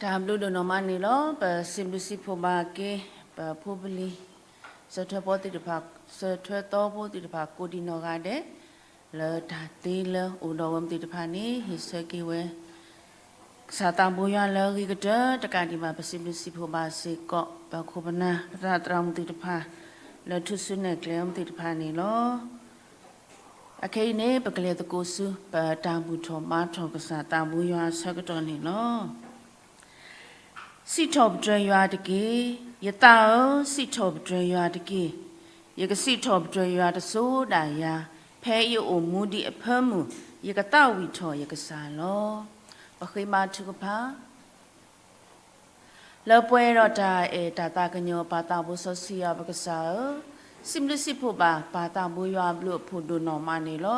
တၢ်ဘျုးဒိၣ်နီၢ်မးန့ၣ်လီၤ. ပစံးဘျုးစံးဖှိၣ်ဘၣ်က့ၤ ပဖိပလံၤ စၢၤထွဲဖိသ့ၣ်တဖၣ် စၢၤထွဲသီဖိသ့ၣ်တဖၣ် ကိးဒံးနီၢ်ဂၤဒဲး လၢတၢ်သ့လၢအိၣ်ဒီးဝဲမ့ၢ်သ့ၣ်တဖၣ်န့ၣ် ဟ့ၣ်ဆၢက့ၤဝဲ ကစၢ်သးဘိယွၤလၢအဂ့ၤကတၢၢ်တကးဒံးဘၣ် ပစံးဘျုးစံးဖှိၣ်ဘၣ်စ့ၢ်ကီး ပခိၣ်ပနၢ် ပသရၣ်သရၣ်မုၣ်သ့ၣ်တဖၣ် လၢထူၣ်စုနဲၣ်ကျဲမ့ၢ်သ့ၣ်တဖၣ်န့ၣ်လီၤ. အခဲအံၤန့ၣ် ပကလဲၤသကိးဆူ ပတၢ်ဘူၣ်ထီၣ်ဘါထီၣ်ကစၢ်သးဘိယွၤအဆၢကတီၢ်န့ၣ်လီၤ. စံးထီၣ်ပတြၢၤယွၤတက့ၢ်. ယသးဧၢ, စံးထီၣ်ပတြၢၤယွၤတက့ၢ်. ယကစံးထီၣ်ပတြၢၤယွၤတစိၤဒၣ်ယၤ, ဖဲယအိၣ်မူဒံးအဖၢမုၢ်, ယကသးဝံၣ်ထီၣ်ယကစၢ်လီၤ. ပဃ့ဘါထုကဖၣ် လၢပှဲၤဒီးတၢ်အဲၣ်တၢ်သးကညီၤ ပၢ်သးဘိစီဆှံယွၤပကစၢ်ဧၢ, စံးဘျုးစံးဖှိၣ်ဘၣ် ပၢ်သးဘိယွၤအဘျုးအဖှိၣ်ဒိၣ်နီၢ်မးန့ၣ်လီၤ.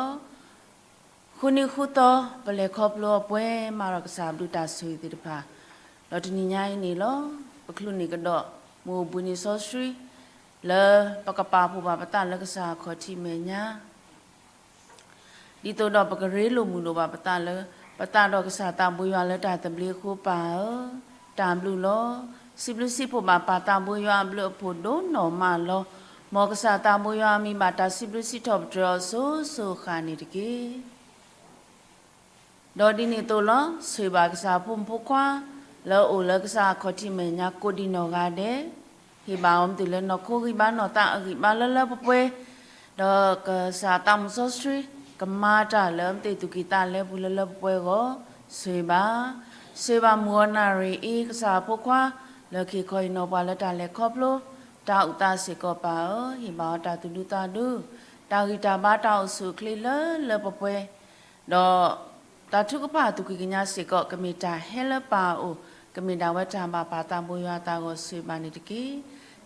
ဃုနံၤဃုသီ ပလဲၤခီဖျိအပှဲၤမးဒီးကစၢ်ဘျုးတၢ်ဆိၣ်ဂ့ၤသ့ၣ်တဖၣ်, ဒီးတနံၤညါအံၤန့ၣ်လီၤ. ပချုးန့ၢ်ကဒီး မုၢ်အိၣ်ဘှံးနံၤစီဆှံ လၢပကပာ်ဖှိၣ်ဘၣ်ပသးလၢကစၢ်အခီၣ်ထံးမဲာ်ညါ ဒ်သိးဒီးပကရ့လိာ်မုာ်လိာ်ဘၣ်ပသးလၢ ပသးဒီးကစၢ်သးဘိယွၤလၢတၢ်သဘျ့အဃိ ပၢ်ဧၢ, တၢ်ဘျုးလီၤ. စံးဘျုးစံးဖှိၣ်ဘၣ်ပၢ်သးဘိယွၤအဘျုးအဖှိၣ်ဒိၣ်နီၢ်မးလီၤ. မ်ကစၢ်သးဘိယွၤအမံၤဘၣ်တၢ်စံးဘျုးစံးထီၣ်ပတြၢၤအီၤစိၤစိၤဃၣ်န့ၣ်တက့ၢ်. ဒီးဒ်န့ၣ်အသိးလီၤ. ဆိၣ်ဂ့ၤဘၣ်ကစၢ်ဖိမုၣ်ဖိခွါ လၢအအိၣ်လၢကစၢ်အခီၣ်ထံးမဲာ်ညါကိးဒံးနီၢ်ဂၤဒဲး, ဟ့ၣ်ဘၣ်အီၤမ့ၢ်တုၤလၢနီၢ်ခိဂံၢ်ဘါနီၢ်သးအဂံၢ်ဘါလၢလၢပှဲၤပှဲၤ, ဒီးကစၢ်သးမုၣ်စီဆှံ ကမၤတၢ်လၢမ့ၢ်သ့ၣ်သူၣ်ကံၢ်သးလဲပူၤလၢလၢပှဲၤပှဲၤအဂီၢ်, ဆိၣ်ဂ့ၤဘၣ် ဆိၣ်ဂ့ၤဘၣ်မုၢ်ဂီၤနၣ်ရံၣ်အံၤ ကစၢ်ဖိခွါ လၢကဟ့ၣ်ခီဟ့ၣ်နီၤပှၤလၢတၢ်လဲၤခီဖျိ တၢ်အုၣ်သးစ့ၢ်ကီးပၢ်ဧၢ, ဟ့ၣ်ဘၣ်အီၤတၢ်သူၣ်ဒူသးဒူ, တၢ်ဂံၢ်တၢ်ဘါတၢ်အိၣ်ဆူၣ်အိၣ်ချ့လၢလၢပှဲၤပှဲၤ, ဒီး တၢ်ထုကဖၣ်သူၣ်ကံၢ်ကညါစ့ၢ်ကီး ကမ့ၢ်တၢ်ဟဲလၢပၢ်အအိၣ်, ကမ့ၢ်ဒၣ်ဝဲတၢ်ဘၣ်ပၢ်သးဘိယွၤအသးအဂီၢ်ဆိၣ်ဂ့ၤဘၣ်န့ၣ်တက့ၢ်.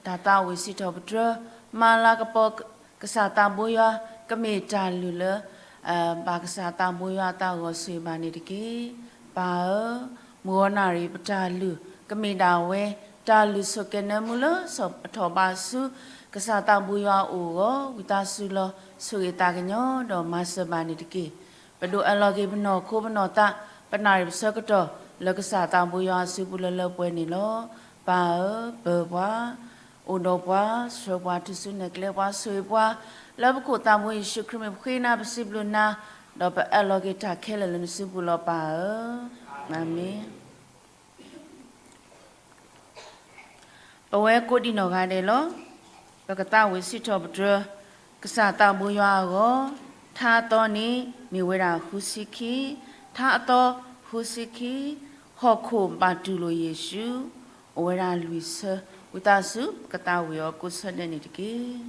တၢ်သးဝံၣ်စံးထီၣ်ပတြၢၤ မၤလၤကပီၤ ကစၢ်သးဘိယွၤ ကမ့ၢ်တၢ်လုၢ်လၢ ဘၣ်ကစၢ်သးဘိယွၤအသးအဂီၢ်ဆိၣ်ဂ့ၤဘၣ်န့ၣ်တက့ၢ်. ပၢ်ဧၢ, မုၢ်ဂီၤနၣ်ရံၣ်ပတၢ်လုၢ် ကမ့ၢ်ဒၣ်ဝဲ တၢ်လုၢ်ဆိၣ်ကဲၤနၢမူလၢအထီၣ်ဘးဆူ ကစၢ်သးဘိယွၤအအိၣ်အဂီၢ် ဝံသးစူၤလီၤ ဆိၣ်ဂ့ၤသးကညီၤဒီးမၤစၢၤဘၣ်န့ၣ်တက့ၢ်. ပဒိးအၢၣ်လီၤက့ၤပနီၢ်ခိပနီၢ်သး ပနၣ်ရံၣ်ပဆၢကတီၢ် လၢကစၢ်သးဘိယွၤအစုပူၤလၢလၢပှဲၤပှဲၤန့ၣ်လီၤ. ပၢ်ဧၢ, ပၢၤပှၤ, အိၣ်ဒီးပှၤ, ဆှၢပှၤ, ထူၣ်စုနဲၣ်ကျဲပှၤ, ဆိၣ်ဂ့ၤပှၤ, လၢပခိၣ်သးဘိယ့ၣ်ၡူးခရံာ်မံၤပဃ့နၤပစံးဘျုးနၤ, ဒီးပအၢၣ်လီၤက့ၤတၢ်ခဲလၢာ်လၢနစုပူၤလီၤပၢ်ဧၢ. အၤမ့ၣ်. ပဝဲကိးဒံးနီၢ်ဂၤဒဲးလီၤ. ပကသးဝံၣ်စံးထီၣ်ပတြၢၤ ကစၢ်သးဘိယွၤအဂီၢ်, ထါအသီန့ၣ် မ့ၢ်ဝဲဒၣ်ဃုဆံခံ, ထါအသီဃုဆံခံ, ဟီၣ်ခိၣ်ဘၣ်တူၢ်လိာ်ယ့ၣ်ၡူး, အိၣ်ဝဲဒၣ်လွံၢ်ဆၢ, ဝံသးစူၤ ပကသးဝံၣ်အီၤကိးဆၢဒဲးန့ၣ်တက့ၢ်.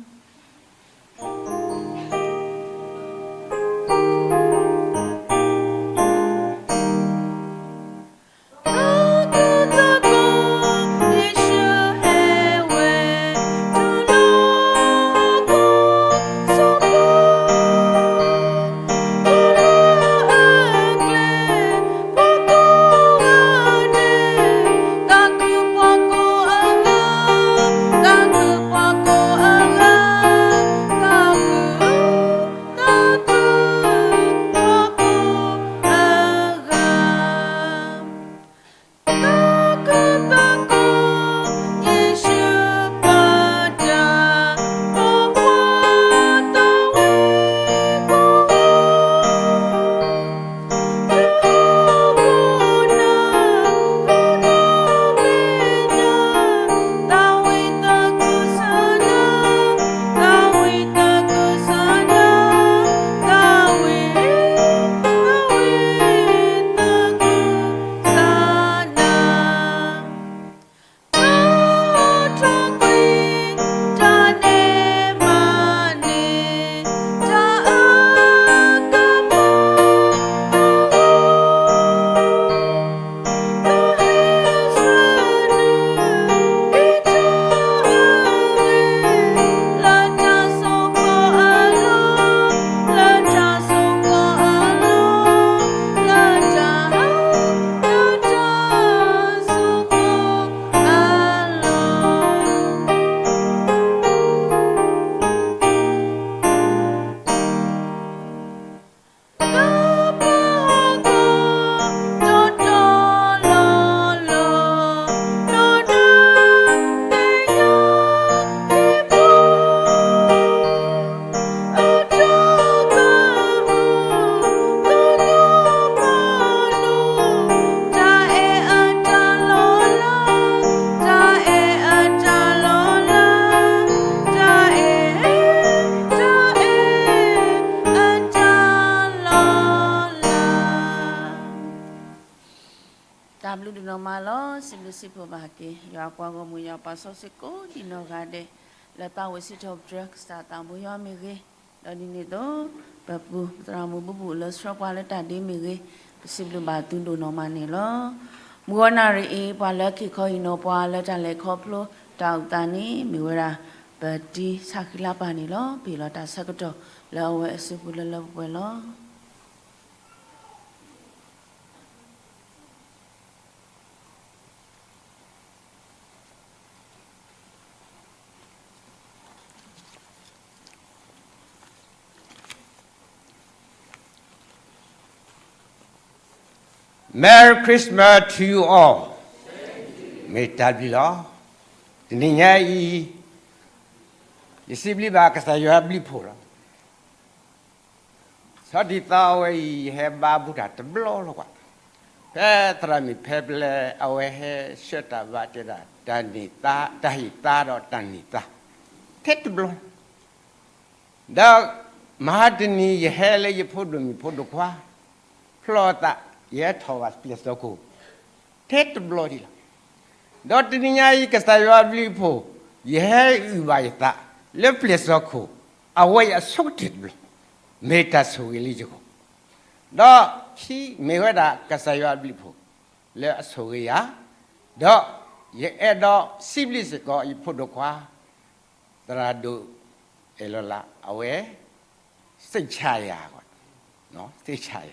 တၢ်ဘျုးဒိၣ်နီၢ်မးလီၤ. စံးဘျုးစံးဖှိၣ်ဘၣ်က့ၤ ယွၤအပှၤဂီၢ်မုၢ် ယွၤပၢ်စီဆှံကိးဒံးနီၢ်ဂၤဒဲး လၢသးအိၣ်စံးထီၣ်ပတြၢၤ ကစၢ်သးဘိယွၤမ့ၢ်ဂ့ၤ, ဒီးဒ်န့ၣ်အသိး ပပုၢ်သရၣ်မုၣ်ဘူဘူၣ်လၢဆှၢပှၤလၢတၢ်ဒ့မ့ၢ်ဂ့ၤ, ပစံးဘျုးဘၣ်သုဒိၣ်နီၢ်မးန့ၣ်လီၤ. မုၢ်ဂီၤနၣ်ရံၣ်အံၤ ပှၤလၢခံခီဟံၣ်နီၤပှၤလၢတၢ်လဲၤခီဖျိတၢ်အုၣ်သးန့ၣ် မ့ၢ်ဝဲဒၣ် ပတံဆၣ်ဃံလၤပၢ်န့ၣ်လီၤ. ပဟ့ၣ်လီၤတၢ်ဆၢကတီၢ်လၢအဝဲအစုပူၤလၢလၢပှဲၤပှဲၤလီၤ. Merry Christmas to you all. မ့ၢ်တၢ်ဘျုးလီၤ. တနံၤညါအံၤ ယစံးဘျုးဘၣ်ကစၢ်ယွၤအဘျုးအဖှိၣ်လီၤ. ဆီဒံၣ်သီအဝဲအံၤ ယဟဲဘါဘူးတၢ်တဘျီလီၤကွၢ်, ဖဲသရၣ်မုၣ်ဖဲပလဲ အဝဲဟဲဆှၢတၢ်ဘၣ်တဲဒၣ် တၢ်န့ၢ်သါ, တၢ်ဟ့ၣ်သါဒီးတၢ်န့ၢ်သါ ထဲတဘျီ, ဒီးမဟါတနံၤ ယဟဲလၢယဖိဒိၣ်မုၣ်ဖိဒိၣ်ခွါ ဖျီသး, ယဟဲထီၣ်ဘၣ်ပျဲၢ်စီၤခိၣ် ထဲတဘျီဒံးလီၤ. ဒီးတနံၤညါအံၤ ကစၢ်ယွၤအဘျုးအဖှိၣ် ယဟဲအုၣ်ဘၣ်ယသးလၢပျဲၢ်စီၤခိၣ် အဝဲအံၤအဆိကတၢၢ်တဘျီ, မ့ၢ်တၢ်ဆိၣ်ဂ့ၤလၢယဂီၢ်, ဒီးခံမ့ၢ်ဝဲဒၣ်ကစၢ်ယွၤအဘျုးအဖှိၣ် လၢအဆိၣ်ဂ့ၤယၤ, ဒီးယအဲၣ်ဒိးစံးဘျုးစ့ၢ်ကီးယဖိဒိၣ်ခွါ သရၣ်ဒိၣ်အဲၣ်လီၤလး အဝဲ စိတ်ချရ, စိတ်ချရ,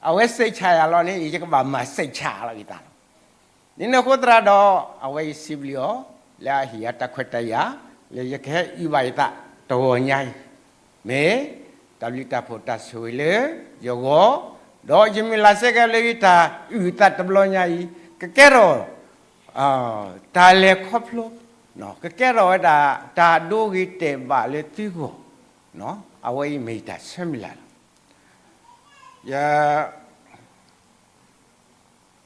အဝဲစိတ်ချရလီၤန့ၣ် ယကဘၣ်မၤစိတ်ချလီၤယသးလီၤ. ဒ်န့ၣ်အဃိသတးဒီး အဝဲယစံးဘျုးအီၤ လၢအဟ့ၣ်ယၤတၢ်ခွဲးတၢ်ယာ် လၢယကဟဲအုၣ်ဘၣ်ယသးတဂီၤညါအံၤ, မ့ၢ်တၢ်ဘျုးတၢ်ဖှိၣ်တၢ်ဆိၣ်ဂ့ၤလၢယဂီၢ်, ဒီးယမုၢ်လၢ်စ့ၢ်ကီးလၢယတၢ်အုၣ်သးတဘျီညါအံၤ ကကဲထီၣ် တၢ်လဲၤခီဖျိ, ကကဲထီၣ်ဝဲဒၣ် တၢ်ဒိဂ့ၤတဲာ်ဘၣ်လၢသုဂီၢ်, အဝဲအံၤမ့ၢ်ယတၢ်ဆၢမုၢ်လၢ်လီၤ. ယ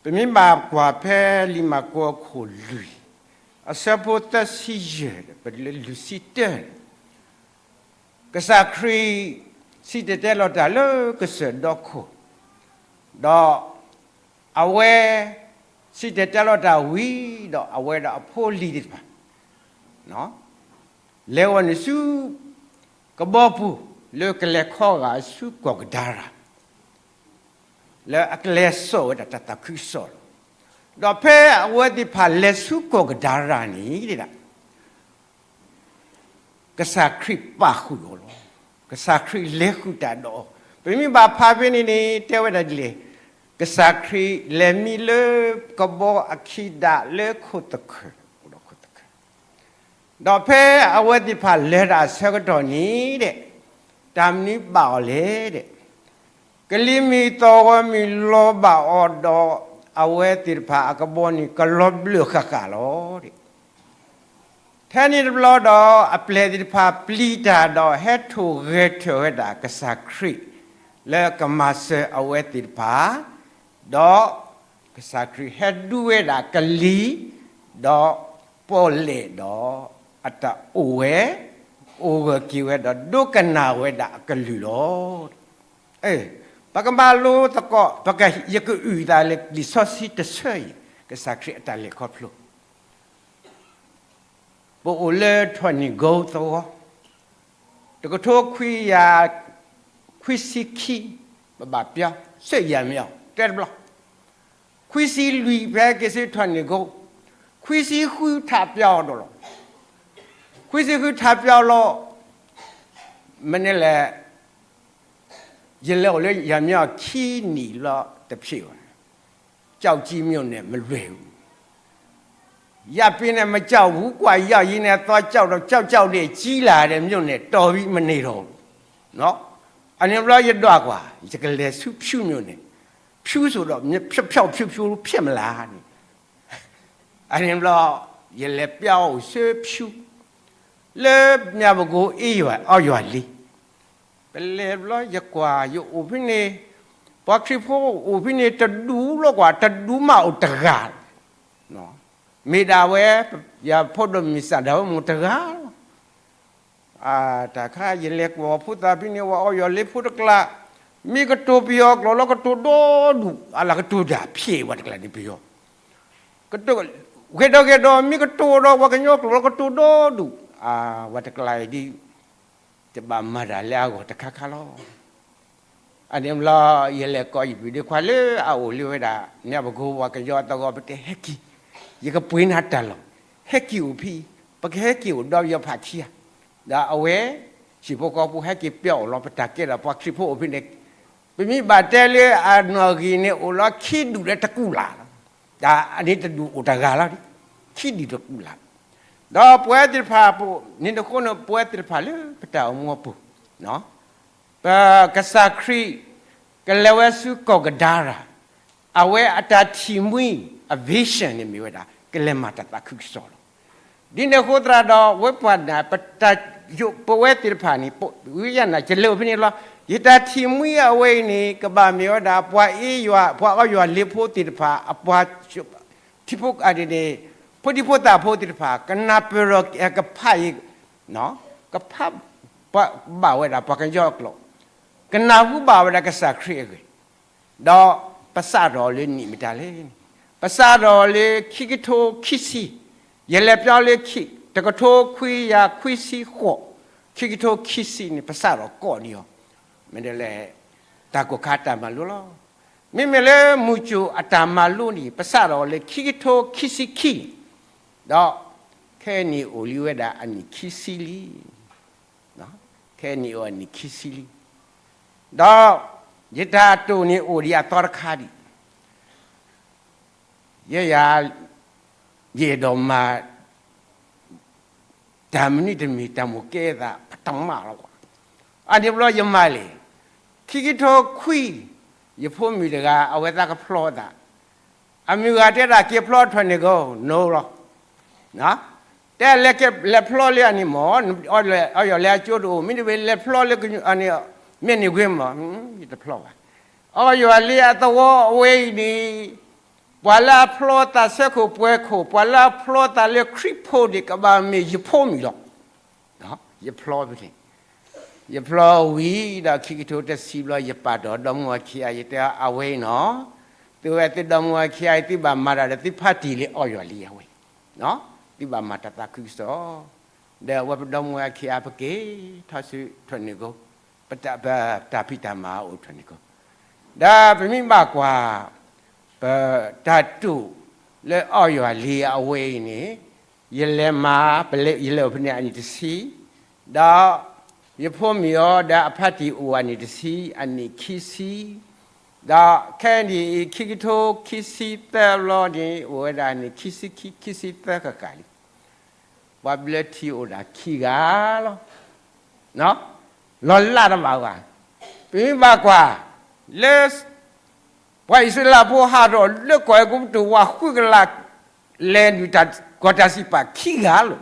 ပမ့ၢ်ဘၣ်ကွၢ်ဖဲလံာ်မၢကူးအခိၣ်လွံၢ်, အဆၢဖိသၢဆံယဲၢ် ပတုၤလၢလွံၢ်ဆံတၢန့ၣ်, ကစၢ်ခရံာ်စံၣ်တဲၤတဲလီၤတၢ်လၢကစၢၢ်ဒီခိၣ်, ဒီးအဝဲ စံၣ်တဲၤတဲလီၤတၢ်ဝံၤဒီး အဝဲဒီးအဖိအလံၤသ့ၣ်တဖၣ် လဲၤဝဲနုာ်ဆူ ကဘီပူၤ လၢကလဲၤခီဂာ်ဆူကီၢ်ကဒါရၤ လၢအကလဲၤစိာ်ဝဲဒၣ်တၢ်သးခုကစီၣ်လီၤ. ဒီးဖဲအဝဲသ့ၣ်တဖၣ်လဲၤဆူကီၢ်ကဒါရၤန့ၣ်ဒၣ် ကစၢ်ခရံာ်ပာ်ဃုာ်အီၤလီၤ. ကစၢ်ခရံာ်လဲၤဃုာ်တၢ်ဒီးအီၤ, ပမ့ၢ်ဘၣ်ဖးဖဲန့ၣ်န့ၣ် တဲဝဲဒၣ်ဒ်လဲၣ်, ကစၢ်ခရံာ်လဲၤမံလၢကဘီအခံဒၣ်လၢခိၣ်သခၢၣ်, ဒီးဖဲအဝဲသ့ၣ်တဖၣ်လဲၤတၢ်အဆၢကတီၢ်န့ၣ်ဒၣ် တၢ်မနုၤဘၣ်အီၤလဲၣ်ဒၣ်, ကလံၤမုၢ်သီၣ်ဂီၤမုၢ်လီၤဘၣ်အီၤဒီး အဝဲသ့ၣ်တဖၣ်အကဘီန့ၣ် ကလီၤဘျၢၣ်ဃၣ်ဃၣ်လီၤဒၣ်. ထဲန့ၣ်တဘျီဒီး အပျဲၢ်သ့ၣ်တဖၣ်ပျံၤတၢ်ဒီး ဟဲထိၣ်ဂဲၤထၢၣ်ဝဲဒၣ်ကစၢ်ခရံာ် လၢကမၤစၢၤအဝဲသ့ၣ်တဖၣ်, ဒီးကစၢ်ခရံာ်ဟဲဒူဝဲဒၣ်ကလံၤ, ဒီးပီၣ်လဲၣ်ဒီး အတၢ်အိၣ်ဝဲ, အိၣ်ဂၢၢ်က့ၤဝဲဒီး ဒိကနၣ်ဝဲဒၣ်အကလုၢ်လီၤ. ပကမၤလိသကိး, ပက, ယကအုၣ်သးလၢလံာ်စီဆှံတဆၢအံၤ, ကစၢ်ခရံာ်အတၢ်လဲၤခီဖျိ ပအိၣ်လၢထွၣ်နံၣ်ကိသဝီ, တကထိခွံကယၤခွံဆံခံ, ပဘၣ်ပၠီ, စၢယၤမ့ၢ်အီၤ တဲတဘျီ, ခွံဆံလွံၢ်ဖဲက့ၤဆူထွၣ်နံၣ်ကိ, ခွံဆံဃုထးပၠီအီၤဒီးလီၤ. ခွံဆံဃုထးပၠီလီၤ, မနုၤလဲၣ်, ယလဲၤအိၣ်လၢယၤမ့ၢ်အီၤခံနံၣ်လီၤတဖျ့ဘၣ်, ကျောက်ကြီးမြို့နယ် မလွယ်ဘူး. ရန်ပြည်နယ် မကြောက်ဘူးကွာ, ရောက်ရင်လည်း သွားကြောက်တော့ ကြောက်ကြောက်နဲ့ ကြီးလာတဲ့မြို့နယ် တော်ပြီ မနေတော့ဘူး. အန့ၣ်ဘျီယဒွးကွၢ်, ယကလဲၤဆူဖြူးမြို့နယ်, ဖြူးဆိုတော့ ဖျောက်ဖျောက်ဖြူးဖြူး ဖြစ်မလားန့ၣ်, အန့ၣ်ဘျီ ယလဲၤပျီအိၣ်ဆူဖြူး, လၢမၠၣ်ပကိးအ့ယွၤ အီယွၤလံ. ပလဲၤဘျီ ယကွၢ် ယအိၣ်ဖဲန့ၣ်, ပှၤခရံာ်ဖိအိၣ်ဖဲန့ၣ် တဒူလီၤကွၢ်, တဒူမးအိၣ်တဂၤ, မ့ၢ်ဒၣ်ဝဲ ယဖိဒိၣ်မုၣ်စၢ်ဒၣ်ဝဲမ့ၢ်တဂၤလီၤ. တၢ်ခါယလဲၤကွၢ်ဖိသၣ်ဖဲန့ၣ် ဝဲအီယွၤလံဖိတကျါ, မ့ၢ်ကတိၤပယီၤကျိာ်လီၤ ကတိၤဒိၣ်ဒူၣ်, အလၢကတိၤတၢ်ဖျဲးဝဲတကျါန့ၣ်ပယီၤ ကတိၤ, ဂ့ၤဒီးဂ့ၤဒီး မ့ၢ်ကတိၤဒီးပှၤကညီကျိာ်လီၤ ကတိၤဒီဒူၣ်, အဝဲတကျါအံၤဒ် တဘၣ်မၤတၢ်လၢအဂီၢ်တခါခါလီၤ. အန့ၣ်ဘျီ ယလဲၤကိးယပုၢ်ဒ့ခွါလၢအအိၣ်လၢဝဲဒၣ် မၠၣ်ပကိပှၤကညီအသဝီ ပတဲဟဲက့ၤ, ယကပှ့ၤနၤတၢ်လီၢ်, ဟဲက့ၤအိၣ်ဖဲအံၤ, ပကဟဲက့ၤအိၣ်ဒီးယဖးခံဂၤ, ဒီးအဝဲ ဟံၣ်ဖိဃီဖိဟဲက့ၤပၠီအိၣ်လီၤ ပတၢ်ကဲထီၣ်ပှၤခရံာ်ဖိအိၣ်ဖဲန့ၣ်, ပမ့ၢ်ဘၣ်တဲလၢအနီၣ်ဂံၢ်န့ၣ်အိၣ်လီၤခံဒူၣ်လၢတကူၣ်လာ်လီၤ. တၢ်အန့ၣ်တဒူၣ်အိၣ်တဂၤလီၤ, ခံဒူၣ်တကူၣ်လာ်, ဒီးပဝဲသ့ၣ်တဖၣ်အပူၤန့ၣ် နဃိန့ၣ် ပဝဲသ့ၣ်တဖၣ်လၢပတၢ်အိၣ်မူအပူၤ ပကစၢ်ခရံာ် ကလဲၤဝဲဆူကီၢ်ကဒါရၤ, အဝဲအတၢ်ထံၣ်မှံ အ vision န့ၣ်မ့ၢ်ဝဲဒၣ် ကလဲၤမၤတၢ်သးခုကစီၣ်လီၤ. ဒ်န့ၣ်အဃိသတးဒီး ဝဲပှၤန့ၣ် ပတၢ်ယိးပဝဲသ့ၣ်တဖၣ်န့ၣ် ဝဲယၤန့ၣ် ယလဲၤအိၣ်ဖဲန့ၣ်လီၤ. ယတၢ်ထံၣ်မှံအဝဲအံၤန့ၣ် ကဘၣ်မ့ၢ်ဝဲဒၣ် ပှၤအ့ယွၤ ပှၤအီယွၤလ့ၤဖိသ့ၣ်တဖၣ် အပှၤ ထံဖိကီၢ်န့ၣ် ဖိဒံဖိသၣ်ဖိသ့ၣ်တဖၣ် ကနၢ်ပၢၢ်ဒီးကဖးအံၤ ကဖးဘၣ်ဝဲဒၣ်ပှၤကညီအကျိာ်, ကနၢ်ဟူဘၣ်ဝဲဒၣ်ကစၢ်ခရံာ်အဂ့ၢ်, ဒီးပစးထီၣ်အီၤလၢနံၣ်မတၤလဲၣ်န့ၣ်, ပစးထီၣ်အီၤလၢခံကထိခံဆံ, ယလဲၤပျီလၢခံ တကထိခွံကယၤခွံဆံဃိး, ခံကထိခံဆံန့ၣ် ပစးထီၣ်ကိးဒံးအီၤ, မ့ၢ်ဒ်လဲၣ် တၢ်ကိၢ်ခါတၢ်မၤလိလီၤ. မ့မ့ၢ်လၢမုၢ်ကၠိၣ်အတၢ်မၤလိန့ၣ် ပစးထီၣ်အီၤလၢခံကထိခံဆံခံ, ဒီးခဲအံၤန့ၣ်အိၣ်လံဝဲဒၣ်အနံၣ်ခံဆံလံ. ခဲအံၤန့ၣ်အိၣ်အနံၣ်ခံဆံလံ. ဒီးယတၢ်တိာ်န့ၣ်အိၣ်ဒံးအသီတခါဒံး, ယဲယၤ ယအဲၣ်ဒိးမၤ တၢ်မနုၤတမံၤ တၢ်မိၣ်ကဲသး ပတမၤလီၤကွၢ်. အန့ၣ်ဘျီယမၤလဲၣ်, ခံကထိခွံ, ယဖိမုၣ်တဂၤ အဝဲသးကဖျီသး, အမုၢ်ဂၤတဲဒၣ်က့ၤဖျီထွဲန့ၣ်ကိး နိလီၤ. တဲလဲၤဖျီလၢအန့ၣ်မ့ၢ် အီယီၢ်လံအကၠိတအိၣ်, မ့တမ့ၢ်လဲၤဖျီလၢ မ့ၢ်န့ၣ်ဂ့ၤမ့ၢ် ယတဖျီဘၣ်. အီယီၢ်လံအသဝီအဝဲအံၤန့ၣ် ပှၤလၢအဖျီသးဆၢခိၣ်ပှဲၤခိၣ်, ပှၤလၢအဖျီသးလၢခရံာ်ဖိန့ၣ် ကဘၣ်မ့ၢ်ယဖိမုၣ်လီၤ. ယဖျီဖဲန့ၣ်, ယဖျီဝံၤဒီးခံကထိတဆံဘျီ ယပာ်ဒီးဒီမါဝၤခံဂၤ ယတဲအဝဲအံၤနီၤ, သုဝဲသုဒီမါဝၤခံဂၤအံၤ သုဘၣ်မၤတၢ်ဒီးသုဖါတံၢ်လံအီယီၢ်လံအဝဲ, သုဘၣ်မၤတၢ်သးခုကစီၣ်, ဒီးအဝဲပဒီမါဝၤခံဂၤ ပက့ၤထီၣ်ဆူထွဲန့ၣ်ကိး, ပတၢ်ဖံးတၢ်မၤအိၣ်ထွဲန့ၣ်ကိး, ဒီးပမ့ၢ်ဘၣ်ကွၢ် ပတၢ်တိာ်လၢအီယီၢ်လံအဝဲအံၤန့ၣ်, ယလဲၤမၤ, ယလဲၤအိၣ်ဖဲန့ၣ်အနံၣ်တဆံ, ဒီးယဖိမုၣ်အီၤဒီးအဖါတံၢ်အိၣ်အနံၣ်တဆံ, အနံၣ်ခံဆံ, ဒီးခဲအံၤန့ၣ် ခံကထိခံဆံသၢဘျီန့ၣ် အိၣ်ဝဲဒၣ်န့ၣ် ခံဆံခံ, ခံဆံသၢဃၣ်ဃၣ်လံ. ပှၤဘျၢထံအိၣ်ဒၣ်ခံဂၤလီၤ. လီၤလးတဘၣ်ဘၣ်. ပမ့ၢ်ဘၣ်ကွၢ် လၢ ပှၤအံၣ်စရ့လးဖိဟးထီၣ်လၢကီၢ်အဲၤကူပတူး ဝၤဃုကလး လဲၤနုာ်တၢ်ကီၢ်တၢ်စံးပာ်ခံဂၤလီၤ.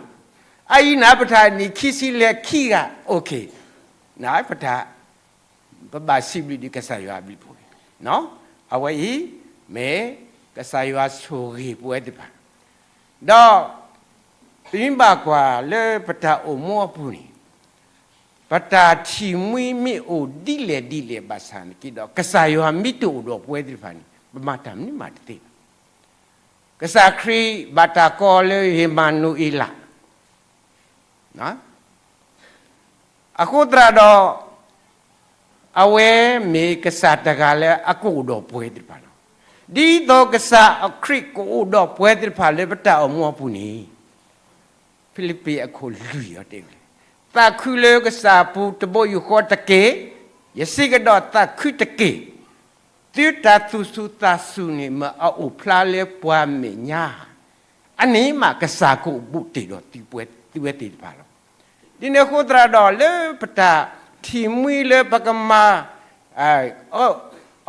အအံၤန့ၣ်ပတၢ်နံၣ်ခံဆံလဲၤခံဂၤ, ပတၢ် ပဘၣ်စံးဘျုးဒံးကစၢ်ယွၤအဘျုးဖှိၣ်, အဝဲအံၤ မ့ၢ်ကစၢ်ယွၤဆိၣ်ဂ့ၤပဝဲသ့ၣ်တဖၣ်, ဒီး ပမ့ၢ်ဘၣ်ကွၢ်လၢပတၢ်အိၣ်မူအပူၤန့ၣ် ပတၢ်ထံၣ်မှံမ့ၢ်အိၣ်ဒ်လဲၣ်ဒ်လဲၣ်ဘၣ်ဆၣ်န့ၣ်က့ဒီး ကစၢ်ယွၤမ့ၢ်တအိၣ်ဒီးပဝဲသ့ၣ်တဖၣ်န့ၣ် ပမၤတၢ်မနုၤမးတသ့ဘၣ်. ကစၢ်ခရံာ်ဘၣ်တၢ်ကိးလၢ အ့မၤနူၤအ့လး အဃိသတးဒီး အဝဲမ့ၢ်ကစၢ်တဂၤလၢအကအိၣ်ဒီးပဝဲသ့ၣ်တဖၣ်လီၤ. ဒ်သိးကစၢ်ခရံာ်ကအိၣ်ဒီးပဝဲသ့ၣ်တဖၣ်လၢပတၢ်အိၣ်မူအပူၤန့ၣ် ဖံလံးပံးအခိၣ်လွံၢ်အံၤတဲဝဲ, သးခုလၢကစၢ်အပူၤတဘိယူၢ်ဃီတက့ၢ်. ယစံးကဒီးသးခုတက့ၢ်. သုတၢ်သူၣ်စူၤသးစူၤန့ၣ် မ့ၢ်အအိၣ်ဖျါလၢပှၤမဲာ်ညါဧါ. အန့ၣ်မးကစၢ်ကအိၣ်ဘူးတ့ၢ်ဒီးသုဝဲသ့ၣ်တဖၣ်လီၤ. ဒ်န့ၣ်အဃိသတးဒီး လၢပတၢ်ထံၣ်မှံလၢပကမၤ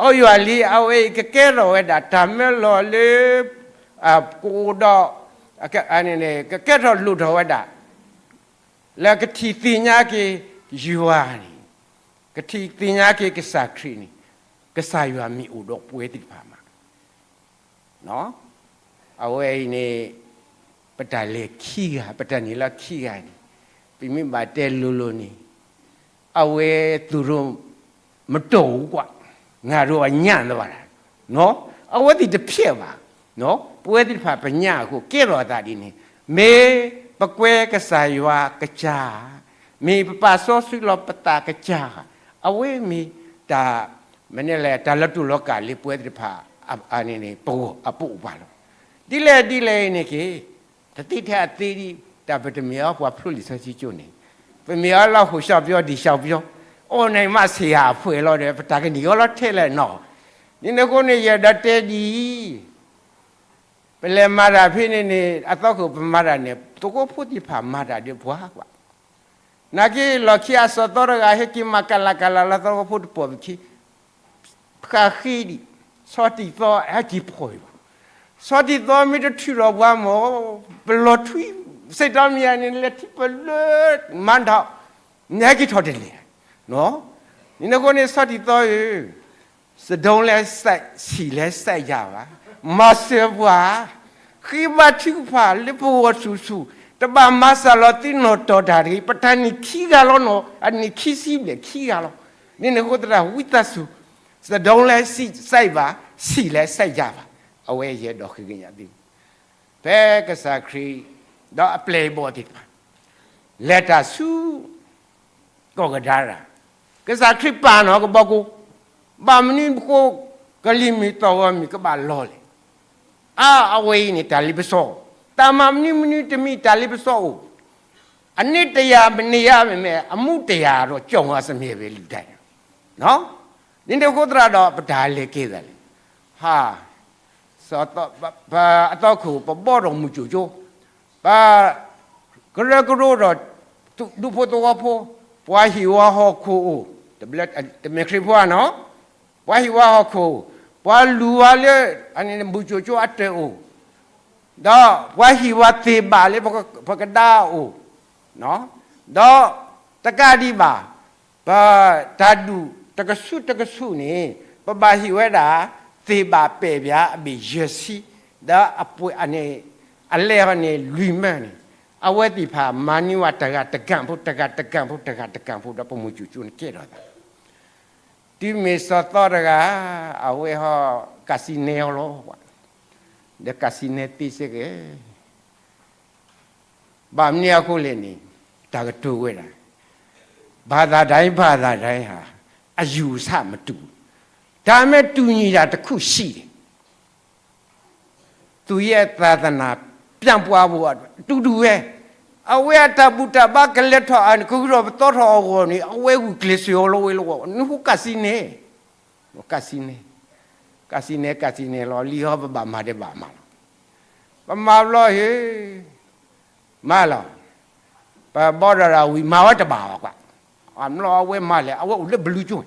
အီယွၤလံအဝဲအံၤ ကကဲထီၣ်ဝဲဒၣ်တၢ်မၢလီၤလၢ ကအိၣ်ဒီး ကကဲထီၣ်လိၣ်ထီၣ်ဝဲဒၣ် လၢကထံၣ်သ့ၣ်ညါက့ၤယွၤန့ၣ်, ကထံၣ်သ့ၣ်ညါက့ၤကစၢ်ခရံာ်န့ၣ်, ကစၢ်ယွၤမ့ၢ်အိၣ်ဒီးပဝဲသ့ၣ်တဖၣ်မး အဝဲအံၤန့ၣ် ပတၢ်လဲၤခံဂၤ, ပတၢ်နုာ်လီၤခံဂၤန့ၣ် ပမ့ၢ်ဘၣ်တဲလိၤလိၤန့ၣ် အဝဲသူတို့မတော်ဘူးကွာ, ငါတို့အညံ့သွားတာ, အဝဲသ့ၣ်တဖျဲးဘၣ်. ပဝဲသ့ၣ်တဖၣ်ပညၣ်အဃိ ကဲထီၣ်အသးဒ်န့ၣ်, မ့ၢ်ပကွဲကစၢ်ယွၤကစၢ်, မ့ၢ်ပပာ်စီဆှံလီၤပသးကစၢ်, အဝဲမ့ၢ်တၢ်, မနုၤလဲၣ် တၢ်လီၤတူာ်လီၤကာ်လၢပဝဲသ့ၣ်တဖၣ် ပဂီၢ်အပအိၣ်ပှၤလီၤ. ဒ်လဲၣ်ဒ်လဲၣ်အံၤန့ၣ်က့ၤ, တသ့ထဲအသ့ဒံး, တၢ်ပတမ့ၢ်အီၤပှၤဖျိလံာ်စီဆှံကၠိန့ၣ်, ပမ့ၢ်အီၤလၢဟိၣ်စှီၤပျီဒံၣ်စှီၤပျီ, အိၣ်န့ၣ်မးဆံးဧါအဖှဲးလီၤဒီး ပတၢ်ကနံၣ်အီၤလီၤထဲလဲၣ်နီၤ. ဒ်န့ၣ်အဃိန့ၣ် ယအဲၣ်ဒိးတဲဒ်အံၤ, ပလဲၤမၤတၢ်ဖဲန့ၣ်န့ၣ် အသီခိၣ်ပမၤတၢ်န့ၣ် သဝီဖိသ့ၣ်တဖၣ်မၤတၢ်ဒီးပှၤကွၢ်, နာ်က့လီၢ်ခံအစီၤသီတဂၤ ဟဲက့ၤမၤကလးကလးလၢသဝီဖိတပီၢ်ပခံ ဃၣ်ဃ့ဒံး, ဆီတံၢ်သီဟဲက့ၤဖီၣ်အီၤ, ဆီတံၢ်သီမ့ၢ်တထုးလီၤပှၤမၢ်, ပလီၤထွံ, စံးတီမံၤန့ၣ် လဲၤထံပလၢ, မၤဒီး, နဟဲက့ၤထီၣ်တလဲၣ်, ဒ်န့ၣ်အဃိန့ၣ် ဆီတံၢ်သီဧၢ, စဒိလဲစံးလဲစံးယၤဘၣ်, မၤစၢၤပှၤ ဃ့ဘါထုကဖၣ်လၢပဂီၢ်ဆူၣ်ဆူၣ်, တဘၣ်မၤစၢၤလီၤသ့နီၢ်တီၢ်တၢ်တဂ့ၤ, ပတၢ်နံၣ်ခံဂၤလီၤနီၤ, အနံၣ်ခံဆံဘျဲၣ်ခံဂၤလီၤ. ဒ်န့ၣ်အဃိသတး ဝံသးစူၤ, စဒိလဲစံးစံးဘၣ်, စံးလဲစံးယၤဘၣ်, အဝဲယအဲၣ်ဒိးဃ့ကညးသု, ဖဲကစၢ်ခရံာ်, ဒီးအပျဲၢ်အဘီၣ်သ့ၣ်တဖၣ် လဲၤတၢ်ဆူ ကီၢ်ကဒါရၤ, ကစၢ်ခရံာ်ပာ်နီၣ်ကဘီကိ, ဘၣ်မနုၤဃိ ကလံၤမုၢ်သီၣ်ဂီၤမုၢ်ကဘၣ်လီၤလဲၣ်. အါ အဝဲအံၤန့ၣ် တၢ်လ့ပစီ, တၢ်မၤမနုၤမနုၤတမံၤ တၢ်လ့ပစီအိၣ်, အနံၣ်တရာ မနံၣ်ယါ မ့မ့ၢ် အမူးတရာ ဒီး ကၠီၣ်ဝါစမ့ၢ် ဝဲလုၢ်တၢ်, ဒ်န့ၣ်အဃိသတးဒီး ပတၢ်လဲၤကဲသးလဲၣ်, ဟါ အသီခိၣ် ပဘီၣ်ထီၣ်မုၢ်ကၠိၣ်ကၠိ, ပ ကရၢကရိဒီး ဒူဖိသဝီဖိ, ပှၤဟံၣ်ဝါဟီၣ်ခိၣ်အိၣ်, တမ့ၢ်ခရံာ်ဖိဧါနီၤ, ပှၤဟံၣ်ဝါဟီၣ်ခိၣ်, ပှၤလူၤဝါလၢ မုၢ်ကၠိၣ်ကၠိအတၢၢ်အိၣ်, ဒီးပှၤဟံၣ်ဝါသ့ၣ်ဘၣ်လၢပကဒါအိၣ်, ဒီးတကးဒံးဘၣ် ပတၢ်ဒူၣ်တကဆူၣ်တကဆူၣ်န့ၣ် ပဘၣ်ဟ့ၣ်ဝဲဒၣ် သ့ၣ်ဘၣ်ပဲာ်ဘၣ်အဘ့ၣ်ယဲၢ်ဆံ, ဒီးအပှဲၤန့ၣ် အလဲၢ်န့ၣ်လွံၢ်မၢန့ၣ်, အဝဲသ့ၣ်တဖၣ်မၤန့ၢ်ဝဲတဂၤတကၣ်ဖိ တဂၤတကၣ်ဖိ တဂၤတကၣ်ဖိ ဒီးပမုၢ်ကၠိၣ်ကၠိန့ၣ်ကဲထီၣ်သး, တုၤမ့ၢ်စီၤသီတဂၤ အဝဲဟီ ကးစံနဲအီၤလီၤ, ဒီးကးစံနဲသ့စ့ၢ်ကီး ဘၣ်မနုၤအဃိလဲၣ်န့ၣ် တၢ်ကတိၤဝဲဒၣ် ဘာသာတိုင်း ဘာသာတိုင်းဟာ အယူအဆမတူဘူး, ဒါပေမဲ့တူညီတာတစ်ခုရှိတယ်, သူရဲ့သာသနာပြန့်ပွားဖို့ကတူတူပဲ, အဝဲအတၢ်ဘူၣ်တၢ်ဘါကလဲၤထီၣ်အကဟုထီၣ်ပသီထီၣ်အဂီၢ်န့ၣ် အဝဲဂုာ်ကျဲးစၢးအီၤလီၤဝဲလီၤ, နဟူကးစံနဲ ကးစံနဲ, ကးစံနဲ ကးစံနဲလီၤ လံာ်ဟီပဘၣ်မၤဒဲးဘၣ်မၤလီၤ, ပမၤဘျီဟ့ၣ် မၤလီၤ, ပဘီဒီးဝံၤမၤဝဲတဘၣ်ဘၣ်ကွၢ်, အမျိာ်အဝဲမၤလဲၣ် အဝဲအိၣ်လၢဘလူကၠိ,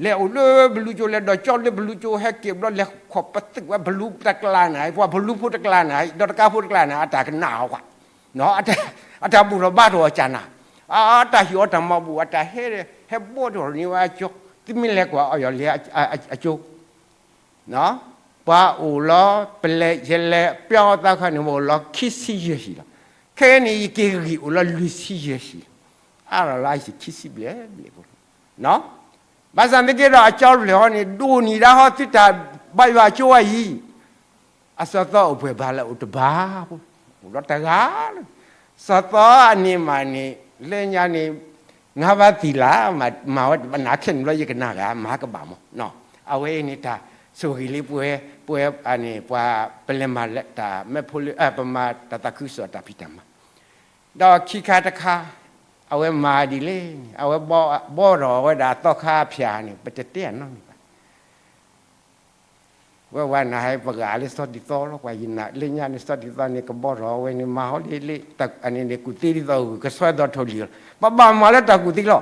လဲၤအိၣ်လၢဘလူကၠိ လဲၤဒီးကၠီလၢဘလူကၠိ ဟဲက့ၤဘျီလဲၤခီၣ်ပသူၣ်ဝဲဘလူတကျါန့ၣ် ပှၤဘလူဖိတကျါန့ၣ် ဒီးတကါဖိတကျါန့ၣ် အတၢ်ကနၣ်အီၤကွၢ်, အတၢ်ဘူၣ်ထီၣ်ဘါထီၣ်အီၤကနၣ်, အတၢ်ဟ့ၣ်အီၤတၢ်မၤဘူၣ် အတၢ်ဟဲ ဟဲဘီထီၣ်န့ၢ်ဝဲအကၠိ, သုမ့ၢ်လဲၤကွၢ်အီၤယီၤလဲၤအကၠိ ပှၤအိၣ်လီၤ ပလဲၤယလဲၤပျီအသးခါန့ၣ် ပအိၣ်လီၤခံဆံယဲၢ်ဆံလီၤ, ခဲအံၤန့ၣ် ယက့ၤဂံၢ်အိၣ်လီၤလွံၢ်ဆံယဲၢ်ဆံလီၤ, အါထီၣ်လၢအဆံခံဆံဘျဲၣ်ဘျဲၣ်ဖိလီၤ, ဘၣ်ဆၣ်သနာ်က့ဒီး အကၠီဖျၢၣ်ဟီန့ၣ် ဒိၣ်နံၤဒၣ်ဟီသုတၢ်ဘါယွၤကၠိဝဲအံၤ အစီၤသီအိၣ်ပှဲၤဘၣ်လဲၣ် အိၣ်တဘၣ်ဖိ, အိၣ်ဒီးတဂၤလၢ စီၤသီအန့ၣ်မးန့ၣ် လၢညါန့ၣ် ငါးပါးသီလီၤ, မၤဝဲတဘၣ်နၤ ခဲန့ၣ်ဘျီယကနၣ်ဂ့ၤ မၤကဘၣ်မး, အဝဲအံၤန့ၣ်တၢ်ဆိၣ်ဂ့ၤလၢပဝဲ ပဝဲန့ၣ် ပှၤပလဲၤမၤတၢ်မၢဖိလၢ ပမၤတၢ်သးခုကစီၣ်တၢ်ဖံးတၢ်မၤ, ဒီးခံခါတခါ အဝဲမၤဒ်လဲၣ်န့ၣ် အဝဲဘီထီၣ်ဝဲဒၣ်သီခါဖၠၣ်န့ၣ် ပတတဲအနီတမံၤဘၣ် ဝဲဝဲနၤဟဲပဂာ်လၢစီၤတံၢ်သီလီၤ ပှၤယနာ်လၢညါန့ၣ် စီၤတံၢ်သီန့ၣ် ကဘီထီၣ်ဝဲန့ၣ် မၤဟီလၢလၢ န့ၣ် ကူၣ်သ့ဒ်သိးဂုၢ်ကဆှီဒီးထိၣ်လံၤလီၤ. ပဘၣ်မၤလၢတၢ်ကူၣ်သ့လီၤ.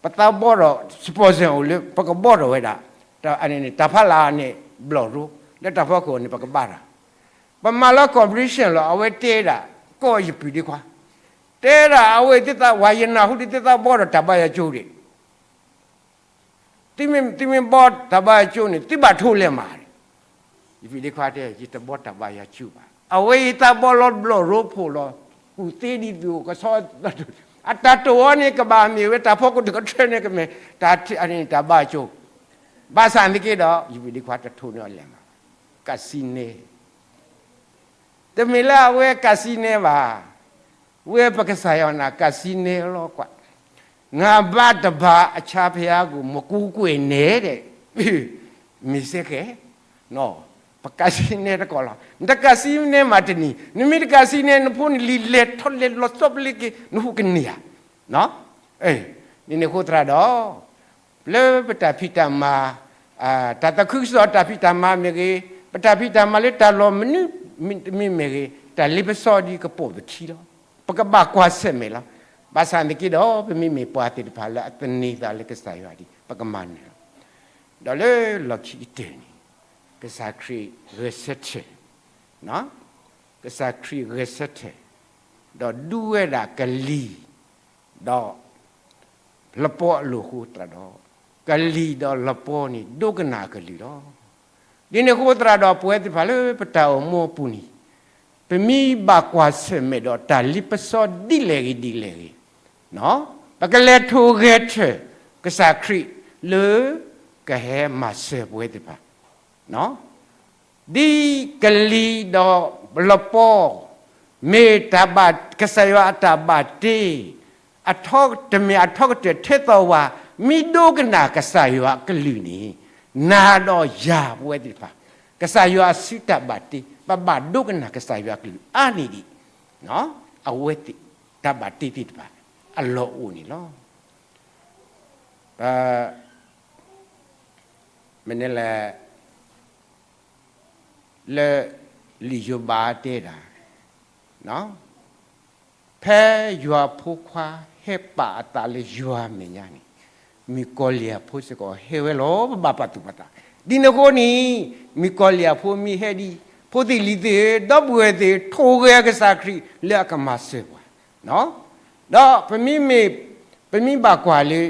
ပသးဘီထီၣ် စပီၣ်စၢၣ်အိၣ်လၢ ပကဘီထီၣ်ဝဲဒၣ် တၢ်ဖးလၢ်န့ၣ် ဘျီၣ်ရိ လၢတၢ်ဖီခိၣ်န့ၣ် ပကဘၣ်တၢ် ပမၤလၢ competition လီၤ. အဝဲတဲဒၣ် ကီၢ်ယပုၢ်ဒ့ခွါ တဲဒၣ်အဝဲသ့ၣ်သး ဝဲယနၢ်ဟူဒ်သ့ၣ်သးဘီထီၣ်တၢ်ဘါယွၤကၠိဒံး သုမ့ၢ်ဘီတၢ်ဘါယွၤကၠိန့ၣ် သုဘၣ်ထိလဲၤမၤန့ၣ်. ယပုၢ်ဒ့ခွါတဲ ယတဘီတၢ်ဘါယွၤကၠိဘၣ်. အဝဲအံၤသးဘီလီၤဘျီၣ်ရိဖှိၣ်လီၤ. ကူၣ်သ့ဒ်သိးကဆှီ အတၢ်တိာ်အီၤန့ၣ် ကဘၣ်မ့ၢ်ဝဲတၢ်ဖီခိၣ်တကထၢန့ၣ် ကမ့ၢ်တၢ်ဘါယွၤကၠိ. ဘၣ်ဆၣ်သနာ်က့ဒီး ယပုၢ်ဒ့ခွါတထိန့ၢ်အီၤလဲၤမၤ. ကးစံန့ၣ် တမ့ၢ်လၢအဝဲကးစံနဲဘၣ်. ဝဲပကစၢ်ယွၤန့ၣ် ကးစံနဲလီၤကွၢ်. ငါဘါတဘါအဆါဖဲအါဂီၢ် မကူကွဲၢ်နဲဒဲး, မ့ၢ်စ့ၢ်ကီး ပကးစံနဲတကီၢ်လီၤ. နတကးစံနဲမးတနံၤ, နမ့ၢ်တကးစံနဲ နဖိနလံၤလဲၤထီၣ်လဲၤလီၤ စီပလ့က့ၤ နဟူးကန့ၢ်ဧါ. န့ၣ်အဃိသတးဒီး လၢပတၢ်ဖံးတၢ်မၤ, တၢ်သးခုကစီၣ်တၢ်ဖံးတၢ်မၤမ့ၢ်ဂ့ၤ, ပတၢ်ဖံးတၢ်မၤလၢတၢ်လီၤမနုၤမ့ၢ်ဂ့ၤ, တၢ်လ့ပစီဒ်ကပိာ်ပခံလီၤ. ပကဘၣ်ကွၢ်ဆၢၣ်မဲာ်လီၤ. ဘၣ်ဆၣ်သနာ်က့ဒီး ပမ့မ့ၢ်ပှၤသ့ၣ်တဖၣ်လၢအသန့ၤသးလၢကစၢ်ယွၤဒီး ပကမၤနၢၤလီၤ. ဒီးလၢလီၢ်ခံကတၢၢ်န့ၣ် ကစၢ်ခရံာ်ဂဲၤဆၢထၢၣ်, ကစၢ်ခရံာ်ဂဲၤဆၢထၢၣ်, ဒီးဒူဝဲဒၣ်ကလံၤ ဒီးလပီအလိၤအဃိသတးဒီး, ကလံၤဒီးလပီန့ၣ် ဒိကနၣ်အကလုၢ်လီၤ. ဒ်န့ၣ်အဃိသတးဒီး ပဝဲသ့ၣ်တဖၣ်လၢပတၢ်အိၣ်မူအပူၤန့ၣ်, ပမ့ၢ်ဘၣ်ကွၢ်ဆၢၣ်မဲာ်ဒီးတၢ်လ့ပစီဒ်လဲၣ်ဂ့ၤဒ်လဲၣ်ဂ့ၤ, ပကလဲၤထိၣ်ဂဲၤထၢၣ်ကစၢ်ခရံာ်လၢ ကဟဲမၤစၢၤပဝဲသ့ၣ်တဖၣ် ဒ်ကလံၤဒီးလပီ မ့ၢ်တၢ်ဘၣ်ကစၢ်ယွၤအတၢ်ဘၣ်တ့, အထီတမ့ၢ်အထီကတၢၢ်ထဲသိးဝၤ, မ့ၢ်ဒိကနၣ်ကစၢ်ယွၤအကလုၢ်န့ၣ်, နၤဒီးယၤပဝဲသ့ၣ်တဖၣ်, ကစၢ်ယွၤအစုတၢ်ဘၣ်တ့, ပဘၣ်ဒိကနၣ်ကစၢ်ယွၤအကလုၢ်အါန့ၢ်ဒံး အဝဲသ့ၣ်တၢ်ဘၣ်တ့သ့ၣ်တဖၣ် အလီၢ်အိၣ်န့ၣ်လီၤ. ပ မ့ၢ်န့ၣ်လဲၣ်, လၢလံာ်ယိၤဘးတဲဒၣ်, ဖဲယွၤဖိခွါဟဲပာ်အသးလၢယွၤမဲာ်ညါန့ၣ်, မုၣ်ကီၤလံၢ်အဖိစ့ၢ်ကီးဟဲဝဲလီၤ ပဘၣ်ပာ်သူၣ်ပာ်သး. ဒ်န့ၣ်အဃိန့ၣ်, မုၣ်ကီၤလံၢ်အဖိမ့ၢ်ဟဲဒံး, ဖိသ့ၣ်လံၤသ့ၣ်ဧၢ, ဒီပုၢ်ဝဲၢ်သ့ၣ်ဧၢ, ထိၣ်ဂဲၤကစၢ်ခရံာ်လၢအကမၤစၢၤပှၤ ဒီးပမ့မ့ၢ်, ပမ့ၢ်ဘၣ်ကွၢ်လၢ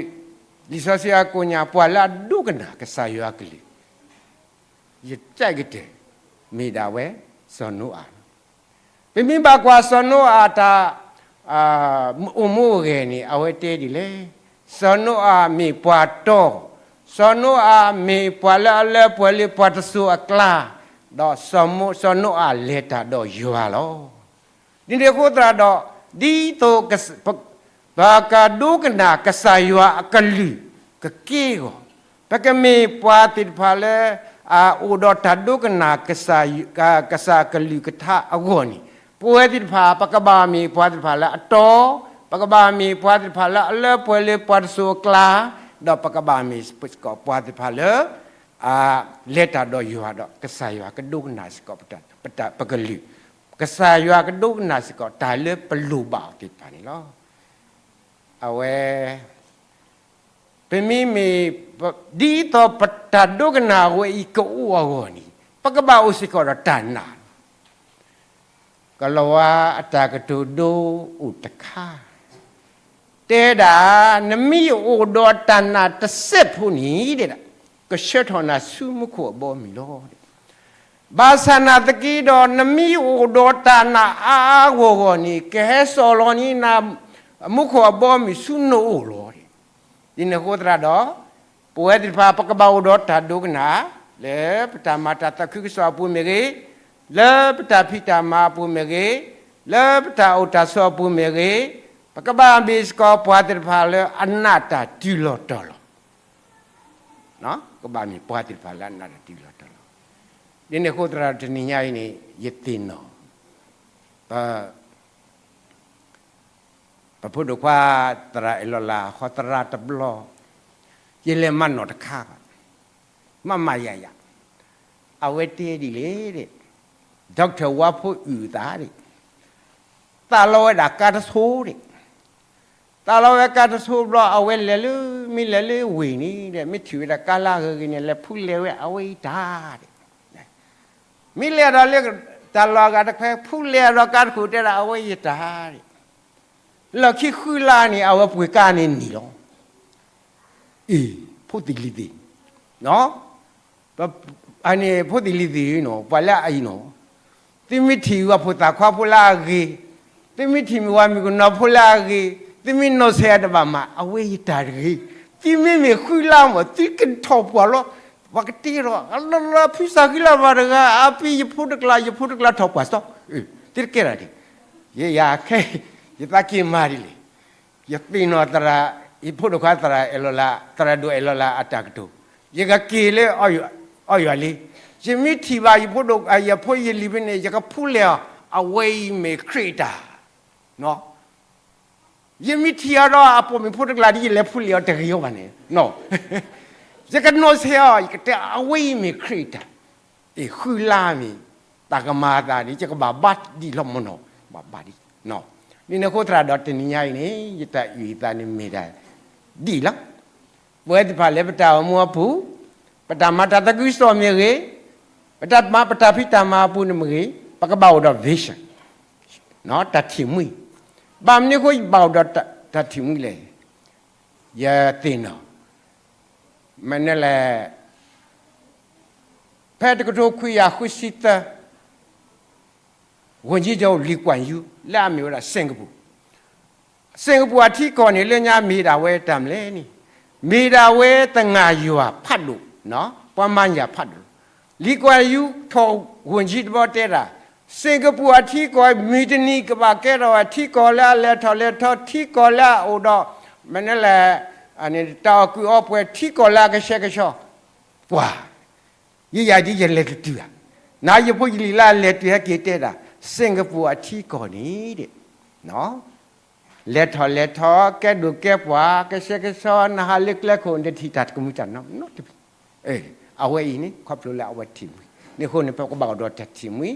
လံာ်စီဆှံအကိညါ ပှၤလၢအဒိကနၣ်ကစၢ်ယွၤအကလုၢ် ယကဲကတၢၢ် မ့ၢ်ဒၣ်ဝဲ စီၤနိအၤလီၤ. ပမ့ၢ်ဘၣ်ကွၢ်စီၤနိအၤတၢ် အိၣ်မူအိၣ်ဂဲၤန့ၣ် အဝဲတဲဒ်လဲၣ်, စီၤနိအၤမ့ၢ်ပှၤတီ, စီၤနိအၤမ့ၢ်ပှၤလၢအလၢပှဲၤလၢပှၤတစိၤအကျါ, ဒီးစီၤနိအၤလဲၤတၢ်ဒီးယွၤလီၤ. ဒ်န့ၣ်အဃိသတးဒီး, ဒ်သိး ပကဒိကနၣ်ကစၢ်ယွၤအကလုၢ်ကက့ၢ်အဂီၢ်, ပကမ့ၢ်ပှၤသ့ၣ်တဖၣ်လၢ အအိၣ်ဒီးတၢ်ဒိကနၣ် ကစၢ်ကလုၢ်ကထါအဂီၢ်န့ၣ်, ပဝဲသ့ၣ်တဖၣ် ပကဘၣ်မ့ၢ်ပှၤသ့ၣ်တဖၣ်လၢအတီ, ပကဘၣ်မ့ၢ်ပှၤသ့ၣ်တဖၣ်လၢအလၢပှဲၤလၢပှၤတစိၤအကျါ, ဒီးပကဘၣ်မ့ၢ်စ့ၢ်ကီးပှၤသ့ၣ်တဖၣ်လၢ အလဲၤတၢ်ဒီးယွၤဒီး ကစၢ်ယွၤကဒိကနၣ်စ့ၢ်ကီး ပကလုၢ်, ကစၢ်ယွၤကဒိကနၣ်စ့ၢ်ကီး တၢ်လၢပလိၣ်ဘၣ်အီၤသ့ၣ်တဖၣ်န့ၣ်လီၤ. အဝဲ ပမ့မ့ၢ် ဒ်သိးပတၢ်ဒိကနၣ်ဝဲအံၤကအိၣ်အဂီၢ်န့ၣ်, ပကဘၣ်အိၣ်စ့ၢ်ကီးဒီးတၢ်နာ်လီၤ. ကလၤဝါအတၢ်ကတိၤဒိအိၣ်တခါ တဲဒၣ်, နမ့ၢ်အိၣ်ဒီးတၢ်နာ်တစဲးဖိန့ၣ်ဒဲဒၣ်, ကဆှၢထီၣ်နၤဆူမူခိၣ်အဘီအမုၢ်လီၤ. ဘၣ်ဆၣ်နာ်သက့ဒီး နမ့ၢ်အိၣ်ဒီးတၢ်နာ်အါအါဂီၢ်ဂီၢ်န့ၣ်, ကဟဲစိာ်လီၤန့ၢ်နၤ မူခိၣ်အဘီအမုၢ်ဆူနအိၣ်လီၤ. ဒ်န့ၣ်အဃိသတးဒီး, ပဝဲသ့ၣ်တဖၣ် ပကဘၣ်အိၣ်ဒီးတၢ်ဒိကနၣ်, လၢပတၢ်မၤတၢ်သးခုကစီၣ်အပူၤမ့ၢ်ဂ့ၤ, လၢပတၢ်ဖံးတၢ်မၤအပူၤမ့ၢ်ဂ့ၤ, လၢပတၢ်အိၣ်တၢ်ဆိးအပူၤမ့ၢ်ဂ့ၤ, ပကဘၣ်မ့ၢ်စ့ၢ်ကီးပှၤသ့ၣ်တဖၣ်လၢအနာ်တၢ်တုၤလီၤတီၤလီၤ. ကဘၣ်မ့ၢ်ပှၤသ့ၣ်တဖၣ်လၢအနာ်တၢ်တုၤလီၤတီၤလီၤ. ဒ်န့ၣ်အဃိသတးဒီး တနံၤညါအံၤန့ၣ် ယသ့ၣ်နီၣ် ပဖိဒိၣ်ခွါ သရၣ်အဲၣ်လီၤလး ဟီသရၣ်တဘျီ, ယလဲၤမၤနီၣ်တခါဘၣ်, မၤမၤယၤယၤ, အဝဲတဲဒ်လဲၣ်, Doctor ဝါဖိအုၣ်သးဒၣ်, သးလီဝဲဒၣ်ကါတဆိဒၣ်, သးလီဝဲကါတဆိဘျီ အဝဲလဲၤလၢ မ့ၢ်လဲၤလၢဝ့ၢ်န့ၣ်ဒၣ် မ့ၢ်ထံၣ်ဝဲဒၣ်ကါလၢအဂ့ၤဂ့ၤန့ၣ် လဲၤဖူးလဲၤဝဲအဝဲအံၤတၢ်ဒၣ် မ့ၢ်လဲၤဒီးလၢ တၢ်လီၢ်အဂၤတခွဲ ဖူးလဲၤဒီးကါတခိၣ်တဲဒၣ် အဝဲယတၢ်ဒၣ်, လီၢ်ခံဃုလါန့ၣ် အဝဲပှ့ၤကါန့ၣ်နံၤလီၤ. အ့ၣ်, ဖိသ့ၣ်လံၤသ့ၣ်, အန့ၣ်ဖိသ့ၣ်လံၤသ့ၣ်နီၤ ပှၤလၢအအံၤနီၤ, သုမ့ၢ်ထံၣ်ဝဲဖိသၣ်ခွါဖိလၢအဂ့ၤ, သုမ့ၢ်ထံၣ်မ့ၢ်ဝဲမုၣ်ကနီၤဖိလၢအဂ့ၤ, သုမ့ၢ်နီၢ်ဆဲးအတဘၣ်မး အဝဲယတၢ်တဂ့ၤ, သုမ့မ့ၢ်ဃုလါမး သုကထီၣ်ပှၢ်လီၤ ပှၤကတ့ထီၣ် အလီၤလီၤ ဖုစၢ်ဃံလၤဘၣ်တဂၤ အပ့ၤ ယဖိတကျါ ယဖိတကျါထီၣ်ပှၢ်စီ, သုတကဲထီၣ်ဒံး, ယဲယၤခဲ ယသးက့ၤမၤဒ်လဲၣ်, ယသ့ၣ်နီၣ်သရၣ်, ယဖိဒိၣ်ခွါသရၣ်အဲၣ်လီၤလၢ သရၣ်ဒိၣ်အဲၣ်လီၤလၢအတၢ်ကတိၤ, ယကက့ၤလၢအီၣ်ယွၤလံ, ယမ့ၢ်ထံၣ်ဘၣ်ယဖိဒိၣ် ယဖိယလံၤဖဲန့ၣ် ယကဖူလဲၣ်အီၤ, အဝဲအံၤမ့ၢ်ခရံာ်အတၢ် ယမ့ၢ်ထံၣ်အီၤဒီးအပိာ်မုၣ်ဖိတကျါဒ်ယလဲၤဖူလဲၣ်အီၤတဂ့ၤအီၤဘၣ်န့ၣ်, ယကနိးဆဲးအီၤ ယကတဲ အဝဲအံၤမ့ၢ်ခရံာ်အတၢ်, အ့ၣ် ဃုလါမ့ၢ် တၢ်ကမၤအသးန့ၣ် ယကဘၣ်ဘါဒံးလီၤမနီၤ, ဘၣ်ဘါဒံး, န့ၣ်အဃိသရၣ်ဒီးတနံၤညါအံၤန့ၣ် ယတၢ်အုၣ်ယသးန့ၣ်မ့ၢ်ဒၣ် ဒ်လီၤ ပဝဲသ့ၣ်တဖၣ်လၢပတၢ်အိၣ်မူအပူၤ, ပတၢ်မၤတၢ်သးခုကစီၣ်မ့ၢ်ဂ့ၤ, ပတၢ်မၤပတၢ်ဖံးတၢ်မၤအပူၤန့ၣ်မ့ၢ်ဂ့ၤ, ပကဘၣ်အိၣ်ဒီး vision, တၢ်ထံၣ်မှံ, ဘၣ်မနုၤအဃိယဘၣ်အိၣ်ဒီးတၢ်ထံၣ်မှံလဲၣ်, ယသ့ၣ်နီၣ်, မနုၤလဲၣ်, ဖဲတကထိခွံကယၤဃုဆံသၢ ဝန်ကြီးချုပ် Lee Kuan Yew လၢအမ့ၢ်ဝဲဒၣ် စင်္ကာပူ စင်္ကာပူအထံကီၢ်န့ၣ် လၢညါမ့ၢ်ဒၣ်ဝဲတၢ်မနုၤလဲၣ်န့ၣ်, မ့ၢ်ဒၣ်ဝဲသငၢ်ယွၤဖးဒိၣ်, ပှၤမၤညၣ်ဖးဒိၣ်, Lee Kuan Yew ထီၣ်ဝန်ကြီးတဘျီတဲဒၣ်, စင်္ကာပူအထံကီၢ် မုၢ်တနံၤကဘၣ်ကဲထီၣ်ဝဲထံကီၢ်လၢအလဲၤထီၣ်လဲၤထီ, ထံကီၢ်လၢအအိၣ်ဒီး မနုၤလဲၣ်, တၢ်အီၣ်ကုာ်အီပှဲၤ, ထံကီၢ်လၢအကဆှဲကဆှီ, ပှၤ ယဲယၤဒ်ယလဲၤတတုၤဧါ, နၤယဖိယလံၤလၢအလဲၤတုၤဟဲက့ၤတဲဒၣ်, စင်္ကာပူအထံကီၢ်န့ၣ် လဲၤထီၣ်လဲၤထီ ကဲဒိၣ်ကဲပှၤ ကဆှဲကဆှီ နဟးလၢကျဲခိၣ် နတထံၣ်တၢ်တကမုာ်တၢ်နီတမံၤ, အဝဲအံၤန့ၣ် ခီဖျိလၢအဝဲထံၣ်မှံ, န့ၣ်အဃိန့ၣ် ပကဘၣ်အိၣ်ဒီးတၢ်ထံၣ်မှံ,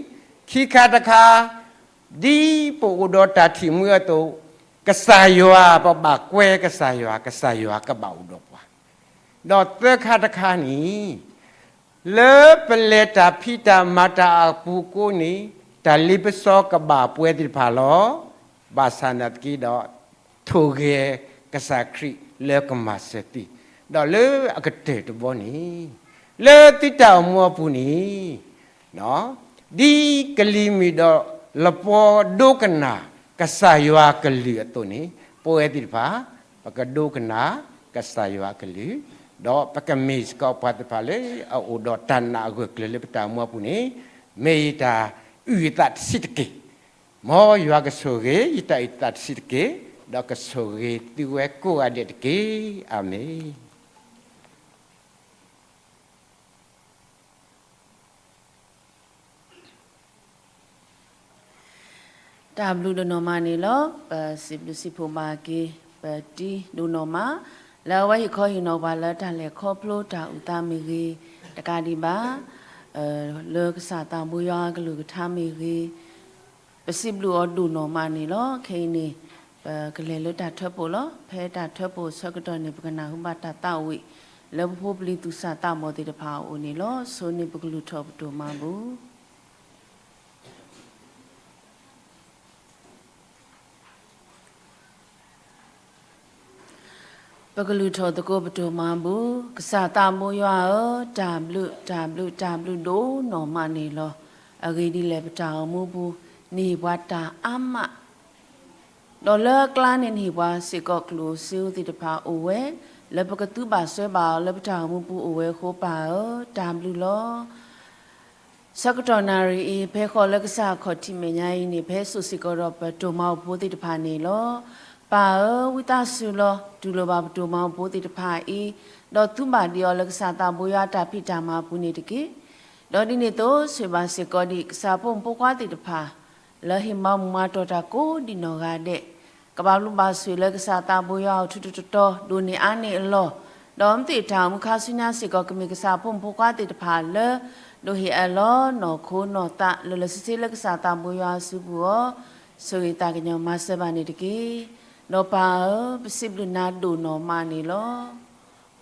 ခံခါတခါ ဒ်ပအိၣ်ဒီးတၢ်ထံၣ်မှံအသိး, ကစၢ်ယွၤ ပဘၣ်ကွဲကစၢ်ယွၤ ကစၢ်ယွၤကဘၣ်အိၣ်ဒီးပှၤ, ဒီးသၢခါတခါန့ၣ် လၢပလဲၤတၢ်ဖံးတၢ်မၤတၢ်အပူၤအဃိန့ၣ်, တၢ်လ့ပစီကဘၣ်ပဝဲသ့ၣ်တဖၣ်လီၤ. ဘၣ်ဆၣ်သနာ်က့ဒီး ထိၣ်ဂဲၤကစၢ်ခရံာ်လၢကမၤစၢၤသု, ဒီးလၢအကတၢၢ်တဘီန့ၣ်, လၢသုတၢ်အိၣ်မူအပူၤန့ၣ်, ဒ်ကလံၤမုၢ်ဒီးလပီဒိကနၣ်ကစၢ်ယွၤအကလုၢ်အသိးန့ၣ်, ပဝဲသ့ၣ်တဖၣ် ပကဒိကနၣ်ကစၢ်ယွၤအကလုၢ်, ဒီးပကမ့ၢ်စ့ၢ်ကီးပှၤသ့ၣ်တဖၣ်လၢအအိၣ်ဒီးတၢ်နာ်အဂၢၢ်ကျၢၤလၢပတၢ်အိၣ်မူအပူၤန့ၣ်, မ့ၢ်ယတၢ်အုၣ်ယသးတဆံးတက့ၢ်. မ်ယွၤကဆိၣ်ဂ့ၤယတၢ်အုၣ်ယသးတဆံးတက့ၢ်, ဒီးကဆိၣ်ဂ့ၤသုဝဲကိးဂၤဒဲးတက့ၢ်. အၤမ့ၣ်. တၢ်ဘျုးဒိၣ်နီၢ်မးန့ၣ်လီၤ. ပစံးဘျုးစံးဖှိၣ်ဘၣ်က့ၤ ပတံၤဒိၣ်နီၢ်မး လၢအဝဲဟ့ၣ်ခီဟ့ၣ်နီၤပှၤလၢတၢ်လဲၤခီဖျိတၢ်အုၣ်သးမ့ၢ်ဂ့ၤ, တကးဒံးဘၣ် လၢကစၢ်သးဘိယွၤအကလုၢ်ကထါမ့ၢ်ဂ့ၤ, ပစံးဘျုးအီၤဒိၣ်နီၢ်မးန့ၣ်လီၤ. ခဲအံၤန့ၣ် ပကလဲၤလၢတၢ်ထၢဖှိၣ်လီၤ. ဖဲတၢ်ထၢဖှိၣ်အဆၢကတီၢ်န့ၣ် ပကနၢ်ဟူဘၣ်တၢ်သးဝံၣ် လၢပဖိပလံၤသူၣ်စၢ်သးဘီၣ်သ့ၣ်တဖၣ်အအိၣ်န့ၣ်လီၤ. ဆိန့ၣ်ပကလုၢ်ထီၣ်ပဒိၣ်မးပူၤ ပကလုၢ်ထီၣ်သကိးပဒိၣ်မးပူၤ, ကစၢ်သးဘိယွၤဧၢ, တၢ်ဘျုး တၢ်ဘျုး တၢ်ဘျုးဒိၣ်နီၢ်မးန့ၣ်လီၤ. အဂ့ၢ်ဒ်လဲၣ် ပတၢ်အိၣ်မူပူၤ နဟ့ၣ်ပှၤတၢ်အါမး, ဒီးလၢအကျါန့ၣ် နဟ့ၣ်ပှၤစ့ၢ်ကီးကျိၣ်ဧိၤစ့ဧိၤသ့ၣ်တဖၣ်အိၣ်ဝဲ, လၢပကသူဘၣ်စွဲဘၣ်အီၤလၢပတၢ်အိၣ်မူပူၤအိၣ်ဝဲအဃိ ပၢ်ဧၢ, တၢ်ဘျုးလီၤ. ဆၢကတီၢ်နၣ်ရံၣ်အံၤ ဖဲဃီၤလၢကစၢ်အခီၣ်ထံးမဲာ်ညါအံၤန့ၣ် ဖဲစိာ်စ့ၢ်ကီးဒီးပတိၢ်မၤအိၣ်ဖိသ့ၣ်တဖၣ်န့ၣ်လီၤ. ပၢ်ဧၢ, ဝံသးစူၤလီၤ တူၢ်လိာ်ဘၣ်ပတိၢ်မၤအိၣ်ဖိသ့ၣ်တဖၣ်အံၤ, ဒီးသူဘၣ်ဒံးအီၤလၢကစၢ်သးဘိယွၤအတၢ်ဖံးတၢ်မၤအပူၤန့ၣ်တက့ၢ်. ဒီးဒ်န့ၣ်အသိး ဆိၣ်ဂ့ၤဘၣ်စ့ၢ်ကီးဒံး ကစၢ်ဖိမုၣ်ဖိခွါသ့ၣ်တဖၣ် လၢဟ့ၣ်မၤမူးမၤတီၢ်တၢ်ကိးဒံးနီၢ်ဂၤဒဲး, ကဘၣ်ဘျုးဘၣ်ဆိၣ်ဂ့ၤလၢကစၢ်သးဘိယွၤအထူးထူးတီၤတီၤ ဒိၣ်န့ၢ်အါန့ၢ်အလီၢ်, ဒီးမ့ၢ်သ့ၣ်တၢ်အိၣ်မူခါဆူညါစ့ၢ်ကီး ကမ့ၢ်ကစၢ်ဖိမုၣ်ဖိခွါသ့ၣ်တဖၣ်လၢ ဒိးဟ့ၣ်အလီၢ်နီၢ်ခိနီၢ်သး လၢလၢဆ့ဆ့လၢကစၢ်သးဘိယွၤအစုပူၤအီၤ, ဆိၣ်ဂ့ၤသးကညီၤမၤစၢၤဘၣ်န့ၣ်တက့ၢ်. ဒီးပၢ်ဧၢ, ပစံးဘျုးနၤဒိၣ်နီၢ်မးန့ၣ်လီၤ.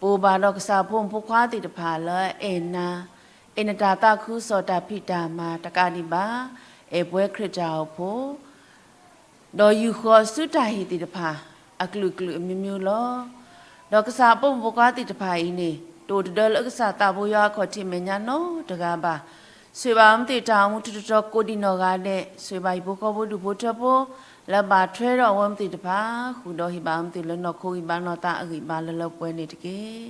ပအိၣ်ဘၣ်ဒီးကစၢ်ဖိမုၣ်ဖိခွါသ့ၣ်တဖၣ်လၢအဲၣ်နၤ, အဲၣ်နတၢ်သးခုကစီၣ်တၢ်ဖံးတၢ်မၤတကးဒံးဘၣ်, အဲၣ်ပဝဲခရံာ်တၢ်အိၣ်ဖှိၣ် ဒီးယူာ်ဃီၤဆူတၢ်ဟ့ၣ်သ့ၣ်တဖၣ် အကလုာ်ကလုာ်အမျိုးမျိုးလီၤ. ဒီးကစၢ်ဖိမုၣ်ဖိခွါသ့ၣ်တဖၣ်အံၤန့ၣ် တအိၣ်တဒၢလၢကစၢ်သးဘိယွၤအခီၣ်ထံးမဲာ်ညါနီတဂၤဘၣ်. ဆိၣ်ဂ့ၤဘၣ်မ့ၢ်သ့ၣ်တၢ်အိၣ်မူထူးထူးတီၤတီၤကိးဒံးနီၢ်ဂၤဒဲး, ဆိၣ်ဂ့ၤဘၣ်ဟံၣ်ဖိဃီဖိဒူၣ်ဖိထၢဖိ လၢဘၣ်ထွဲဒီးအဝဲမ့ၢ်သ့ၣ်တဖၣ်, ဃုာ်ဒီးဟ့ၣ်ဘၣ်မ့ၢ်သ့ၣ်လၢနီၢ်ခိဂံၢ်ဘါနီၢ်သးအဂံၢ်ဘါလၢလၢပှဲၤပှဲၤန့ၣ်တက့ၢ်.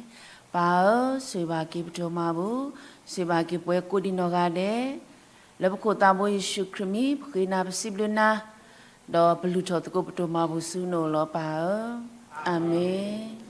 ပၢ်ဧၢ, ဆိၣ်ဂ့ၤဘၣ်က့ၤပဒိၣ်မးပူၤ, ဆိၣ်ဂ့ၤဘၣ်က့ၤပဝဲကိးဒံးနီၢ်ဂၤဒဲး, လၢပခိၣ်သးဘိယ့ၣ်ၡူးခရံာ်မံၤ ပဃ့နၤပစံးဘျုးနၤ, ဒီးပလုၢ်ထီၣ်သကိးပဒိၣ်မးပူၤဆူနအိၣ်လီၤပၢ်ဧၢ, အၤမ့ၣ်.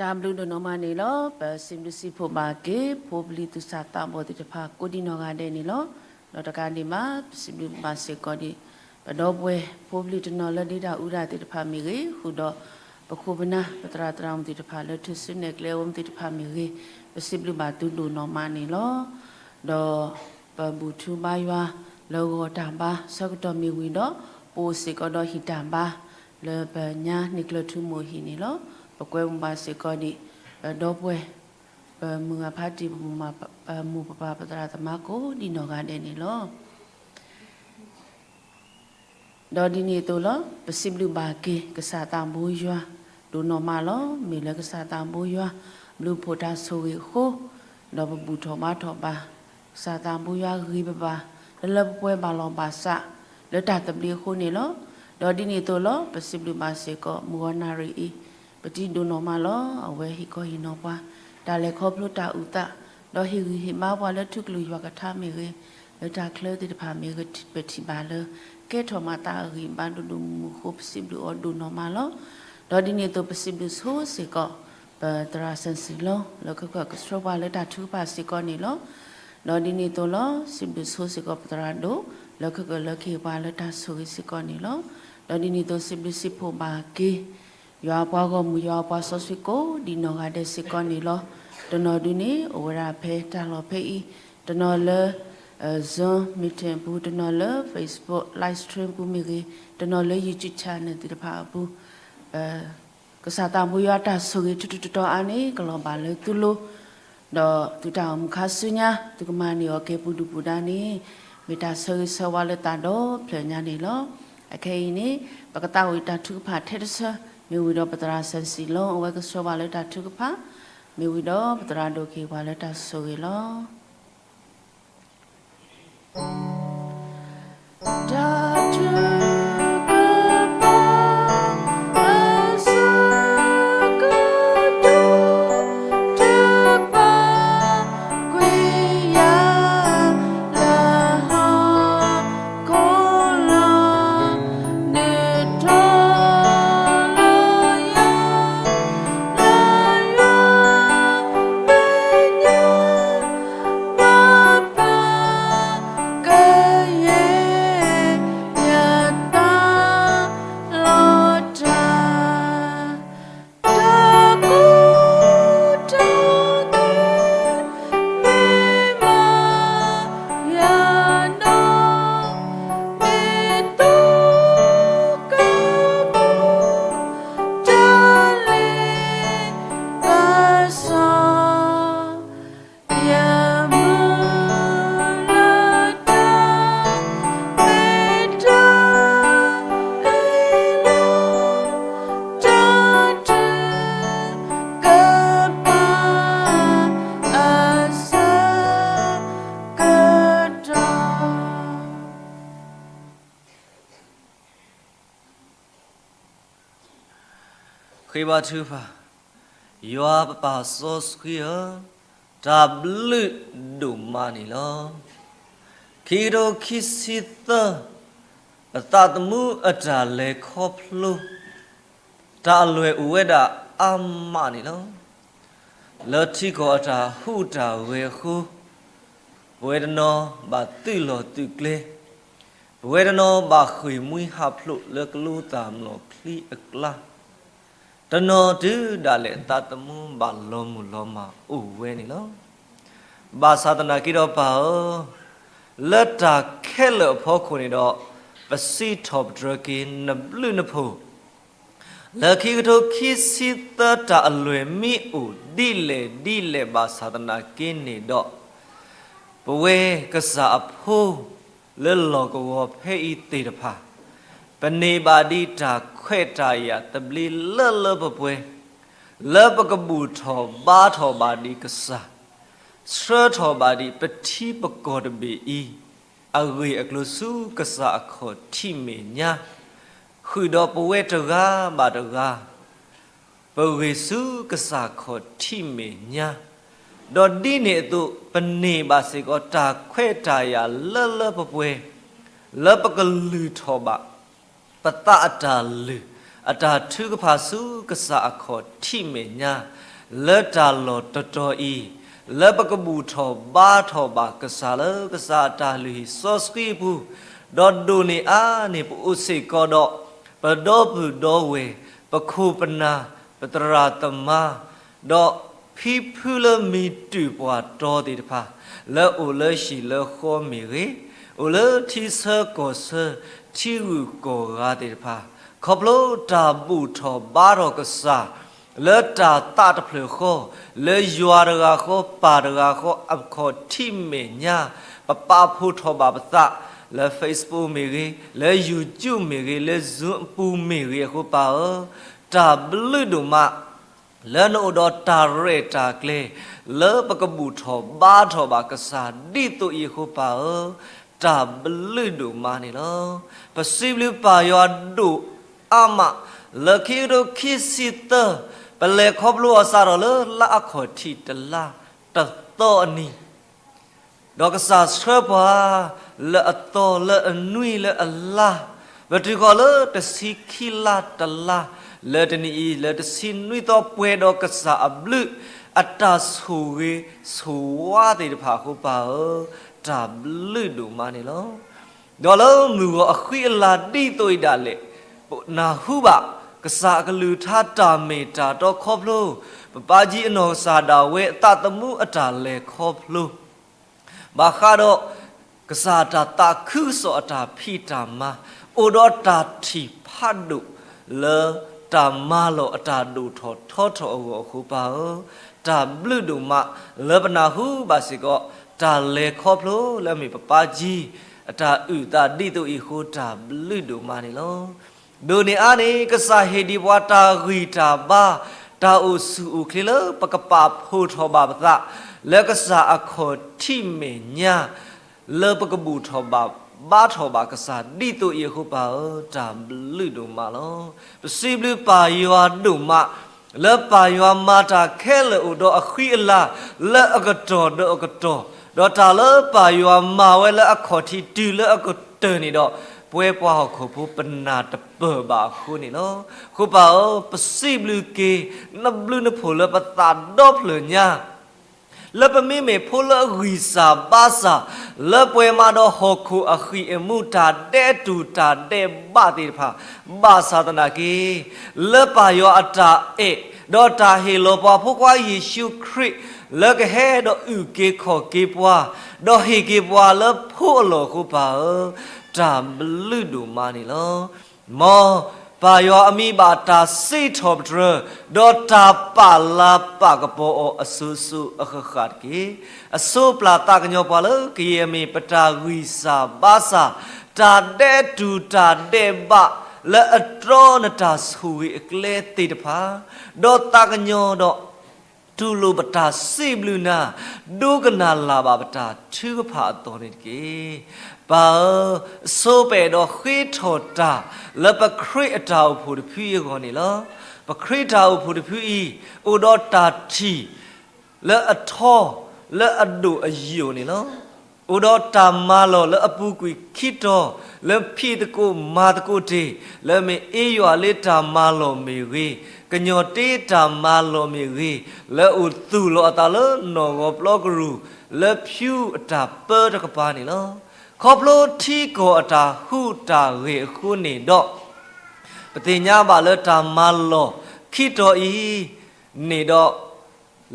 တၢ်ဘျုးဒိၣ်နီၢ်မးန့ၣ်လီၤ. ပစံးဘျုးစံးဖှိၣ်ဘၣ်က့ၤ ဖိပလံၤသူၣ်စၢ်သးဘီၣ်သ့ၣ်တဖၣ် ကိးဒံးနီၢ်ဂၤဒဲးန့ၣ်လီၤ. ဒီးတကးဒံးဘၣ် ပစံးဘျုးဘၣ်စ့ၢ်ကီးဒံး ပဒီပုၢ်ဝဲၢ်ဖိပလံၤတနီၤလၢဒ့တၢ်အူတၢ်သ့ၣ်တဖၣ်မ့ၢ်ဂ့ၤ, ဃုာ်ဒီးပခိၣ်ပနၢ် ပသရၣ်သရၣ်မုၣ်သ့ၣ်တဖၣ်လၢထူၣ်စုနဲၣ်ကျဲအိၣ်မူသ့ၣ်တဖၣ်မ့ၢ်ဂ့ၤ, ပစံးဘျုးဘၣ်သုဒိၣ်နီၢ်မးန့ၣ်လီၤ. ဒီးပဘူၣ်ထူဘါယွၤလၢဂီၤတၢ်ဘါ ဆၢကတီၢ်မ့ၢ်ဝံၤဒီး ပအိၣ်စ့ၢ်ကီးဒီးဟံၣ်တၢ်ဘါ လၢပညါန့ၢ်ကျၢၢ်ထူမိၢ်ဟံၣ်န့ၣ်လီၤ. ပကွဲမုာ်ဘၣ်စ့ၢ်ကီးဒံး ပဒီပုၢ်ဝဲၢ် ပမုၢ်ဂၢ်ဖးတံၢ် ပမိၢ်ပပၢ် ပသရၣ်သမါကိးဒံးနီၢ်ဂၤဒဲးန့ၣ်လီၤ. ဒီးဒ်န့ၣ်အသိးလီၤ ပစံးဘျုးဘၣ်က့ၤ ကစၢ်သးဘိယွၤ ဒိၣ်နီၢ်မးလီၤ. မ့ၢ်လၢကစၢ်သးဘိယွၤ ဘျုးဖှိၣ်တၢ်ဆိၣ်ဂ့ၤအဃိ, ဒီးပဘူၣ်ထီၣ်ဘါထီၣ်ဘၣ် ကစၢ်သးဘိယွၤဂ့ၤပဘၣ် လၢလၢပှဲၤပှဲၤဘၣ်လီၤဘၣ်စး လၢတၢ်သဘျ့အဃိန့ၣ်လီၤ. ဒီးဒ်န့ၣ်အသိးလီၤ ပစံးဘျုးဘၣ်စ့ၢ်ကီး မုၢ်ဂီၤနၣ်ရံၣ်အံၤ ပတံၤဒိၣ်နီၢ်မးလီၤ. အဝဲဟ့ၣ်ခီဟ့ၣ်နီၤပှၤ တၢ်လဲၤခီဖျိတၢ်အုၣ်သး ဒီးဟ့ၣ်ဂံၢ်ဟ့ၣ်ဘါပှၤလၢထူကလုၢ်ယွၤကထါမ့ၢ်ဂ့ၤ, လၢတၢ်ချၢသ့ၣ်တဖၣ်မ့ၢ်ဂ့ၤ ပထံၣ်ဘၣ်လၢ ကဲထီၣ်မၤသးအဂံၢ်ဘါဒိၣ်ဒိၣ်မုၢ်မုၢ်အဃိ ပစံးဘျုးအီၤဒိၣ်နီၢ်မးလီၤ. ဒီးဒ်န့ၣ်အသိး ပစံးဘျုးဆိစ့ၢ်ကီး ပသရၣ်စဲၣ်စံၣ်လီ လၢကကဆှၢပှၤလၢတၢ်ထုကဖၣ်စ့ၢ်ကီးန့ၣ်လီၤ. ဒီးဒ်န့ၣ်အသိးလီၤ စံးဘျုးဆိစ့ၢ်ကီးပသရၣ်ဒိၣ် လၢကကလၢကဟ့ၣ်ပှၤလၢတၢ်ဆိၣ်ဂ့ၤစ့ၢ်ကီးန့ၣ်လီၤ. ဒီးဒ်န့ၣ်အသိး စံးဘျုးစံးဖှိၣ်ဘၣ်က့ၤ ယွၤအပှၤဂီၢ်မုၢ် ယွၤအပှၤစီဆှံကိးဒံးနီၢ်ဂၤဒဲးစ့ၢ်ကီးန့ၣ်လီၤ. တနီၤဒုန့ၣ် အိၣ်ဝဲဒၣ်ဖဲတၢ်လီၢ်ဖဲအံၤ, တနီၤလၢ Zoom meeting အပူၤ, တနီၤလၢ Facebook live stream ပူၤမ့ၢ်ဂ့ၤ, တနီၤလၢ YouTube channel သ့ၣ်တဖၣ်အပူၤ ကစၢ်သးဘိယွၤတၢ်ဆိၣ်ဂ့ၤထူးထူးတီၤတီၤအါန့ၣ် ကလီၤဘၣ်လၢသုလိၤ, ဒီးသုတၢ်အိၣ်မူခါဆူညါ သုကမၤန့ၢ်အီၤကဲပူၤဒုၣ်ပူၤဒါန့ၣ် မ့ၢ်တၢ်ဆၢဂ့ၤဆၢဝါလၢသးဒီဖျၢၣ်ညါန့ၣ်လီၤ. အခဲအံၤန့ၣ် ပကသးဝံၣ်တၢ်ထုကဖၣ်ထဲတဆၢ မ့ၢ်ဝံၤဒီးပသရၣ်စဲၣ်စံၣ်လီ အဝဲကဆှၢပှၤလၢတၢ်ထုကဖၣ်, မ့ၢ်ဝံၤဒီးပသရၣ်ဒိၣ်ကဟ့ၣ်ပှၤလၢတၢ်ဆိၣ်ဂ့ၤလီၤ. ဃ့ဘါထုကဖၣ်, ယွၤပပၢ်စီဆှံဧၢ, တၢ်ဘျုးဒိၣ်မးန့ၣ်လီၤ. ခံကထိခံဆံသၢ ပသးသမူအတၢ်လဲၤခီဖျိ တၢ်အလွဲၢ်အိၣ်ဝဲဒၣ်အါမးန့ၣ်လီၤ. လၢထံကီၢ်အတၢ်ဟူးတၢ်ဂဲၤအဃိ ပဝဲတနီၤဘၣ်သုးလီၢ်သုးကျဲ, ပဝဲတနီၤဘၣ်ဃ့ၢ်မှံဟးဖျိးလၢကျိသၣ်မျိာ်ချံအကျါ, တနီၤတုၤဒၣ်လဲာ်သးသမူဘၣ်လီၤမုၢ်လီၤမၢ်အိၣ်ဝဲန့ၣ်လီၤ. ဘၣ်ဆၣ်သနာ်က့ဒီးပၢ်ဧၢ, လၢတၢ်ခဲလၢာ်အဖီခိၣ်န့ၣ်ဒီး ပစံးထီၣ်ပတြၢၤက့ၤနဘျုးနဖှိၣ် လၢခံကထိခံဆံသၢ တၢ်အလွဲၢ်မ့ၢ်အိၣ်ဒ်လဲၣ်ဒ်လဲၣ်ဘၣ်ဆၣ်သနာ်က့န့ၣ်ဒီး, ပဝဲကစၢ်အဖိ လၢလီၢ်ကဝီၤဖဲအံၤသ့ၣ်တဖၣ်, ပန့ၢ်ဘၣ်ဒံးတၢ်ခွဲးတၢ်ယာ်သဘျ့လၢလၢပှဲၤပှဲၤ, လၢပကဘူၣ်ထီၣ်ဘါထီၣ်ဘၣ်ဒံးကစၢ်, ဆှၢထီၣ်ဘၣ်ဒံးပထံပကီၢ်တဘ့ၣ်အံၤ အဂ့ၢ်အကျိၤဆူကစၢ်အခီၣ်ထံးမဲာ်ညါ, ဃုာ်ဒီးပဝဲတဂၤဘၣ်တဂၤ ပဂ့ၤဆူကစၢ်ခီၣ်ထံးမဲာ်ညါ, ဒီးဒ်န့ၣ်အသိး ပန့ၢ်ဘၣ်စ့ၢ်ကီးတၢ်ခွဲးတၢ်ယာ်လၢလၢပှဲၤပှဲၤ, လၢပကလုၢ်ထီၣ်ဘၣ် ပသးအတၢ်လုၢ် အတၢ်ထုကဖၣ်ဆူကစၢ်အခီၣ်ထံးမဲာ်ညါ, လၢတၢ်လီၢ်တတီၤအံၤ, လၢပကဘူၣ်ထီၣ်ဘါထီၣ်ဘၣ်ကစၢ်လၢကစၢ်အတၢ်လုၢ်ဟံၣ်စီဆှံအပူၤ, ဒီးဒိၣ်န့ၢ်အါန့ၢ် ပအိၣ်စ့ၢ်ကီးဒီး ပဒီပုၢ်ဒီဝဲၢ်, ပခိၣ်ပနၢ်, ပသရၣ်သမါ, ဒီးဖံဖုလၢမံၤတုၢ်ပှၤတီသ့ၣ်တဖၣ်, လၢအိၣ်လၢဟံၣ်လၢဃီမ့ၢ်ဂ့ၤ, အိၣ်လၢထံဆၢကီၢ်ဆၢ ထံဂုၤကီၢ်ဂၤသ့ၣ်တဖၣ်, ခီဖျိတၢ်ဘူၣ်ထီၣ်ဘါထီၣ်ကစၢ် လၢတၢ်သးတဖျၢၣ်ဃီ, လၢယွၤတဂၤဃီ ပၢ်တဂၤဃီ အခီၣ်ထံးမဲာ်ညါ, ပပာ်ဖှိၣ်ထီၣ်ဘၣ်ပသး လၢ Facebook မ့ၢ်ဂ့ၤ, လၢ YouTube မ့ၢ်ဂ့ၤ, လၢ Zoom အပူၤမ့ၢ်ဂ့ၤအဃိပၢ်ဧၢ, တၢ်ဘျုးဒိၣ်မး လၢနအိၣ်ဒီးတၢ်ရဲၣ်တၢ်ကျဲၤ လၢပကဘူၣ်ထီၣ်ဘါထီၣ်ဘၣ်ကစၢ်ဒ်သိးအံၤအဃိပၢ်ဧၢ, တၢ်ဘျုးဒိၣ်မးန့ၣ်လီၤ. ပစံးဘျုးပၢ်ယွၤဒိၣ်အါမး, လၢခံကထိခံဆံသၢ, ပလဲၤခီဖျိအီၤစးထီၣ်လၢလါအခီၣ်ထံးတလါတသီအနံၤ ဒီးကစၢ်ဆှၢပှၤ လၢအသီလၢအနွံလၢအလါ, ပတုၤဃီၤလၢတဆံခံလါတလါ, လၢတနံၤအံၤ လၢတဆံနွံသီပှဲၤဒီးကစၢ်အဘျုး အတၢ်ဆိၣ်ဂ့ၤဆိၣ်ဝါသ့ၣ်တဖၣ်အဃိပၢ်ဧၢ, တၢ်ဘျုးဒိၣ်မးန့ၣ်လီၤ. ဒီးလၢမုၢ်ဂီၤအဃံအလၤဒ်သိးအံၤဒၣ်လဲာ်, ပနၢ်ဟူဘၣ် ကစၢ်အကလုၢ်ကထါတၢ်မ့ၢ်တၢ်တီခီဖျိ, ပပၢ်ကၠံအနီၢ်ကစၢ်ဒၣ်ဝဲအသးသမူအတၢ်လဲၤခီဖျိ ဘၣ်ဃးဒီး ကစၢ်တၢ်သးခုကစီၣ်အတၢ်ဖံးတၢ်မၤ, အိၣ်ဒီးတၢ်ထံၣ်ဖးဒိၣ် လၢတၢ်မၤလီၢ်အတၢ်ဒိၣ်ထီၣ်ထီထီၣ်အဂီၢ်အဃိပၢ်ဧၢ, တၢ်ဘျုးဒိၣ်မး လၢပနၢ်ဟူဘၣ်စ့ၢ်ကီး တၢ်လဲၤခီဖျိလၢအမ့ၢ်ပပၢ်ကၠံ အတၢ်အုၣ်သးဒ်သိးအံၤအဃိ တၢ်ဘျုးဒိၣ်မးန့ၣ်လီၤ. ဒိၣ်န့ၢ်အါန့ၣ် ကစၢ်ဟ့ၣ်ဒံးပှၤတၢ်ဂံၢ်တၢ်ဘါ, တၢ်အိၣ်ဆူၣ်အိၣ်ချ့လၢပကပာ်ဖှိၣ်ထီၣ်ဘၣ်ပသး လၢကစၢ်အခီၣ်ထံးမဲာ်ညါ လၢပကဘူၣ်ထီၣ်ဘၣ်ဘါထီၣ်ဘၣ်ကစၢ်ဒ်သိးအံၤအဃိပၢ်ဧၢ, တၢ်ဘျုးဒိၣ်မးလီၤ. ပစံးဘျုးပၢ်ယွၤဒိၣ်မး လၢပၢ်ယွၤမၤတၢ်ခဲလၢာ်အိၣ်ဒီးအဃံအလၤ လၢအကတီၢ်ဒီးအကတီၢ်, ဒီးတၢ်လၢပၢ်ယွၤမၤဝဲလၢအခီၣ်ထံးတုၤလၢအကတၢၢ်န့ၣ်ဒီး ပဝဲပှၤဟီၣ်ခိၣ်ဖိပနၢ်တပၢၢ်ဘၣ်အဃိန့ၣ်လီၤ. အဃိပၢ်ဧၢ, ပစံးဘျုးက့ၤ နဘျုးနဖှိၣ်လၢပသးဒီဖျၢၣ်ညါ လၢပမ့မ့ၢ်ဖိလၢအဂံၢ်စၢ်ဘါစၢ်, လၢပှဲၤမးဒီးဟီၣ်ခိၣ်အဃံၢ်အမူ တၢ်ဒဲးတူၢ်တၢ်ဒဲးဘးသ့ၣ်တဖၣ်, ဘၣ်ဆၣ်သနာ်က့ လၢပၢ်ယွၤအတၢ်အဲၣ် ဒီးတၢ်ဟ့ၣ်လီၤပှၤဖိခွါယ့ၣ်ၡူးခရံာ် လၢကဟဲဒီးအုၣ်က့ၤခီၣ်က့ၤပှၤ, ဒီးဟ့ၣ်က့ၤပှၤလၢဖိအလီၢ်အဃိပၢ်ဧၢ, တၢ်ဘျုးဒိၣ်မးန့ၣ်လီၤ. မ်ပၢ်ယွၤအမံၤဘၣ်တၢ်စံးထီၣ်ပတြၢၤ, ဒီးတၢ်ပာ်လၤပာ်ကပီၤအီၤအစိၤစိၤအဃၣ်ဃၣ်တက့ၢ်. အစိပျၢ်သးကညီၤပှၤလၢကယဲၢ်မ့ၢ်ပတၢ်ဂံၢ်စၢ်ဘါစၢ်, တၢ်ဒဲးတူၢ်တၢ်ဒဲးဘး လၢအတြီနတၢ်ဆိၣ်ဂ့ၤအကျဲသ့ၣ်တဖၣ်, ဒီးသးကညီၤဒီး တူၢ်လိာ်ပတၢ်စံးဘျုးနၤ, ဒိကနၣ်လၢ်ဘၣ်ပတၢ်ထုကဖၣ်အသီၣ်န့ၣ်တက့ၢ်. ပၢ်ဧၢ, အဆိပအဲၣ်ဒိးဃ့ထီၣ်တၢ် လၢပခရံာ်အတၢ်အိၣ်ဖှိၣ်တဖုအံၤအဂီၢ်န့ၣ်လီၤ. ပခရံာ်တၢ်အိၣ်ဖှိၣ်တဖုအံၤ အိၣ်ဒီးတၢ်ထံၣ် လၢအထီ လၢအဒိၣ်အယိာ်န့ၣ်လီၤ. အိၣ်ဒီးတၢ်မၤလီၢ်လၢအပူၤကွံာ်ခံတီၤ, လၢဖံးသကိးမၤသကိးတ့ၢ်, လၢမ့ၢ်အ့ယွၤလ့တၢ်မၤလီၢ်မ့ၢ်ဂ့ၤ, ကညီၤတ့တၢ်မၤလီၢ်မ့ၢ်ဂ့ၤ, လၢအိၣ်သူၣ်လီၤအသးလၢနီၢ်ဂီၤပျီကရူၢ်, လၢဖၠူအတၢ်ပၢတကပၤန့ၣ်လီၤ. ခီဖျိထံကီၢ်အတၢ်ဟူးတၢ်ဂဲၤအဃိန့ၣ်ဒီး ပသ့ၣ်ညါဘၣ်လၢတၢ်မၤလီၢ်ခံတီၤအံၤန့ၣ်ဒီး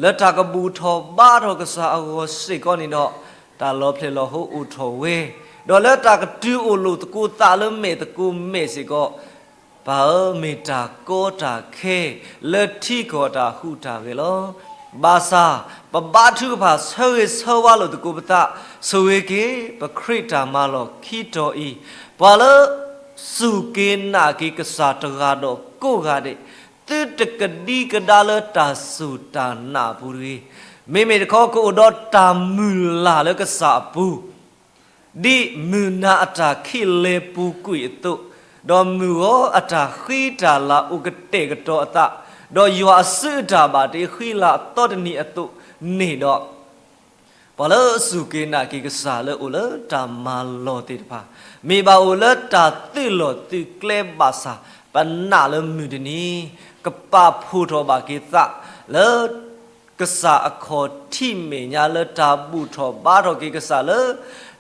လၢတၢ်ကဘူၣ်ထီၣ်ဘါထီၣ်ကစၢ်အဂီၢ်စ့ၢ်ကီးန့ၣ်ဒီး တၢ်လီၤဖျဲၣ်လီၤဟိအိၣ်ထီၣ်ဝဲ, ဒီးလၢတၢ်ကတုၤအိၣ်လိာ်သကိးသးလၢမဲာ်သကိးမဲာ်စ့ၢ်ကီး, ပၢ်ဧၢ, မ့ၢ်တၢ်ကီတၢ်ခဲ လၢထံကီၢ်တၢ်ဟူးတၢ်ဂဲၤလီၤ. ဘၣ်ဆၣ် ပဘါထုကဖၣ်ဆၢဂ့ၤဆၢဝါလိာ်သကိးပသး, ဆိၣ်ဂ့ၤက့ၤ ပခရံာ်တၢ်မၤလီၢ်ခံတီၤအံၤ, ပှၤလၢ စူၢ်က့ၤနာ်က့ၤကစၢ်တဂၤဒီးကိးဂၤဒဲး, သုတကဒံကဒါလၢတၢ်စူၢ်တၢ်နာ်အပူၤတဂ့ၤ. မ့မ့ၢ်တခီ ကအိၣ်ဒီးတၢ်မုၢ်လၢ်လၢကစၢ်အပူၤ, ဒ်မုၢ်နၤအတၢ်ခံးလဲၤပူၤကွံာ်အသိး, ဒီးမုၢ်ဂီၤအတၢ်ဃံတၢ်လၤအိၣ်ကတဲာ်ကတီၤအသး, ဒီးယွၤအစုအတၢ်ဘၣ်တ့ဃံလၤအသီတနံၤအသိးန့ၣ်ဒီး ပှၤလၢအစူၢ်က့ၤနာ်က့ၤကစၢ်လၢအိၣ်လၢတၢ်မၤလီၢ်သ့ၣ်တဖၣ်, မ့ၢ်ဘၣ်အိၣ်လၢတၢ်သုးလီၢ်သုးကျဲဘၣ်ဆၣ်, ပနာ်လၢမုၢ်တနံၤ, ကပာ်ဖှိၣ်ထီၣ်ဘၣ်က့ၤသးလၢ ကစၢ်အခီၣ်ထံးမဲာ်ညါ လၢတၢ်ဘူၣ်ထီၣ်ဘါထီၣ်က့ၤကစၢ်လၢ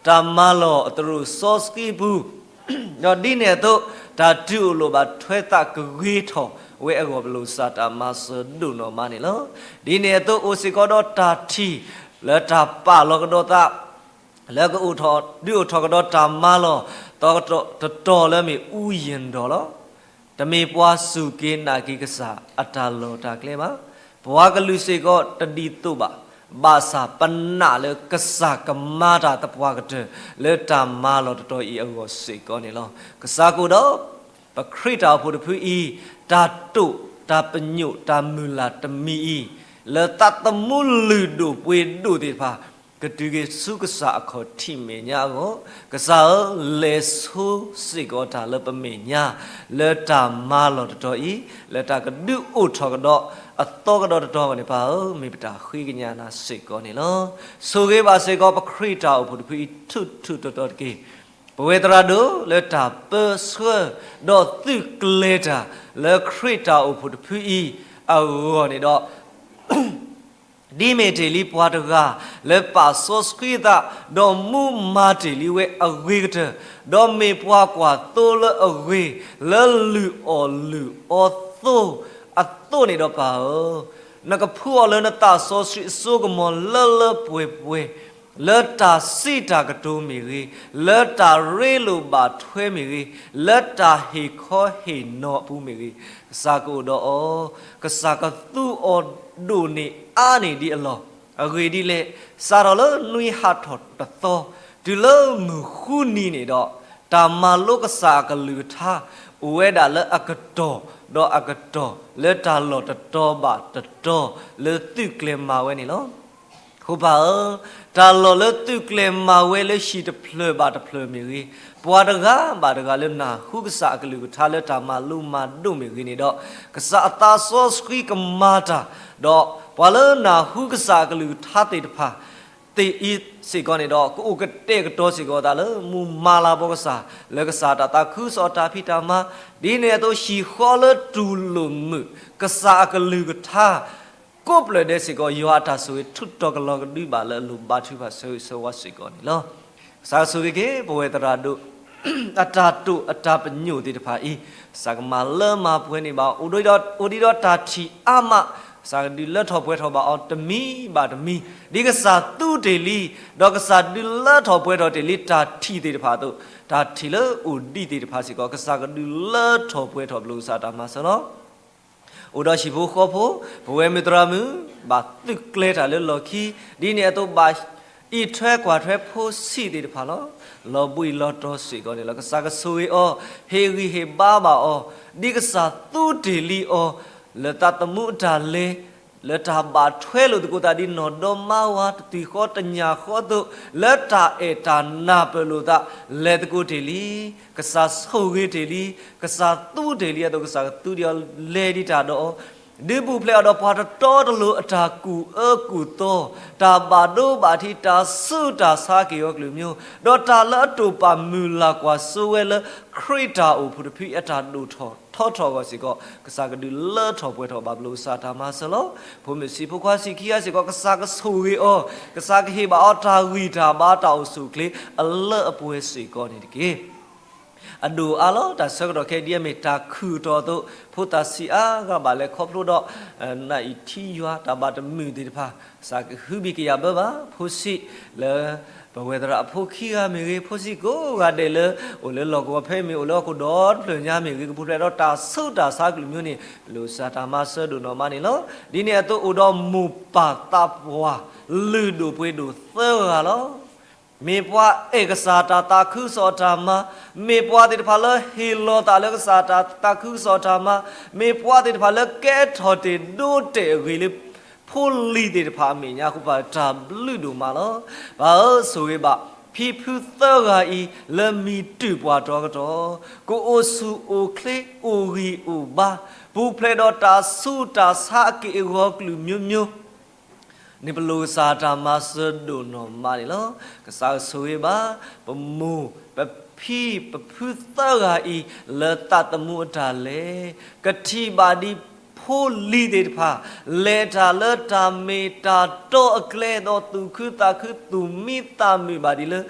တၢ်မၤလီၢ်အတရိၣ်စီဆှံအပူၤ, ဒီးဒ်န့ၣ်အသိး တၢ်ဒုးအိၣ်လိာ်ဘၣ်ထွဲသးကဂ့ၤထီၣ်ဝဲအဂီၢ် ပလိာ်ကစၢ်တၢ်မၤစၢၤဒိၣ်နီၢ်မးန့ၣ်လီၤ. ဒ်န့ၣ်အသိး အိၣ်စ့ၢ်ကီးဒီးတၢ်ထံၣ် လၢတၢ်ပာ်လီၤကဒီးသး လၢကအိၣ်ထီၣ် ဒုးအိၣ်ထီၣ်ကဒီးတၢ်မၤလီၢ် သီတတီၤလၢအမ့ၢ် အူယၣ်ဒီၣ် လီၤ. တမ့ၢ်ပှၤစူၢ်က့ၤနာ်က့ၤကစၢ်အတၢ်လီၢ်တၢ်ကျဲဘၣ်. ပှၤကလုာ်စ့ၢ်ကီးတဒ်သိးဘၣ်. ဘၣ်ဆၣ်ပနာ်လၢကစၢ်ကမၤတၢ်သပှၢ်ကတၢၢ် လၢတၢ်မၤလီၢ်တတီၤအံၤအဂီၢ်စ့ၢ်ကီးန့ၣ်လီၤ. ကစၢ်ကအိၣ်ဒီး ပခရံာ်တၢ်အိၣ်ဖှိၣ်တဖုအံၤ တၢ်တိာ်တၢ်ပညိၣ်တၢ်မုၢ်လၢ်တမံၤအံၤ လၢသးသမူလုၢ်ဒိၣ်ပှ့ၤဒိၣ်သ့ၣ်တဖၣ် ကတုၤက့ၤဆူကစၢ်အခီၣ်ထံးမဲာ်ညါအဂီၢ်, ကစၢ်ဧၢ, လဲၤဆိစ့ၢ်ကီးတၢ်လၢပမဲာ်ညါ လၢတၢ်မၤလီၢ်တတီၤအံၤ, လၢတၢ်ကဒုးအိၣ်ထီၣ်ကဒီးအသီကဒီးတတီၤအဂီၢ်န့ၣ် ပၢ်ဧၢ, မ့ၢ်ပတၢ်ဃ့ကညးနၤစ့ၢ်ကီးန့ၣ်လီၤ. ဆိၣ်ဂ့ၤဘၣ်စ့ၢ်ကီး ပခရံာ်တၢ်အိၣ်ဖှိၣ်တဖုအံၤ ထူးထူးတီၤတီၤတက့ၢ်. ပဝဲသရၣ်ဒိၣ်လၢတၢ်ပၢဆှၢ ဒီးသုးကျဲၤတၢ်လၢခရံာ်တၢ်အိၣ်ဖှိၣ်တဖုအံၤအဂီၢ်န့ၣ်ဒီး ဒ်မ့ၢ်တ့ၢ်လံပှၤတဂၤလၢပာ်စီဆှံသး, ဒီးမူမၤတ့ၢ်လံဝဲအဂ့ၤကတၢၢ်, ဒီးမ့ၢ်ပှၤကွၢ်သိလၢအဂ့ၤ, လၢလုၢ်အီၣ်လုၢ်အီသိအသိးန့ၣ်ဒီး ပၢ်ဧၢ, နကဖှူအီၤလၢနသးစီဆှံအစိကမီၤလၢလၢပှဲၤပှဲၤ, လၢတၢ်စံးတၢ်ကတိၤမ့ၢ်ဂ့ၤ, လၢတၢ်ရ့လိာ်ဘၣ်ထွဲမ့ၢ်ဂ့ၤ, လၢတၢ်ဟ့ၣ်ခီဟ့ၣ်နီၤအပူၤမ့ၢ်ဂ့ၤ, ကစၢ်ကအိၣ်ဒီးအီၤ, ကစၢ်ကသူအီၤဒိၣ်န့ၢ်အါန့ၢ်ဒံးအလီၢ်. အဂ့ၢ်ဒ်လဲၣ်, စးထီၣ်လၢနွံဟးထီၣ်တသီ, တုၤလၢမုၢ်ဃုနံၤန့ၣ်ဒီး, တၢ်မၤလိကစၢ်အကလုၢ်ကထါ အိၣ်ဝဲဒၣ်လၢအကတီၢ်ဒီးအကတီၢ် လၢတၢ်လီၢ်တတီၤဘၣ်တတီၤ လၢသုးကျဲၤမၤဝဲန့ၣ်လီၤ. အဃိပၢ်ဧၢ, တၢ်လီၢ်လၢသုးကျဲၤမၤဝဲလၢဟံၣ်တဖျၢၣ်ဘၣ်တဖျၢၣ်မ့ၢ်ဂ့ၤ, ပှၤတဂၤဘၣ်တဂၤလၢနၢ်ဟူကစၢ်အကလုၢ်ကထါလၢတၢ်မၤလိမၤဒိးမ့ၢ်ဂ့ၤန့ၣ်ဒီး, ကစၢ်အသးစီဆှံကမၤတၢ်, ဒီးပှၤလၢနၢ်ဟူကစၢ်အကလုၢ်ကထါသ့ၣ်တဖၣ် သ့ၣ်အံၤစ့ၢ်ကီးန့ၣ်ဒီး ကအိၣ်ကတဲာ်ကတီၤစ့ၢ်ကီးသးလၢ မူမၤလၤဘီကစၢ် လၢကစၢ်တၢ်သးခုကစီၣ်တၢ်ဖံးတၢ်မၤ, ဒ်န့ၣ်အသိး ဟံၣ်ဃီလၢတူၢ်လိာ်မုာ် ကစၢ်အကလုၢ်ကထါ ကိးဖျၢၣ်ဒဲးစ့ၢ်ကီး ယွၤအတၢ်ဆိၣ်ဂ့ၤ ထုးတီၤကလီၤကဒုဘၣ်လၢအလိၣ်ဘါထုကဖၣ်ဆၢဂ့ၤဆၢဝါစ့ၢ်ကီးန့ၣ်လီၤ. ကစၢ်ဆိၣ်ဂ့ၤက့ၤ ပဝဲသရၣ်ဒိၣ် အတၢ်တိာ်အတၢ်ပညိၣ်သ့ၣ်တဖၣ်အံၤ, ကစၢ်ကမၤလၢမၤပှဲၤန့ၢ်ဘၣ်, အိၣ်ဒံးဒီးတၢ်ထံၣ်အါမး, ကစၢ်ကဒုးလၢထီၣ်ပှဲၤထီၣ်ဘၣ်အီၤတမံၤဘၣ်တမံၤ, ဒ်ကစၢ်သူတ့ၢ်လံ, ဒီးကစၢ်ဒုးလၢထီၣ်ပှဲၤထီၣ်တ့ၢ်လံတၢ်ထံၣ်သ့ၣ်တဖၣ်အသိး, တၢ်ထံၣ်လၢအိၣ်ဒံးသ့ၣ်တဖၣ်စ့ၢ်ကီး ကစၢ်ကဒုးလၢထီၣ်ပှဲၤထီၣ် ပလိာ်ကစၢ်တၢ်မၤစၢၤလီၤ. အိၣ်ဒီးဟံၣ်ဖိဃီဖိ, ပဝဲမုၢ်သရၣ်မုၣ်, ဘၣ်သုးကျဲၤတၢ်လၢလီၢ်ခံ, ဒ်န့ၣ်အသိးဘၣ်အံးထွဲကွၢ်ထွဲဖိဆံးသ့ၣ်တဖၣ်လီၤ. လီၤဘှံးလီၤတီၤစ့ၢ်ကီးန့ၣ်လီၤ. ကစၢ်ကဆိၣ်ဂ့ၤအီၤ, ဟ့ၣ်ဂံၢ်ဟ့ၣ်ဘါဘၣ်အီၤ, ဒ်ကစၢ်သူတ့ၢ်လံအီၤ, လၢသးသမူအတၢ်လဲၤ, လၢတၢ်ဘၣ်ထွဲလိာ်သကိးသးဒ်နီၢ်ဒီမါဝၤတသွံၣ်ဃီတညၣ်ဃီအသိး, လၢတၢ်အဲၣ်တၢ်နၢ်ပၢၢ်လိာ်သး, လဲၤသကိးတ့ၢ်လံ, ကစၢ်ဆိၣ်ဂ့ၤတ့ၢ်လံ, ကစၢ်သူတ့ၢ်လံအသိး ကစၢ်ကသူဒံးအီၤလဲၤဒံးတၢ်ဒီးအီၤ, ဒုးပူၤဖျဲးအီၤဒီးပှၤတတီတလိၤအတၢ်ကူၣ်အၢကူၣ်သီ, တၢ်ဘၣ်ဒိဘၣ်ထံး တၢ်ဆူးတၢ်ဆါက့ၤအီၤကလုာ်မံၤ, ဒီးတၢ်လၢအတိာ်ပာ်မုၢ်လၢ်ကွၢ်စိဝဲလၢ ခရံာ်တၢ်အိၣ်ဖှိၣ်တဖုအတၢ်ဒိၣ်ထီၣ်ထီထီၣ်အဂီၢ်စ့ၢ်ကီး ကစၢ်ကဒုးလၢထီၣ်ပှဲၤထီၣ်ဘၣ် ပလိာ်ကစၢ်တၢ်မၤစၢၤလီၤ. ဖိမုၣ်ဆံးဖိခွါဆံးခံဂၤစ့ၢ်ကီး ကစၢ်ကဆိၣ်ဂ့ၤအီၤ, ကစၢ်ကဟ့ၣ်ဘၣ်အီၤတၢ်ဂံၢ်တၢ်ဘါတၢ်အိၣ်ဆူၣ်အိၣ်ချ့အလၢအပှဲၤစ့ၢ်ကီးန့ၣ်တက့ၢ်. အဒိၣ်အါလီၤ တၢ်ဆၢကတီၢ်ခဲအံၤဒ်အမ့ၢ်တၢ်ခုၣ်ထီၣ်အသိး ဖိသၣ်ဆံးအါဂၤဘၣ်လဲၤခီဖျိဒီး နအံၤထံယွၤတၢ်ဘၣ်တမုာ်သ့ၣ်တဖၣ် ကစၢ်ကဟုဘံၣ်ကယာ်ဘၢဘၣ် ဖိဆံးလၢ ပဝဲသရၣ်အဖိခံဂၤမ့ၢ်ဂ့ၤ ဖိဆံးကိးဂၤဒဲးလၢ အိၣ်လၢလီၢ်ကဝီၤဖဲမ့ၢ် အိၣ်လၢဟီၣ်ခိၣ်ဒီတဖျၢၣ်ညါမ့ၢ်ဂ့ၤ ကပူၤဖျဲးဒီးတၢ်ဆူးတၢ်ဆါကလုာ်မံၤန့ၣ် ပလိာ်ကစၢ်တၢ်မၤစၢၤဒိၣ်နီၢ်မးန့ၣ်လီၤ. ဒ်န့ၣ်အသိးအိၣ်ဒီးမိၢ်ပၢ်သးပှၢ် လုၢ်ဒိၣ်ပှ့ၤဒိၣ်သၢဂၤလီၤ. မ့ၢ်ပှၤအဲၣ်ကစၢ်တၢ်သးခုကစီၣ်တၢ်မၤ, မ့ၢ်ပှၤသ့ၣ်တဖၣ်လၢဟ့ၣ်လီၤသးလၢကစၢ်တၢ်သးခုကစီၣ်တၢ်မၤ, မ့ၢ်ပှၤသ့ၣ်တဖၣ်လၢကဲထီၣ်တ့ၢ်ဒိတဲာ်အဂ့ၢ်လၢ ဖိလံၤသ့ၣ်တဖၣ်အမဲာ်ညါအဃိ ပၢ်တၢ်ဘျုးဒိၣ်မးလီၤ. ပၢ်ဧၢ ဆိၣ်ဂ့ၤဘၣ် ဖံဖုသၢဂၤအံၤ လၢမံၤတုာ်ပှၤတီကတီၢ်, ကအိၣ်ဆူၣ်အိၣ်ချ့ အိၣ်ဂံၢ်အိၣ်ဘါ, ပူၤဖျဲးဒီးတၢ်ဆူးတၢ်ဆါအက့ၢ်အဂီၤကလုာ်မံၤမံၤ န့ၣ်ပလိာ်ကစၢ်တၢ်မၤစၢၤဒိၣ်နီၢ်မးန့ၣ်လီၤ. ကစၢ်ဆိၣ်ဂ့ၤဘၣ် ပမိၢ် ပဖံ ပဖုသၢဂၤအံၤ လၢသးသမူအတၢ်လဲၤ ကထံၣ်ဘၣ်ဒ် ဖိလံၤသ့ၣ်တဖၣ် လဲၤတၢ်လၢတၢ်မ့ၢ်တၢ်တီအကျဲ ဒီးသူၣ်ခုသးခုသူၣ်မံသးမုာ်ဘၣ်ဒ်လၢ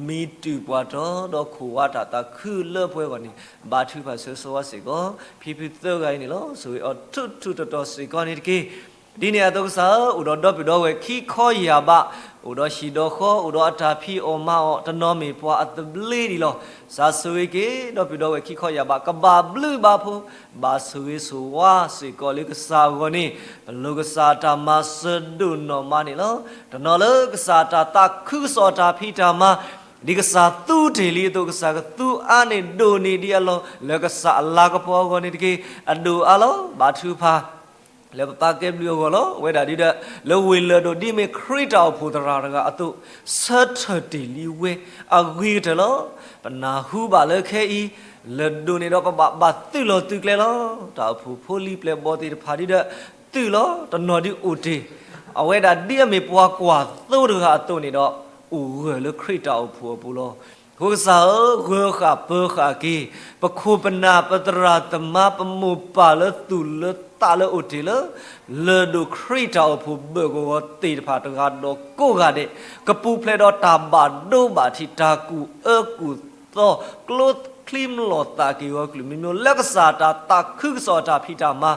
မံၤတုၢ်ပှၤတီဒီးခိၣ်ဝါတၢ်သးခုလၢပှဲၤအဂီၢ်န့ၣ် ဘါထုကဖၣ်ဆၢဂ့ၤဆၢဝါစ့ၢ်ကီး ဖံဖုသၢဂၤအံၤန့ၣ်လီၤ. ဆိၣ်ဂ့ၤအီၤထူထူတီတီစ့ၢ်ကီးန့ၣ်တက့ၢ်. ဒ်န့ၣ်အသိးကစၢ်ဧၢ, အိၣ်ဒီးဒီပုၢ်ဒီဝဲၢ်ခံခီယၢ်ဘး, အိၣ်ဒီးဟံၣ်ဒီးဃီ, အိၣ်ဒီးအတၢ်ဖံးအီၣ်မၤအီၣ်, တနီၤမ့ၢ်ပှၤအသဘျ့ဒံးလီၤ. ကစၢ်ဆိၣ်ဂ့ၤက့ၤ ဒီပုၢ်ဒီဝဲၢ်ခံခီယၢ်ဘး ကဘၣ်ဘျုးဘၣ်ဖှိၣ်, ဘၣ်ဆိၣ်ဂ့ၤဆိၣ်ဝါစ့ၢ်ကီးလၢကစၢ်အဂီၢ်န့ၣ် ပလိၣ်ကစၢ်အတၢ်မၤစၢၤဒိၣ်နီၢ်မးန့ၣ်လီၤ. တနီၤလၢကစၢ်အတၢ်သးခုကစီၣ်အတၢ်ဖံးတၢ်မၤ ဒ်ကစၢ်သူတ့ၢ်လံအသိး ကစၢ်ကသူအါန့ၢ်ဒိၣ်န့ၢ်ဒံးအလီၢ် လၢကစၢ်အလၤကပီၤအဂီၢ်န့ၣ်တက့ၢ်. အဒိၣ်အါလီၤ. ဘါထုကဖၣ် လၢပပၢ်ကဲဘျုးအဂီၢ်လီၤ. အဝဲဒၣ်ဒ်ဒီး လၢဝ့ၢ်လၢၢ်ဒိၣ်ဒ်မ့ၢ်ခရံာ်တၢ်အိၣ်ဖှိၣ်သရၣ်တဂၤအသိး ဆၢထၢၣ်တ့ၢ်လံဝဲအဂ့ၤကတၢၢ်လီၤ. ပနၢ်ဟူဘၣ်လၢခဲအံၤ လၢၢ်ဒိၣ်န့ၣ်ဒီးပဘၣ်ဘၣ်သုးလီၤသုးကျဲလီၤ. တၢ်အိၣ်ဖှိၣ်ဖိလံၤပျဲၢ်ဘီၣ်သ့ၣ်တဖၣ်ဒ်ဒီး သုးလီၤ. တနီၤဒ်အိၣ်တ့ၢ် အဝဲဒၣ်ဒ်အမ့ၢ်ပှၤကွၢ်သိတဂၤအသိးန့ၣ်ဒီး အိၣ်ဂၢၢ်လၢခရံာ်တၢ်အိၣ်ဖှိၣ်အပူၤလီၤ. အဃိကစၢ်ဧၢ, ဂၢၤဃာ်ပၢၤဃာ်က့ၤ ပခိၣ်ပနၢ်ပသရၣ်သမါ ပမိၢ်ပၢ်လၢသူၣ်လၢသးလၢအိၣ်တ့ၢ်လၢ လၢၢ်ဒိၣ်ခရံာ်တၢ်အိၣ်ဖှိၣ်ဘၢၣ်ကဝီၤသ့ၣ်တဖၣ်တဂၤဒီးကိးဂၤဒဲး ကပူၤဖျဲးဒီးတၢ်ဘၣ်ဒိဘၣ်ထံး တၢ်ကူၣ်အၢကူၣ်သီ ကျိချံမျိာ်သၣ်က့ၤဂီၤကလုာ်မံၤမံၤ လၢကစၢ်တၢ်သးခုကစီၣ်အတၢ်ဖံးတၢ်မၤ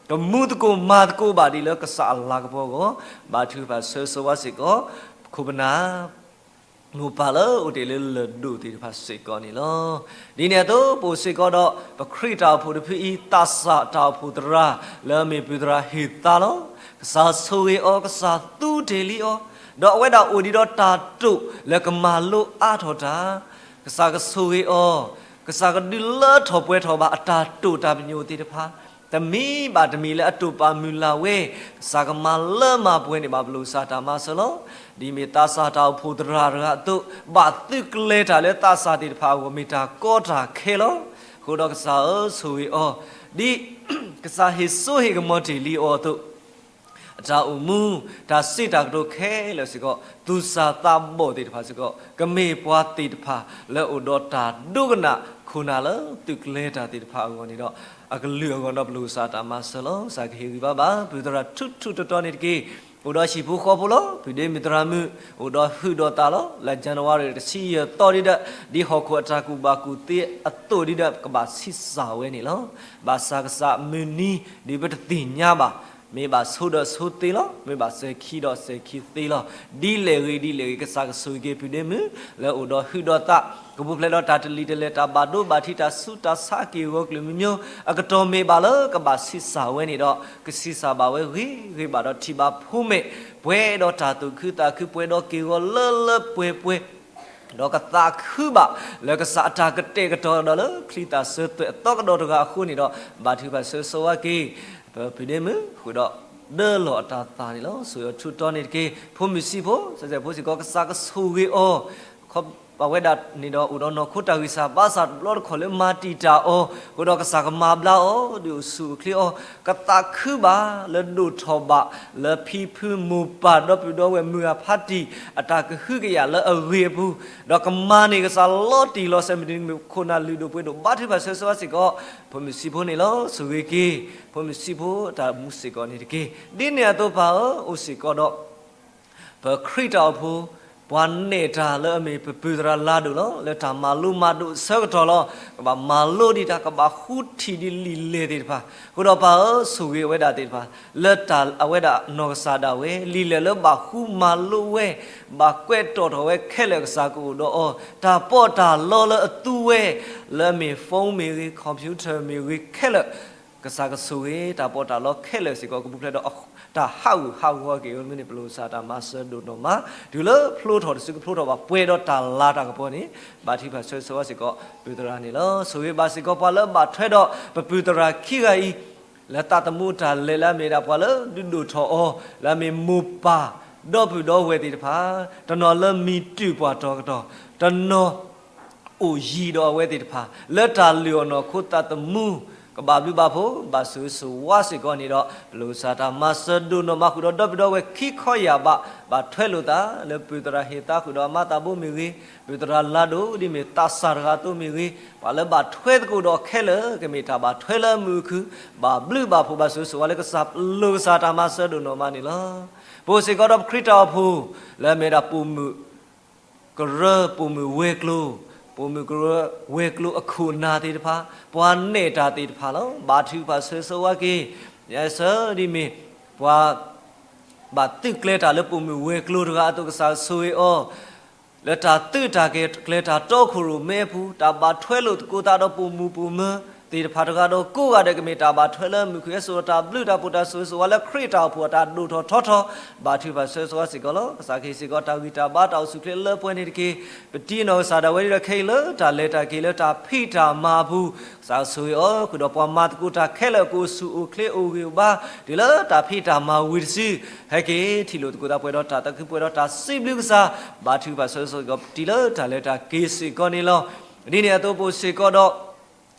ကမူသကိးမၤသကိးဘၣ်ဒ်လၢကစၢ်အလၤကပီၤအဂီၢ် ဘါထုကဖၣ်ဆၢဂ့ၤဆၢဝါစ့ၢ်ကီး ပခိၣ်ပနၢ် မိၢ်ပၢ်လၢအိၣ်တ့ၢ်လၢလၢၢ်ဒိၣ်သ့ၣ်တဖၣ်စ့ၢ်ကီးန့ၣ်လီၤ. ဒ်န့ၣ်အသိး ပအိၣ်စ့ၢ်ကီးဒီး ပခရံာ်တၢ်အိၣ်ဖှိၣ်တဖုအံၤ သးစၢ်တၢ်အိၣ်ဖှိၣ်သရၣ် လၢအမ့ၢ်ပုၢ်သရၣ်ဟ့ၣ်သါလီၤ. ကစၢ်ဆိၣ်ဂ့ၤအီၤ, ကစၢ်သူတ့ၢ်လံအီၤ, ဒီးအဝဲဒၣ်အိၣ်ဒံးဒီးတၢ်တိာ်လၢကမၤလိအါထီၣ်တၢ်, ကစၢ်ကဆိၣ်ဂ့ၤအီၤ, ကစၢ်ကဒုးလၢထီၣ်ပှဲၤထီၣ်ဘၣ်အတၢ်တိာ်တၢ်ပညိၣ်သ့ၣ်တဖၣ် တမံၤဘၣ်တမံၤလၢအတိာ်ပာ်မုၢ်လၢ်ဝဲ, ကစၢ်ကမၤလၢမၤပှဲၤန့ၢ်ဘၣ် ပလိၣ်ကစၢ်တၢ်မၤစၢၤလီၤ. ဒ်မ့ၢ်သးစၢ်တၢ်အိၣ်ဖှိၣ်သရၣ်တဂၤအသိး ဘၣ်သုးကျဲၤတၢ်လၢသးစၢ်သ့ၣ်တဖၣ်အဂီၢ် မ့ၢ်တၢ်ကီတၢ်ခဲလီၤ. အဃိဒီးကစၢ်ဧၢ, ဆိၣ်ဂ့ၤအီၤ, ဒ်ကစၢ်ဟ့ၣ်စိဟ့ၣ်ကမီၤတ့ၢ်လံအီၤအသိး အတၢ်အိၣ်မူ တၢ်စံးတၢ်ကတိၤခဲလၢာ်စ့ၢ်ကီး သူၣ်စၢ်သးဘီၣ်သ့ၣ်တဖၣ်စ့ၢ်ကီး ကမ့ၢ်ပှၤသ့ၣ်တဖၣ်လၢအိၣ်ဒီးတၢ်ဒိကနၣ်ခိၣ်နၢ်လၢသုးကျဲၤတၢ်သ့ၣ်တဖၣ်အဂီၢ်န့ၣ်ဒီး အကလုာ်အဂီၢ်ဒီး ပလိၣ်ကစၢ်တၢ်မၤစၢၤလီၤ. ကစၢ်ကဟ့ၣ်ဂံၢ်ဘါဘၣ် ပုၢ်သရၣ်ထူထူတီတီန့ၣ်တက့ၢ်. အိၣ်ဒီးဟံၣ်ဖိဃီဖိလီၤ. ဖုဒ့မုၣ်သရၣ်မုၣ် အိၣ်ဒီးဟုၣ်ဒီးသးလီၤ. လၢ January တဆံယဲၢ်သီဒ်ဒီး ဒ်ဟီၣ်ခိၣ်အတၢ်ကူၣ်ဘၣ်ကူၣ်သ့အသိးဒ်ဒီး ကဘၣ်ဆံးစၢ်ဝဲန့ၣ်လီၤ. ဘၣ်ဆၣ်ကစၢ်မုၢ်နံၤ ဒ်ပတသ့ၣ်ညါဘၣ်, မ့ၢ်ဘၣ်ဆိဒီးဆိသ့လီၤ, မ့ၢ်ဘၣ်စဲၤခံဒီးစဲၤခံသ့လီၤ. ဒ်လဲၣ်ဂ့ၤဒ်လဲၣ်ဂ့ၤ ကစၢ်ကဆိၣ်ဂ့ၤက့ၤဖုဒ့မုၣ် လၢအိၣ်ဒီးဟုၣ်ဒီးသး ကပူၤဖျဲးဒီးတၢ်တလံၤတလဲၢ် တၢ်ဘၣ်ဒိဘၣ်ထံး တၢ်ဆူးတၢ်ဆါက့ၤအဂီၢ်ကလုာ်မံၤမံၤ အကတီၢ်မ့ၢ်ဘၣ်လၢကဘၣ်ဆံးစၢ်ဝဲန့ၣ်ဒီး ကဆံးစၢ်ဘၣ်ဝဲဂ့ၤဂ့ၤဘၣ်ဒီး ထံၣ်ဘၣ်ဖိမဲာ် ပှဲၤဒီးတၢ်သူၣ်ခုသးခု ပှဲၤဒီးက့ၤဂီၤလၢလၢပှဲၤပှဲၤ ဒီးကသးခုဘၣ် လၢကစၢ်အတၢ်ကတဲာ်ကတီၤဒီးလၢချံသၣ်စၢၤသွဲၣ်အသီကဒီးတဂၤအဃိန့ၣ်ဒီး ဘါထုကဖၣ်ဆၢဂ့ၤဆၢဝါက့ၤ ပဖုဒ့မုၣ် ဃုာ်ဒီးဒၢလီၤအတၢ်သးန့ၣ်လီၤ. ဆိၣ်ဂ့ၤအီၤထူတီန့ၣ်တက့ၢ်. ဖိမုၣ်ဆံးဖိ စဲးစဲးဖိစ့ၢ်ကီး ကစၢ်ကဆိၣ်ဂ့ၤအီၤ ခီပဝဲဒၣ်န့ၣ်ဒီး အိၣ်ဒီးနီၢ်ခိတၢ်ဂံၢ်စၢ်ဘါစၢ်တဘျီတခီၣ်လၢမၤတံာ်တာ်အီၤ အဃိဒီးကစၢ်ကမၤဘျါအီၤ ဒုးအိၣ်ဆူၣ်အိၣ်ချ့အီၤ ကသးခုဘၣ်လၢဒိၣ်ထီၣ်ဘၣ် လၢဖံဖုမိၢ်ပၢ်ဒီပုၢ်ဒီဝဲၢ်မုၢ်ဂၢ်ဖါတံၢ် အတၢ်ကဟုကယာ်လၢအဂ့ၤအပူၤ ဒီးကမၤန့ၢ်ကစၢ်လီၤတံၢ်လီၤဆဲး မ့ၢ်တၢ်မုၢ်ခိၣ်နၢ်လုၢ်ဒိၣ်ပှ့ၤဒိၣ် ဘါထုကဖၣ်ဆၢဂ့ၤဆၢဝါစ့ၢ်ကီး ဖိမုၣ်ဆံးဖိန့ၣ်လီၤ. ဆိၣ်ဂ့ၤက့ၤ ဖိမုၣ်ဆံးဖိတၢ်မူစ့ၢ်ကီးန့ၣ်တက့ၢ်. ဒ်န့ၣ်အသိးပၢ်ဧၢ အိၣ်စ့ၢ်ကီးဒီး ပခရံာ်တၢ်အိၣ်ဖှိၣ် ပှၤနဲၣ်တၢ်လၢအမ့ၢ်ပပုၢ်သရၣ်လၤဒိၣ်လီၤ. လၢတၢ်မၤလိမၤဒိးအဆၢကတီၢ်လီၤ. ကဘၣ်မၤလိဒံးတၢ် ကဘၣ်ဃုထံၣ်ဒံးလံာ်လဲၢ်သ့ၣ်တဖၣ် အဃိဒီးပၢ်ဧၢ ဆိၣ်ဂ့ၤအဝဲဒၣ်သ့ၣ်တဖၣ် လၢတၢ်အဝဲဒၣ်နီၢ်ကစၢ်ဒၣ်ဝဲ လံာ်လဲၢ်လၢဘၣ်ဃုမၤလိဝဲ ဘၣ်ကွဲးတီၣ်ထီၣ်ဝဲခဲလၢာ် ကစၢ်ကအိၣ်ဒီးအီၤ တၢ်ပီးတၢ်လီလၢအသူဝဲ လၢအမ့ၢ် phone မ့ၢ်ဂ့ၤ computer မ့ၢ်ဂ့ၤခဲလၢာ် ကစၢ်ကဆိၣ်ဂ့ၤ တၢ်ပီးတၢ်လီခဲလၢာ်စ့ၢ်ကီး ကပူၤဖျဲးဒီး တၢ်ဟးဂူာ်ဟးဂီၤက့ၤအဂီၢ်န့ၣ် ပလိၣ်ကစၢ်တၢ်မၤစၢၤဒိၣ်နီၢ်မး တုၤလၢဖျိထီၣ်တစုကဖျိထီၣ်ဘၣ် ပှဲၤဒီးတၢ်လၤတၢ်ကပီၤန့ၣ် ဘါထုကဖၣ်ဆၢဂ့ၤဆၢဝါစ့ၢ်ကီး ပုၢ်သရၣ်န့ၣ်လီၤ. ဆိၣ်ဂ့ၤဘၣ်စ့ၢ်ကီးပှၤလၢဘၣ်ထွဲဒီး ပပုၢ်သရၣ်ခံဂၤအံၤ လၢသးသမူတၢ်လဲၤလၢအမ့ၢ်ဒၣ်ပှၤလၢဒုးဒိၣ်ထီၣ်အီၤ လၢအမ့ၢ်မိၢ်ပၢ် ဒီပုၢ်ဒီဝဲၢ်သ့ၣ်တဖၣ် တနီၤလၢမံၤတုၢ်ပှၤတီၤကတီၢ် တနီၤ အိၣ်ယံၤဒီးအဝဲသ့ၣ်တဖၣ် လၢတၢ်လုၢ်အီၣ်နီၢ်ခိသးသမူ ကဘၣ်ဘျုးဘၣ်ဖှိၣ် ဘၣ်ဆိၣ်ဂ့ၤဆိၣ်ဝါစ့ၢ်ကီးန့ၣ်ဒီး ပလိၣ်ကစၢ်တၢ်မၤစၢၤဒိၣ်နီၢ်မးဃုာ်ဒီး ဒီပုၢ်ဒီဝဲၢ်ခံခီယၢ်ဘး ဘၣ်ထွဲလိာ်သးလၢ ပုၢ်သရၣ်ဟ့ၣ်သါဃုာ်ဒီးအမါသးဘိမ့ၢ်ဂ့ၤ, ပုၢ်သရၣ်လၤဒိၣ် ဒ်မ့ၢ်သးစၢ်တဂၤအသိးမ့ၢ်ဂ့ၤ, ပှၤလၢဘၣ်ထွဲသကိးဒီးခဲလၢာ် ကမ့ၢ်တၢ်ဘၣ်ထွဲလၢအမုာ်အခု, ဘၣ်ဘျုးဘၣ်ဖှိၣ်ဘၣ်ဆိၣ်ဂ့ၤဆိၣ်ဝါလၢကစၢ် ပလိၣ်ကစၢ်တၢ်မၤစၢၤဒိၣ်နီၢ်မးန့ၣ်လီၤ. ပအိၣ်စ့ၢ်ကီးဒီးပခရံာ်တၢ်အိၣ်ဖှိၣ် လၢအမ့ၢ်ဒၣ်ပိာ်မုၣ် ကရၢ ပိာ်မုၣ်ဝဲၤကျိၤ, ပိာ်မုၣ်ကရၢ ဝဲၤကျိၤအခိၣ်နၢ်သ့ၣ်တဖၣ်, ပှၤနဲၣ်တၢ်သ့ၣ်တဖၣ်လီၤ. ဘါထုကဖၣ်ဆိၣ်ဂ့ၤဆိၣ်ဝါက့ၤ ယဆၢဒ်မ့ၢ် ပှၤ ဘၣ်သုးကျဲၤတၢ်လၢပိာ်မုၣ်ဝဲၤကျိၤတဂၤအသိး ကစၢ်ဆိၣ်ဂ့ၤအီၤ လၢတၢ်သုးတၢ်ကျဲၤတၢ်တီခိၣ်ရိၣ်မဲအပူၤ, တၢ်ဘၣ်ထွဲလိာ်သကိးသးဒီးပိာ်မုၣ်ပိာ်မၢၤသ့ၣ်တဖၣ်တဂၤဒီးကိးဂၤဒဲး ကမ့ၢ်တၢ်ဘၣ်ထွဲလၢမုာ်ခု ဟဲစိာ်ဒီးတၢ်ဘျုးတၢ်ဖှိၣ်တၢ်ဆိၣ်ဂ့ၤဆိၣ်ဝါလၢ ခရံာ်တၢ်အိၣ်ဖှိၣ်အတၢ်ဒိၣ်ထီၣ်ထီထီၣ်, ဘါထုကဖၣ်ဆိၣ်ဂ့ၤဆိၣ်ဝါစ့ၢ်ကီးလီၤ. ကစၢ်ကဟ့ၣ်စ့ၢ်ကီးတၢ်ဂံၢ်တၢ်ဘါတၢ်အိၣ်ဆူၣ်အိၣ်ချ့လၢပှဲၤန့ၣ်တက့ၢ်. ပတံၤနီၣ်ကစၢ်ဒၣ်ဝဲဒၣ်ဒီးခဲအံၤလၢတၢ်လဲၤတၢ်က့ၤလၢတၢ်ဖံးတၢ်မၤအပူၤ, ကစၢ်ဆိၣ်ဂ့ၤအီၤဃုာ်ဒီးပှၤမၤသကိးတၢ်ခဲလၢာ် ကအိၣ်ဆူၣ်အိၣ်ချ့အိၣ်ဂံၢ်အိၣ်ဘါ တုၤလၢတၢ်ဖံးတၢ်မၤဝံၤတစု ဟဲက့ၤထံၣ်လိာ်သကိးသးပှဲၤဒီးတၢ်သးခုပှဲၤဒီးတၢ်စံးဘျုးကစၢ်, ဘါထုကဖၣ်ဆိၣ်ဂ့ၤဆိၣ်ဝါစ့ၢ်ကီး ပတံၤလၢတၢ်လဲၤတၢ်က့ၤစ့ၢ်ကီးန့ၣ်လီၤ. ဒ်န့ၣ်အသိးပအိၣ်စ့ၢ်ကီးဒီး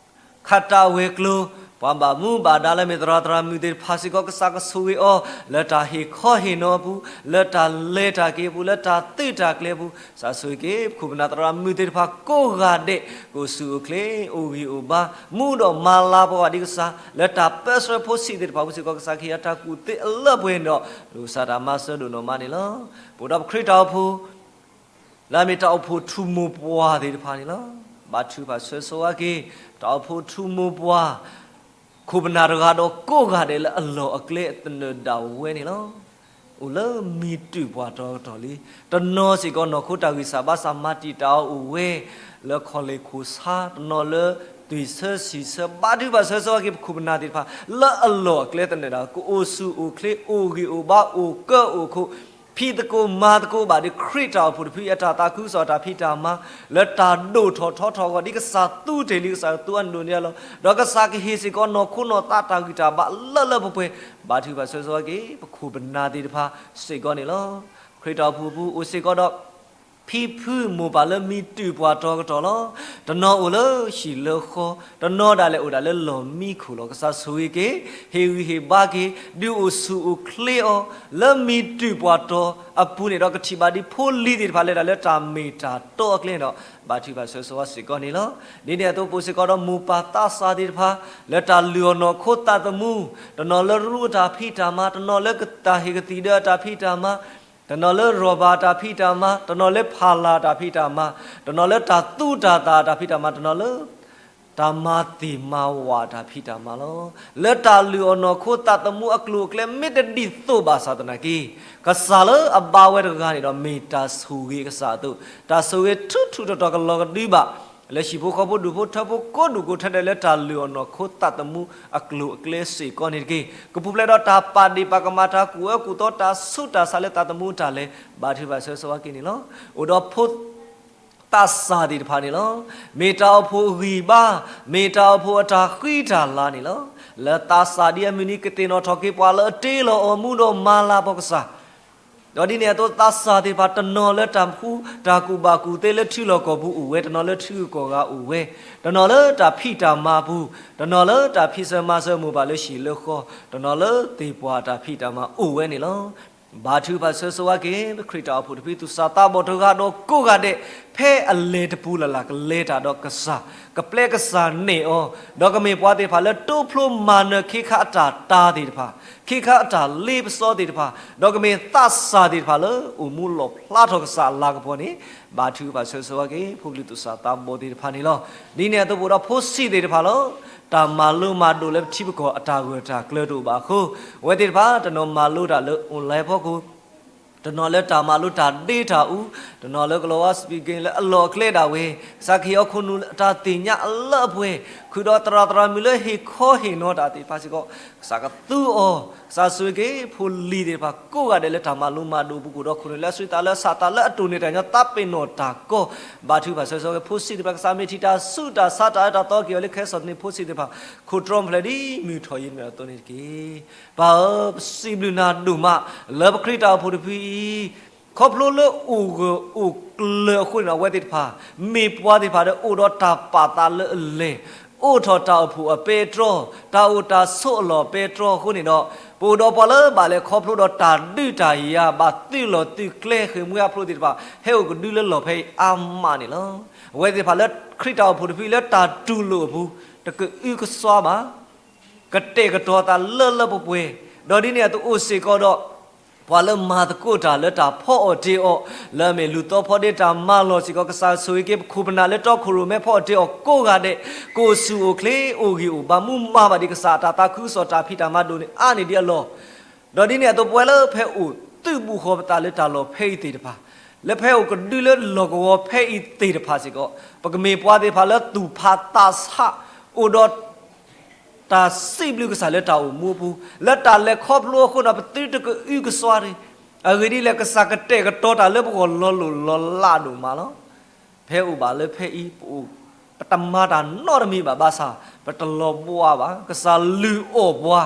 ခးတၢ်ဝဲၤကျိၤ, ပှၤဘၣ်မူဘၣ်ဒါလၢမ့ၢ်သရၣ်သရၣ်မုၣ်သ့ၣ်တဖၣ်စ့ၢ်ကီး ကစၢ်ကဆိၣ်ဂ့ၤအီၤ လၢတၢ်ဟ့ၣ်ခီဟ့ၣ်နီၤအပူၤ, လၢတၢ်လဲၤတၢ်က့ၤအပူၤ, လၢတၢ်သုးတၢ်ကျဲၤအပူၤ, ကစၢ်ဆိၣ်ဂ့ၤက့ၤ ပခိၣ်ပနၢ်သရၣ်မုၣ်သ့ၣ်တဖၣ်ကိးဂၤဒဲး ကအိၣ်ဆူၣ်အိၣ်ချ့ အိၣ်ဂံၢ်အိၣ်ဘါ, မူဒီးမၤလၤပှၤဂၤဒ်ကစၢ်, လၢတၢ်ပၢဆှၢဖိဆံးသ့ၣ်တဖၣ်အပူၤစ့ၢ်ကီး ကစၢ်ကဟ့ၣ်အတၢ်ကူၣ်သ့အလၢပှဲၤန့ၣ်ဒီး လိၣ်ကစၢ်တၢ်မၤစၢၤဒိၣ်နီၢ်မးန့ၣ်လီၤ. ပအိၣ်ဒီးပခရံာ်တၢ်အိၣ်ဖှိၣ် လၢအမ့ၢ်တၢ်အိၣ်ဖှိၣ်ထူၣ်မိၢ်ပှၢ်သ့ၣ်တဖၣ်န့ၣ်လီၤ. ဘါထုကဖၣ်ဆိၣ်ဂ့ၤဆိၣ်ဝါက့ၤ တၢ်အိၣ်ဖှိၣ်ထူၣ်မိၢ်ပှၢ် ခိၣ်ပနၢ်တဂၤဒီးကိးဂၤဒဲးလၢအလီၢ်အကျဲသနၢၣ်ဒၣ်ဝဲန့ၣ်လီၤ. အိၣ်လၢမံၤတုာ်ပှၤတီၤကတီၢ်လံ. တနီၤစ့ၢ်ကီးနီၢ်ခိတၢ်ဂံၢ်စၢ်ဘါစၢ်မၤတံာ်တာ်အီၤအိၣ်ဝဲ လၢခီၣ်လ့ၣ်ခိၣ်ဆါ, တနီၤလၢသွံၣ်ဆၢဆံၣ်ဆၢ, ဘါထုကဖၣ်ဆိၣ်ဂ့ၤဆိၣ်ဝါက့ၤ ပခိၣ်ပနၢ်သ့ၣ်တဖၣ် လၢအလီၢ်အကျဲသနၢၣ်ဒၣ် ကအိၣ်ဆူၣ်အိၣ်ချ့ အိၣ်ဂံၢ်အိၣ်ဘါ အိၣ်ကၢအိၣ်ခိၣ် ဖံးသကိးမၤသကိးဘၣ်ဒီး ခရံာ်တၢ်အိၣ်ဖှိၣ်တဖုအတၢ်သးခုကစီၣ် တၢ်ဖံးတၢ်မၤ လၢတၢ်ဒိၣ်ထီၣ်ထီထီၣ်အဂီၢ် ဒ်ကစၢ်သူတ့ၢ်လံ ကစၢ်သူအဒိၣ်န့ၣ်လီၤ. ဒီးကစၢ်ကဟ့ၣ်စ့ၢ်ကီးနီၢ်ခိနီၢ်သးတၢ်ဂံၢ်တၢ်ဘါလၢလၢပှဲၤပှဲၤ, ဘါထုကဖၣ်ဆိၣ်ဂ့ၤဆိၣ်ဝါက့ၤ ပခိၣ်ပနၢ်သ့ၣ်တဖၣ်စ့ၢ်ကီးန့ၣ်လီၤ. ခရံာ်တၢ်အိၣ်ဖှိၣ်ပူၤအိၣ်စ့ၢ်ကီးဒီး ဖံဖုမိၢ်ပၢ်လၢမံၤတုာ်ပှၤတီၤကတီၢ်လီၤ. တနီၤအိၣ်လၢဟံၣ်လၢဃီ, တနီၤဒၣ်လဲာ်အိၣ်ဒၣ်လၢလီၢ်မံခိၣ်လီၤ. ကစၢ်ဆိၣ်ဂ့ၤက့ၤ, ဟ့ၣ်ဂံၢ်ဟ့ၣ်ဘါက့ၤ, ဒုးအိၣ်ဆူၣ်အိၣ်ချ့အီၤ လၢမံၤတုာ်ပှၤတီၤအပူၤန့ၣ်ဒီး ကထံၣ်ဘၣ်ဒ်ဖိလံၤသ့ၣ်တဖၣ်လဲၤတၢ်လၢတၢ်မ့ၢ်တၢ်တီအကျဲန့ၣ်ဒီး ဘါထုကဖၣ်ဆိၣ်ဂ့ၤဆိၣ်ဝါစ့ၢ်ကီးန့ၣ်လီၤ. ဒ်န့ၣ်အသိးပအိၣ်စ့ၢ်ကီးဒီးမိၢ်ပၢ်သးစၢ်သ့ၣ်တဖၣ် လၢတၢ်လုၢ်အီၣ်နီၢ်ခိသးသမူ, တနီၤလၢရူအတၢ်ဖံးတၢ်မၤ, တနီၤလၢကတၢ်ဟ့ၣ်ကသံၣ်ဒၢအတၢ်ဖံးတၢ်မၤ, တနီၤလၢရီၢ်ဘၣ်အတၢ်ဖံးတၢ်မၤ, တနီၤလၢဖးလၢ်အတၢ်ဖံးတၢ်မၤ, တနီၤလၢတၢ်သူတၢ်သၣ်အတၢ်ဖံးတၢ်မၤ, တနီၤလၢ တၢ်မၤသ့ၣ်မၤဝၣ်အတၢ်ဖံးတၢ်မၤလီၤ. လၢတၢ်လုၢ်အီၣ်နီၢ်ခိသးသမူအကျိၤအကျဲ မ့ၢ်တဒ်သိးဘၣ်ဆၣ်သနာ်က့, ကစၢ်လၢအဘါဝဲတဂၤန့ၣ်ဒီး မ့ၢ်တၢ်ဆိၣ်ဂ့ၤအကစၢ်အသိး, တၢ်ဆိၣ်ဂ့ၤထူထူတီတီကလီၤကဒုဘၣ် လၢဟံၣ်ဖိဃီဖိဒူၣ်ဖိထၢဖိကိးဒူၣ်ကိးထၢဒဲး လၢတၢ်လုၢ်အီၣ်နီၢ်ခိသးသမူအကျိၤအကျဲစ့ၢ်ကီးန့ၣ်တက့ၢ်. ကပူၤဖျဲးဒီးတၢ်ပာ်ဒ့ၣ်ပာ်ကမၣ် တၢ်ကူၣ်အၢကူၣ်သီ တၢ်ဆူးတၢ်ဆါလၢသးသမူအတၢ်လဲၤ, ဘါထုကဖၣ်ဆိၣ်ဂ့ၤဆိၣ်ဝါက့ၤန့ၣ်လီၤ. အိၣ်ဒီးဖိ သးစၢ်သ့ၣ်တဖၣ်န့ၣ်လီၤ. မ့ၢ်တၢ်အိၣ်ဖှိၣ်အဂံၢ်ဘါ, မ့ၢ်တၢ်အိၣ်ဖှိၣ်အတၢ်ဃံတၢ်လၤန့ၣ်လီၤ. လၢသးစၢ်ဒ်အမုၢ်နံၤကသ့ၣ်နီၣ်ထီၣ်က့ၤပှၤလၢအတ့လီၤအီၤမူဒီးမၤလၤပှၤကစၢ်, ဒီးဒ်န့ၣ်အသိးသးစၢ်သ့ၣ်တဖၣ် တနီၤလၢတၢ်ဃူ တၢ်ကူၣ်ဘၣ်ကူၣ်သ့လၢထံလီၢ်ကီၢ်ပူၤအိၣ်ဝဲ, တနီၤလၢထံဂုၤကီၢ်ဂၤအိၣ်ဝဲ, တနီၤလၢတၢ်ဖံးတၢ်မၤပူၤ, တနီၤလၢတၢ်ဖံးစၢၤမၤစၢၤမိၢ်ပၢ်လၢဟံၣ်လၢဃီ, တနီၤလၢသ့ၣ်ပှၢ်တၢ်ဖံးတၢ်မၤအိၣ်ဝဲန့ၣ်လီၤ. ဘါထုကဖၣ်ဆိၣ်ဂ့ၤဆိၣ်ဝါက့ၤ ပခရံာ်တၢ်အိၣ်ဖှိၣ်တဖု သူၣ်စၢ်သးဘီၣ်တဂၤဒီးကိးဂၤဒဲး, ဖဲအလဲၤတပူၤလၢ်လၢ် ကလဲၤတၢ်ဒီးကစၢ်, ကပျဲကစၢ်နဲၣ်အီၤ, ဒီးကမ့ၢ်ပှၤသ့ၣ်တဖၣ်လၢတိဖျိမၤနၢၤခ့ခါအတၢ်တာ်သ့ၣ်တဖၣ်, ခ့ခါအတၢ်လ့ပစီသ့ၣ်တဖၣ်, ဒီးကမ့ၢ်သးစၢ်သ့ၣ်တဖၣ်လၢအိၣ်မူလီၣ်ဖျါထီၣ်ကစၢ်အလၤကပီၤန့ၣ်, ဘါထုကဖၣ်ဆိၣ်ဂ့ၤဆိၣ်ဝါက့ၤ ဖိပလံၤသူၣ်စၢ်သးဘီၣ်သ့ၣ်တဖၣ်န့ၣ်လီၤ. ဒ်န့ၣ်အသိးပအိၣ်ဒီးဖိဆံးသ့ၣ်တဖၣ်လီၤ. တၢ်မၤလိမၤဒိးလၢပထံပကီၢ်အတၢ်ဂၢၢ်တၢ်ကျၢၤတအိၣ်ဘၣ်အဃိ, အဝဲသ့ၣ်တဖၣ်တနီၤမၤလိတၢ်လၢ online ဖီခိၣ်, တနီၤလၢတၢ်မၤလိတၢ်ဒ့တၢ်အူ, တနီၤလၢကလီၤဝါ speaking လၢအလီၢ်အကျဲဒၣ်ဝဲ, ကစၢ်ကဟ့ၣ်အီၤခိၣ်နူာ်အတၢ်သ့ၣ်ညါအလၢအပှဲၤ, ဃုာ်ဒီးသရၣ်သရၣ်မုၣ်လၢဟ့ၣ်ခီဟ့ၣ်နီၤတၢ်သ့ၣ်တဖၣ်စ့ၢ်ကီး, ကစၢ်ကသူအီၤ, ကစၢ်ဆိၣ်ဂ့ၤက့ၤဖိလံၤသ့ၣ်တဖၣ်ကိးဂၤဒဲးလၢတၢ်မၤလိမၤဒိးပူၤကွံာ်ဒီးခိၣ်နူာ်လၢအဆှံသးလၢအဆၣ်သးလၢအတိၢ်န့ၢ်တၢ်ညီသးပ့ၤနီၣ်တၢ်ကီ, ဘါထုကဖၣ်ဆိၣ်ဂ့ၤဆိၣ်ဝါက့ၤဖိဆံးသ့ၣ်တဖၣ် ကစၢ်မ့ၢ်ထံၣ်တၢ်ဆူးတၢ်ဆါတၢ်အၢတၢ်သီက့ၤအီၤလၢခဲစီၣ်သနံးဖိဆံးသ့ၣ်တဖၣ် ခိၣ်တြီဖျဲးဒ်မုၢ်ထီၣ်ယံၤမ့ၢ်အသိးန့ၣ်တက့ၢ်. ပၢ်ဧၢ, ပစံးဘျုးနၤဒိၣ်မး လၢပခရံာ်တၢ်အိၣ်ဖှိၣ်တဖုအံၤ, ခီဖျိလၢအိၣ်ဂၢၢ်အိၣ်ကျၢၤအဃိန့ၣ်ဒီး အဝဲသ့ၣ်တဖၣ် မ့ၢ်ပှၤသ့ၣ်တဖၣ်ဒီးအိၣ်ဒီးတၢ်ပာ်သးလၢအလဲၢ်, အိၣ်ထီၣ်တၢ်အိၣ်ဖှိၣ်အပဲတြီ, တၢ်အိၣ်တၢ်ဆိးအလီၢ်ပဲတြီအဃိန့ၣ်ဒီး, ပအိၣ်ဒီးပှၤလၢဘၣ်လဲၤခီဖျိဒီးတၢ်ဒုးတၢ်ယၤ ဘၣ်သုးလီၢ်သုးကျဲဃ့ၢ်မှံဟးဖျိးသ့ၣ်တဖၣ် ဟဲအိၣ်ကဒုလၢလီၢ်ဖဲအံၤအါမးန့ၣ်လီၤ. အဝဲသ့ၣ်တဖၣ်လၢခရံာ်တၢ်အိၣ်ဖှိၣ်တဖုလၢတၢ်တူၢ်လိာ်အပူၤ တကအုကစွါဘၣ်. ကတဲာ်ကတီၤသးလၢလၢပှဲၤပှဲၤ, ဒီးဒ်န့ၣ်အသိးအိၣ်စ့ၢ်ကီးဒီး ပှၤလၢမၤသကိးတၢ်လၢတၢ်ဖီအီၣ်တ့ၢ်အီၣ်, လၢအမ့ၢ်လူၢ်သီဖီဒ့တၢ်မၤလီၢ်စ့ၢ်ကီး, ကစၢ်ဆိၣ်ဂ့ၤက့ၤပခိၣ်ပနၢ်လၢတီခိၣ်ရိၣ်မဲဖီအီၣ်တ့ၢ်အီၣ်ကိးဂၤဒဲး, ကအိၣ်ဆူၣ်အိၣ်ချ့အိၣ်ဂံၢ်အိၣ်ဘါ မူမၤဘၣ်ဒံးကစၢ်အတၢ်သးခုကစီၣ်တၢ်ဖံးတၢ်မၤဒိၣ်န့ၢ်အါန့ၢ်ဒံးအလီၢ်, ဒီးဒ်န့ၣ်အသိးပဝဲလၢဖဲအိၣ်သုးဘူးဃီၤပသးလၢတၢ်လီၢ်ဖဲအံၤသ့ၣ်တဖၣ်, လၢဖဲအိၣ်ကဒုလၢလီၢ်ကဝီၤဖဲအံၤသ့ၣ်တဖၣ်စ့ၢ်ကီး, ပကမ့ၢ်ပှၤသ့ၣ်တဖၣ်လၢသူၣ်ဖးသးဆး, အိၣ်ဒီး တၢ်စံးဘျုးကစၢ်လၢတၢ်အိၣ်မူအပူၤ, လၢတၢ်လဲၤခီဖျိအဃိဒီး ပသုတကအုကစွါတဂ့ၤ. အဂ့ၢ်ဒ်လဲၣ်, ကစၢ်ကတဲာ်ကတီၤတၢ်လၢပဂီၢ်လီၤလိၢ်လီၤလးဒိၣ်မးလီၤ. ဖဲအိၣ်ဘၣ်လၢဖဲအံၤ ပအိၣ် ပတမၤတၢ်နီတမံၤဘၣ်, ဘၣ်ဆၣ် ပတလီၤဘှါဘၣ်, ကစၢ်လုၢ်အီၣ်ပှၤ,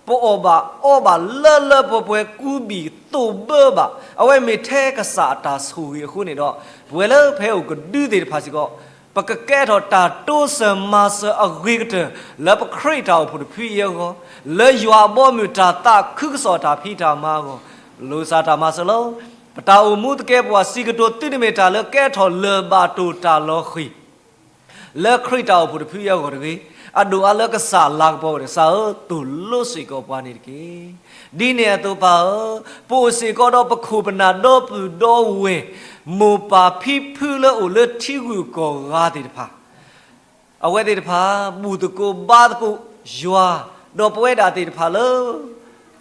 ပအီၣ်ဘၣ်အီဘၣ်လၢလၢပှဲၤပှဲၤ ကူးဘံၣ်သိးဘၢဘၣ်, အဝဲမ့ၢ်ထဲကစၢ်အတၢ်ဆိၣ်ဂ့ၤအဃိန့ၣ်ဒီး, ပဝဲလၢဖဲအိၣ်ကဒုသ့ၣ်တဖၣ်စ့ၢ်ကီး ပကကဲထီၣ်တၢ်တိစၢၤမၤစၢၤအဂ့ၤကတၢၢ် လၢပခရံာ်တၢ်အိၣ်ဖှိၣ်တဖုအံၤအဂီၢ်, လၢယွၤအဘီအမုၢ်တၢ်သးခုကစီၣ်တၢ်ဖံးတၢ်မၤအဂီၢ်, လိာ်စၢ်တၢ်မၤစၢၤလီၤ. ပတၢ်အိၣ်မူသကဲးပဝးစံးကတိၤသုတမ့ၢ်တၢ်လၢကဲထီၣ်လၢၤဘၣ်တိၢ်တၢ်လီၤဃံၤ လၢခရံာ်တၢ်အိၣ်ဖှိၣ်တဖုအံၤအဂီၢ်တဂ့ၤ, အဒိၣ်အါလၢကစၢ်လၤကပီၤဝဲန့ၣ် ကစၢ်ဧၢ, သိၣ်လိစ့ၢ်ကီးပှၤန့ၣ်တက့ၢ်. ဒ်န့ၣ်အသိးပၢ်ဧၢ, ပအိၣ်စ့ၢ်ကီးဒီးပခိၣ်ပနၢ်ဒီပုၢ်ဒီဝဲၢ် မိၢ်ပၢ်ဖံဖုလၢအိၣ်လၢထံဂုၤကီၢ်ဂၤသ့ၣ်တဖၣ်, အဝဲသ့ၣ်တဖၣ် ဘူၣ်သကိးဘါသကိးယွၤ, ဒီးပဝဲဒၣ်သ့ၣ်တဖၣ်လၢ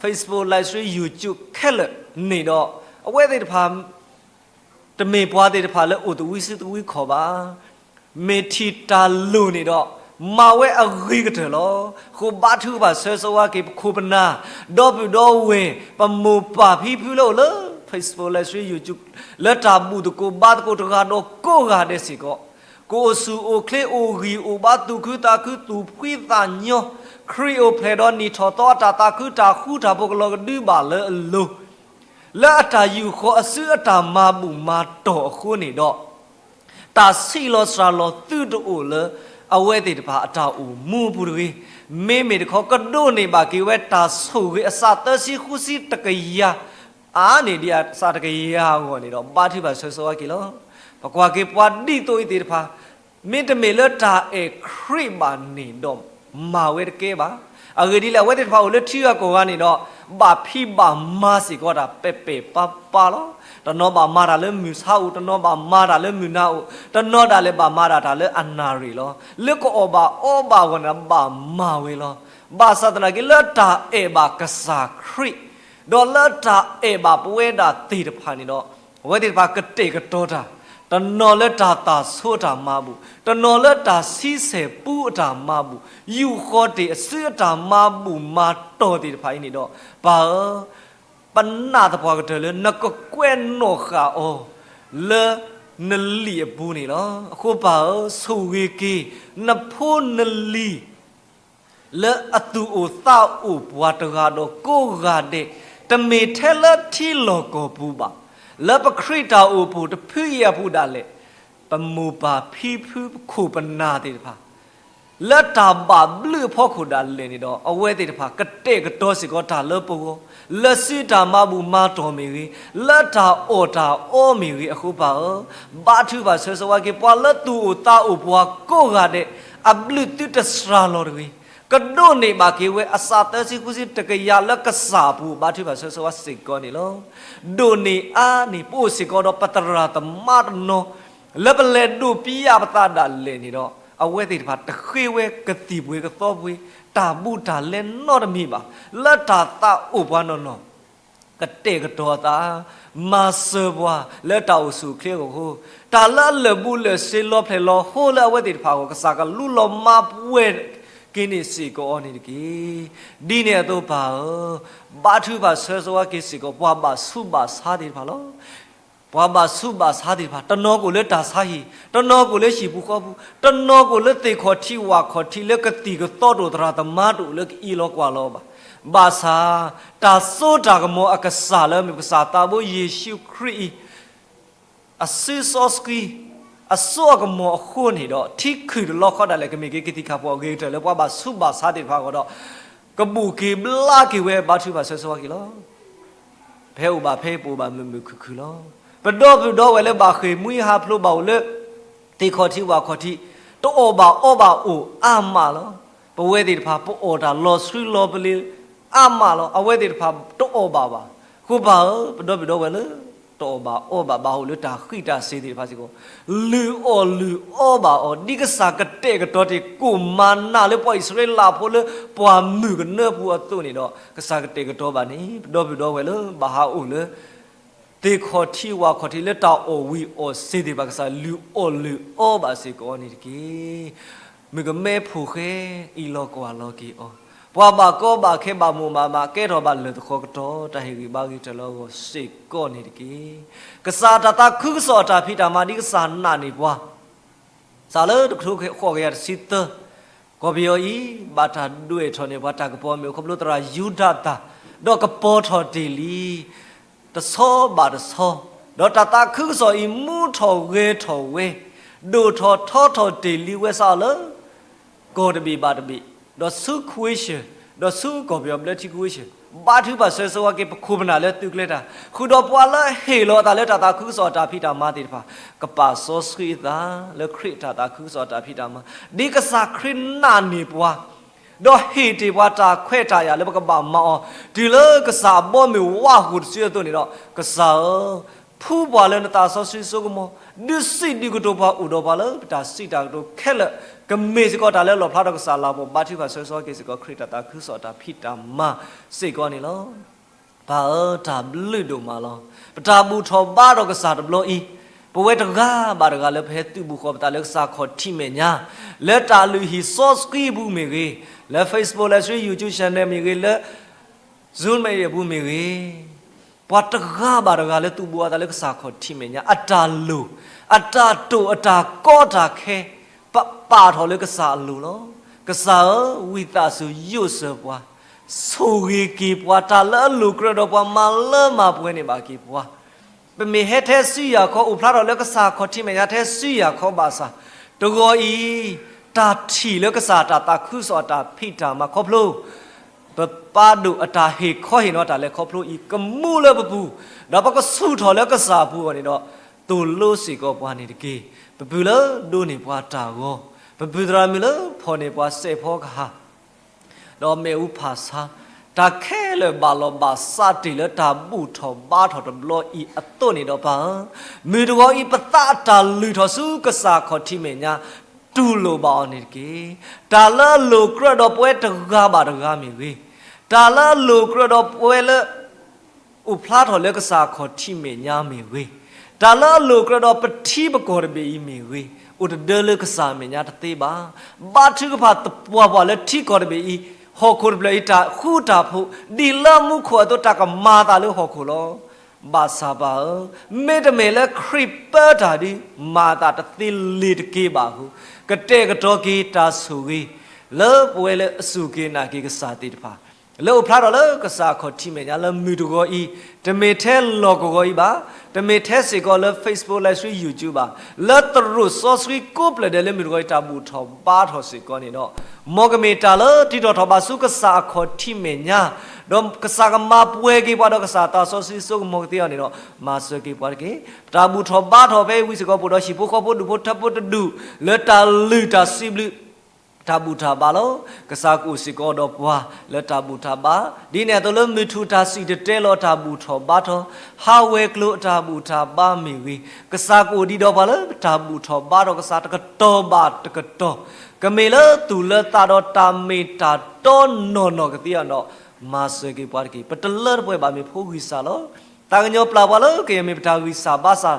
Facebook, live stream, YouTube ခဲလၢာ်န့ၣ်ဒီး, အဝဲသ့ၣ်တဖၣ် တမ့ၢ်ပှၤသ့ၣ်တဖၣ်လၢအိၣ်သဝံစုသဝံခီၣ်ဘၣ်. မ့ၢ်ထံၣ်တၢ်လိၣ်န့ၣ်ဒီး မၤဝဲအဂ့ၤကတၢၢ်လီၤ. အဃိဘါထုကဖၣ်ဆၢဂ့ၤဆၢဝါက့ၤ ပခိၣ်ပနၢ်, ဒီပုၢ်ဒီဝဲၢ်, ပမိၢ်ပၢ်ဖံဖုလၢအိၣ်လၢ Facebook, live stream, YouTube လၢတၢ်ဘူၣ်သကိးဘါသကိးတဂၤဒီးကိးဂၤဒဲးစ့ၢ်ကီး, ကအိၣ်ဆူၣ်အိၣ်ချ့အိၣ်ဂံၢ်အိၣ်ဘါ သူၣ်ခုသးခု သူၣ်ဖှံသးညီ, ခရံာ်အိၣ်ဖျဲၣ်ဒီးနံၣ်ထီၣ်သီအတၢ်သးခုတၢ်ဃူတၢ်ဖိးကလီၤကဒုဘၣ်လၢအလိၤ, လၢအတၢ်ယူာ်ဃီၤအစုအတၢ်မၤဘူၣ်မၤတီၢ်အဃိန့ၣ်ဒီး, တၢ်ဆံးလီၤစှၤလီၤသုတအိၣ်လၢအဝဲသ့ၣ်တဖၣ်အတၢ်အိၣ်မူအပူၤတဂ့ၤ. မ့မ့ၢ်တခီ ကဒိးန့ၢ်ဘၣ်က့ၤဝဲတၢ်ဆိၣ်ဂ့ၤအစးသၢဆံဃုဆံတကယၤ, အါန့ၢ်ဒံးအစးတကယၤအဂီၢ်န့ၣ်ဒီး ဘါထုကဖၣ်ဆၢဂ့ၤဆၢဝါက့ၤလီၤ. ပကွၢ်က့ၤပှၤဒ်သိးအံၤသ့ၣ်တဖၣ် မ့တမ့ၢ်လၢတၢ်အဲၣ်ခရံာ်ဘၣ်န့ၣ်ဒီး မၤဝဲတကဲဘၣ်. အဂ့ၢ်ဒ်လဲၣ်, အဝဲသ့ၣ်တဖၣ်အိၣ်လၢထံဂၤကီၢ်ဂၤန့ၣ်ဒီး ဘၣ်ဖံးဘၣ်မၤစ့ၢ်ကီးတၢ်ပဲာ်ပဲာ်ပၤပၤလီၤ. တနီၤဘၣ်မၤတၢ်လၢမုၢ်ဆါအိၣ်, တနီၤဘၣ်မၤတၢ်လၢမုၢ်နၤအိၣ်, တနီၤဒၣ်လဲာ်ဘၣ်မၤဒၣ်တၢ်လၢအနၣ်ရံၣ်လီၤ. လၢကအီၣ်ဘၣ်အီဘၣ်အဂီၢ်န့ၣ် ဘၣ်မၤဝဲလီၤ. ဘၣ်ဆၣ်သနာ်က့ လၢတၢ်အဲၣ်ဘၣ်ကစၢ်ခရံာ် ဒီးလၢတၢ်အဲၣ်ဘၣ်ပဝဲဒၣ်သ့ၣ်တဖၣ်န့ၣ်ဒီး အဝဲသ့ၣ်တဖၣ်ကတဲာ်ကတီၤတၢ်, တနီၤလၢတၢ်သၣ်ဆိတၢ်မၤဘူၣ်, တနီၤလၢတၢ်ဆံဆဲၣ်ပူအတၢ်မၤဘူၣ်, ယူာ်ဃီၤတ့ၢ်အစုအတၢ်မၤဘူၣ်မၤတီၢ်သ့ၣ်တဖၣ်အံၤန့ၣ်ဒီး, ပၢ်ဧၢ, ပနာ်သပှၢ်ကတၢၢ်လၢနကကွဲးနီၣ်ဃာ်အီၤ လၢနလံာ်အပူၤန့ၣ်လီၤ. အဃိပၢ်ဧၢ, ဆိၣ်ဂ့ၤက့ၤ နဖိနလံၤ လၢအသူၣ်အိၣ်သးအိၣ်ပှၤတဂၤဒီးကိးဂၤဒဲး, တမ့ၢ်ထဲလၢထံလီၢ်ကီၢ်ပူၤဘၣ်, လၢပခရံာ်တၢ်အိၣ်ဖှိၣ်တဖုအံၤအပူၤဒၣ်လဲာ်, ပမိၢ်ပၢ်ဖံဖုပခိၣ်ပနၢ်သ့ၣ်တဖၣ် လၢတၢ်ဘၣ်ဘျုးအဖီခိၣ်ဒၣ်လဲာ်န့ၣ်ဒီး အဝဲသ့ၣ်တဖၣ်ကတဲာ်ကတီၤစ့ၢ်ကီးတၢ်လၢပဂီၢ်, လၢစုတၢ်မၤဘူၣ်မၤတီၢ်မ့ၢ်ဂ့ၤ, လၢတၢ်အီၣ်တၢ်အီမ့ၢ်ဂ့ၤ, အဃိပၢ်ဧၢ, ဘါထုကဖၣ်ဆၢဂ့ၤဆၢဝါက့ၤ ပှၤလၢသူၣ်အိၣ်သးအိၣ်ပှၤကိးဂၤဒဲး, အဘျုးသုတစှၤလီၤတဂ့ၤ, ကဒိးန့ၢ်ဘၣ်က့ၤဝဲအစးသၢဆံဃုဆံတကယၤလၢကစၢ်အပူၤ ဘါထုကဖၣ်ဆၢဂ့ၤဆၢဝါစ့ၢ်ကီးန့ၣ်လီၤ. ဒိၣ်န့ၢ်အါန့ၢ် ပအိၣ်စ့ၢ်ကီးဒီးပသရၣ်သမါတနီၤ လၢပလဲၤဒိးပျံၤပသးဒၣ်လဲာ်န့ၣ်ဒီး အဝဲသ့ၣ်တဖၣ်တဃ့ဝဲကသံၣ်ပှ့ၤကသီပှ့ၤ တၢ်ဘူးတၢ်လဲနီတမံၤဘၣ်. လၢတၢ်သးအိၣ်ပှၤနီၢ်နီၢ် ကတဲာ်ကတီၤအသး, မၤစၢၤပှၤလၢတၢ်အိၣ်ဆူၣ်အိၣ်ချ့အဂီၢ်အဃိ, တၢ်လၢအလၢာ်ဘူးလၢာ်စ့လီၤဖျဲၣ်လီၤဟိလၢအဝဲသ့ၣ်တဖၣ်အဂီၢ် ကစၢ်ကလူလီၤမၤပှဲၤက့ၤန့ၢ်စ့ၢ်ကီးအီၤန့ၣ်တက့ၢ်. ဒ်န့ၣ်အသိးပၢ်ဧၢ, ဘါထုကဖၣ်ဆၢဂ့ၤဆၢဝါက့ၤစ့ၢ်ကီး ပှၤဘၣ်ဆူးဘၣ်ဆါသ့ၣ်တဖၣ်လီၤ. ပှၤဘၣ်ဆူးဘၣ်ဆါသ့ၣ်တဖၣ် တနီၤကအိၣ်လၢတၢ်ဆါဟံၣ်, တနီၤကအိၣ်လၢဟံၣ်ပူၤဃီပူၤ, တနီၤကအိၣ်လၢသ့ၣ်ခီၣ်ထံးဝၣ်ခီၣ်ထံး လၢကသံၣ်ကသီတအိၣ် သရၣ်သမါတအိၣ်လၢကအံးလီၤကွၢ်လီၤဘၣ်. ဘၣ်ဆၣ် တၢ်စိတၢ်ကမီၤအကစၢ်လၢအမ့ၢ်ကစၢ်သးဘိယ့ၣ်ၡူးခရံာ်အံၤ အစုစီဆှံ အစိအကမီၤအဃိန့ၣ်ဒီး ထံခုၣ်တလီခီဒၣ်လဲာ် ကမ့ၢ်က့ၤကသံၣ်ခါပှၤအဂ့ၤကတၢၢ်လၢပှၤဘၣ်ဆူးဘၣ်ဆါသ့ၣ်တဖၣ်အဂီၢ်ဒီး ကဘူၣ်က့ၤဘျါက့ၤဝဲဘါထုကဖၣ်ဆၢဆၢဝါက့ၤလီၤ. ဖဲအိၣ်ဘၣ်ဖဲပအိၣ်ဘၣ်မုာ်မုာ်ခုၣ်ခုၣ်လီၤ. ပဒီပုၢ်ဒီဝဲၢ်လၢဘၣ်ဃ့ၢ်မှံဟးဖျိးဘၣ်အိၣ်လၢ သ့ၣ်ခီၣ်ထံးဝၣ်ခီၣ်ထံး တအီၣ်ဘၣ်အီဘၣ်အိၣ်အါမးလီၤ. ပဝဲသ့ၣ်တဖၣ် ပအီၣ်တၢ်လီၤဆှံလီၤပလ့ၤအါမးလီၤ. အဝဲသ့ၣ်တဖၣ်တအီၣ်ဘၣ်ဘၣ်. အဃိပၢ်ဧၢ, ပဒီပုၢ်ဒီဝဲၢ်လၢ တအီၣ်ဘၣ်အီဘၣ်ဘၣ်အိၣ်လၢတၢ်ဃံးတၢ်စ့ၤသ့ၣ်တဖၣ်စ့ၢ်ကီး လုၢ်အီၣ်လုၢ်အီဘၣ်အီၤ ဒ်ကစၢ်ကတဲာ်ကတီၤတ့ၢ်ကိၣ်မၤနးလၢပှၤအံၣ်စရ့လးဖိလၢပှၢ်မုၢ်ကနၢပူၤအသိးန့ၣ်ဒီး ကစၢ်ကတဲာ်ကတီၤဘၣ်န့ၣ် ပဒီပုၢ်ဒီဝဲၢ်လၢဘၣ်ဟးအိၣ်လၢ သ့ၣ်ခီၣ်ထံးဝၣ်ခီၣ်ထံးလၢတၢ်အီၣ်ဝံၤအီၣ်စ့ၤသ့ၣ်တဖၣ် ကစၢ်လုၢ်အီၣ်လုၢ်အီဘၣ်စ့ၢ်ကီးန့ၣ်တက့ၢ်. မုၣ်ကမဲဖိဃဲ အံးလီၤကွၢ်လီၤက့ၤအီၤ, ပှၤဘၣ်ကီဘၣ်ခဲဘၣ်မိၢ်ဘၣ်ပၢ် ကဲထီၣ်ဘၣ်လၢၢ်သဃီကတီၢ် တၢ်ဟ့ၣ်ဂံၢ်ဘါဂ့ၤတၢ်လၢအဂီၢ်စ့ၢ်ကီးန့ၣ်တက့ၢ်. ကစၢ်တၢ်သးခုကစီၣ်အတၢ်ဖံးတၢ်မၤ ဒ်ကစၢ်နာ်န့ၢ်ပှၤ စးလၢတကထိဃိးကယၤတဆံသၢ ကီၢ်ပယီၤအံၤ ဘၣ်တၢ်ဒွဲၣ်ထီၣ်န့ၢ်ပှၤတၢ်ကပီၤမ့ၢ်အိၣ်ခီဖျိသရၣ်ယူဒၤသၣ် ဒီးကပီၤထီၣ်တ့ၢ်လံ တဆီဘၣ်တဆီ, ဒီးတၢ်သးခုကစီၣ်အံၤ မူထီၣ်ဂဲၤထီၣ်ဝဲ, ဒိၣ်ထီၣ်ထီထီၣ်တ့ၢ်လံဝဲစးအီၤလၢ ကီၢ်တဘ့ၣ်ဘၣ်တဘ့ၣ်, ဒီးဆူ ခွ့ၡၢၣ်, ဒီးဆူကီၢ်ပယီၤဘျၢထံ ခွ့ၡၢၣ်, ဘါထုကဖၣ်ဆၢဂ့ၤဆၢဝါက့ၤ ပခိၣ်ပနၢ်လၢသုးကျဲတၢ်, ဃုာ်ဒီးပှၤလၢဟ့ၣ်လီၤအသးလၢတၢ်သးခုကစီၣ်အတၢ်ဖံးတၢ်မၤသ့ၣ်တဖၣ်, ကပာ်စီဆှံအသးလၢခရံာ်တၢ်သးခုကစီၣ်အတၢ်ဖံးတၢ်မၤ, ဒ်ကစၢ်ခရံာ်နာ်န့ၢ်ပှၤ ဒီးဟ့ၣ်တ့ၢ်ပှၤတၢ်ခွဲးတၢ်ယာ်လၢပကဘၣ်မၤအီၤ, တုၤလၢကစၢ်အဘီအမုၢ်ဝးဟူးတစုအသိးန့ၣ်ဒီး, ကစၢ်ဧၢ, ဖှူပှၤလၢနသးစီဆှံစိကမီၤ, ဒုးစံးဒုးကတိၤပှၤအိၣ်ဒီးပှၤလၢပတၢ်စံးတၢ်ကတိၤခဲလၢာ်, ကမ့ၢ်စ့ၢ်ကီးတၢ်လၢလီၣ်ဖျါထီၣ်ကစၢ်လၤပီၢ် ဘါထုကဖၣ်ဆၢဂ့ၤဆၢဝါက့ၤစ့ၢ်ကီး ခရံာ်တၢ်သးခုကစီၣ်တၢ်ဖံးတၢ်မၤစ့ၢ်ကီးန့ၣ်လီၤ. ပၢ်ဧၢ, တၢ်ဘျုးဒိၣ်မးလီၤ. ပတၢ်ဘူၣ်ထီၣ်ဘါထီၣ်ကစၢ်တဘျီအံၤ, ပဝဲတဂၤဘၣ်တဂၤလၢပဟဲသုးဘူးဃီၤပသးလၢကစၢ်ခီၣ်ထံးမဲာ်ညါ, လၢတၢ်လုၢ်ဟံၣ်စီဆှံအပူၤမ့ၢ်ဂ့ၤ, လၢ Facebook လၢ YouTube channel မ့ၢ်ဂ့ၤ, လၢ Zoom မ့ၢ်ဂ့ၤအပူၤမ့ၢ်ဂ့ၤ, ပှၤတဂၤဘၣ်တဂၤလၢသုးဘူးအသးလၢကစၢ်ခီၣ်ထံးမဲာ်ညါ အတၢ်လိၣ်, အတၢ်တိာ် အတၢ်ကီတၢ်ခဲ, ပပာ်ထီၣ်လၢကစၢ်အလိၤလီၤ. ကစၢ်ဧၢ, ဝံသးစူၤယိးစၢၤပှၤ, ဆိၣ်ဂ့ၤက့ၤပှၤ တၢ်လၢအလိၤကြၢးဒီးပှၤ မၤလၢမၤပှဲၤန့ၢ်ဘၣ်က့ၤပှၤ, ပမ့ၢ်ဟဲထဲစုယၤခီ အိၣ်ဖျါထီၣ်လၢကစၢ်ခီၣ်ထံးမဲာ်ညါထဲစုယၤခီဘၣ်ဆၣ်, တဂီၤအံၤ, တၢ်ထံၣ်လၢကစၢ်တၢ်သးခုကစီၣ်အတၢ်ဖံးတၢ်မၤခီဖျိ ပပာ်ဒိၣ်အတၢ်ဟ့ၣ်ခီဟ့ၣ်နီၤတၢ်လဲၤခီဖျိအံၤ ကမူလၢပပူၤ, ဒီးပကဆူၣ်ထီၣ်လၢကစၢ်အပူၤအဂီၢ်န့ၣ်ဒီး, သိၣ်လိစ့ၢ်ကီးပှၤန့ၣ်တက့ၢ်. ပပုၢ်လၢဒိးန့ၢ်ပှၤတၢ်ဂီၤ, ပပုၢ်သရၣ်မုၣ်လၢဖီၣ်န့ၢ်ပှၤစဲးဖီကဟၣ် ဒီးမ့ၣ်အူဖးဆါ, တၢ်ခဲလၢာ်ဘၣ်လီၤဘၣ်စးတ့ၢ်လၢတၢ်ဘူၣ်ထီၣ်ဘါထီၣ်တဘျီအံၤအသိးန့ၣ်ဒီးပၢ်ဧၢ, မုၢ်တဂီၤအံၤ ပသးအတၢ်လုၢ်ထီၣ်ဆူကစၢ်ခီၣ်ထံးမဲာ်ညါ, တူၢ်လိာ်ဘၣ်အီၤန့ၣ်တက့ၢ်. တၢ်လၢအလိၤကြၢးဒီးပဝဲတဂၤဘၣ်တဂၤမ့ၢ်ဂ့ၤ, တၢ်လၢအလိၤကြၢးဒီးပဝဲလၢ အိၣ်ဖျါထီၣ်လၢကစၢ်ခီၣ်ထံးမဲာ်ညါမ့ၢ်ဂ့ၤ, တၢ်လၢအလိၤကြၢးဒီးပထံပကီၢ်တဘ့ၣ်အံၤမ့ၢ်ဂ့ၤ, အိၣ်တဒၢလၢကစၢ်မဲာ်ညါတသ့ဘၣ်. ဘါထုကဖၣ်သပှၢ်ပှၢ်လၢထံကီၢ်တဘ့ၣ်အံၤ, ဟီၣ်ခိၣ်တဖျၢၣ်အံၤတၢ်ဃူတၢ်ဖိး, ဒ်လၢမူခိၣ်အသိးတၢ်ကမၤအသးလၢဟီၣ်ခိၣ်လီၤ. ဘၣ်ဆၣ်ပၢ်ဧၢ, မ့တမ့ၢ်လၢခရံာ်ပၢတၢ်ဒုး, မၤအသးတသ့လ့ၤတက့ဘၣ်အဃိ, ကတဲာ်ကတီၤက့ၤတၢ်ဆိၣ်ဂ့ၤ, လၢပဝဲလၢအစူၢ်က့ၤနာ်က့ၤကစၢ်သ့ၣ်တဖၣ် လၢအိၣ်ဖျါထီၣ်လၢကစၢ်အခီၣ်ထံးမဲာ်ညါလၢမုၢ်တဂီၤအံၤ, တမ့ၢ်ထဲလီၢ်ကဝီၤအံၤဘၣ်, တမ့ၢ်ထဲစ့ၢ်ကီးလၢ Facebook လၢ YouTube ဘၣ်, လၢသရိာ်စီဆှံကိးဖျၢၣ်ဒဲးလၢမုၢ်တဂီၤအံၤ တၢ်ဘူၣ်ထီၣ်ဘါထီၣ်စ့ၢ်ကီးန့ၣ်ဒီး, မ်ကမ့ၢ်တၢ်လၢတံၤထီၣ်ထီၣ်ဘးဆူကစၢ်အခီၣ်ထံးမဲာ်ညါ, ဒီးကစၢ်ကမၤပှဲၤက့ၤပှၤဒီးကစၢ်သးစီဆှံစိကမီၤကသ့အီၤန့ၣ်ဒီး, မၤစၢၤက့ၤပှၤတက့ၢ်. ပတၢ်ဘူၣ်ထီၣ်ဘါထီၣ်ဖဲအံၤဝံၤစ့ၢ်ကီး ပအိၣ်ဒီးဟံၣ်ဖိဃီဖိဒူၣ်ဖိထၢဖိတဒူၣ်, လၢတၢ်လုၢ်တၢ်စံးဘျုး တၢ်ဘူၣ်တၢ်ဘါလီၤ. ကစၢ်ကအိၣ်စ့ၢ်ကီးဒီးပှၤလၢတၢ်ဘူၣ်တၢ်ဘါ, ဒ်န့ၣ်အသိးလၢမုၢ်ထူၣ်တၢ်စံၣ်တဲၤတဲလီၤတၢ်ဘူၣ်ထီၣ်ဘါထီၣ်, ဟးဝဲၤကျိၤအတၢ်ဘူၣ်တၢ်ဘါမ့ၢ်ဂ့ၤ, ကစၢ်ကအိၣ်ဒံးဒီးပှၤလၢပတၢ်ဘူၣ်ထီၣ်ဘါထီၣ်ကစၢ်တကတီၢ်ဘၣ်တကတီၢ်, ကမ့ၢ်လၢသူၣ်လၢသးဒီးတၢ်မ့ၢ်တၢ်တီနီၢ်နီၢ်ကသ့အီၤဒီး, မၤစၢၤက့ၤပှၤတက့ၢ်. ပတလၢတပှဲၤဘၣ်မ့ၢ်ဖိဂံၢ်စၢ်လီၤ. သးကညီၤပျၢ်ပှၤလၢကယဲၢ်မ့ၢ်ပတၢ်ဂံၢ်စၢ်ဘါစၢ်,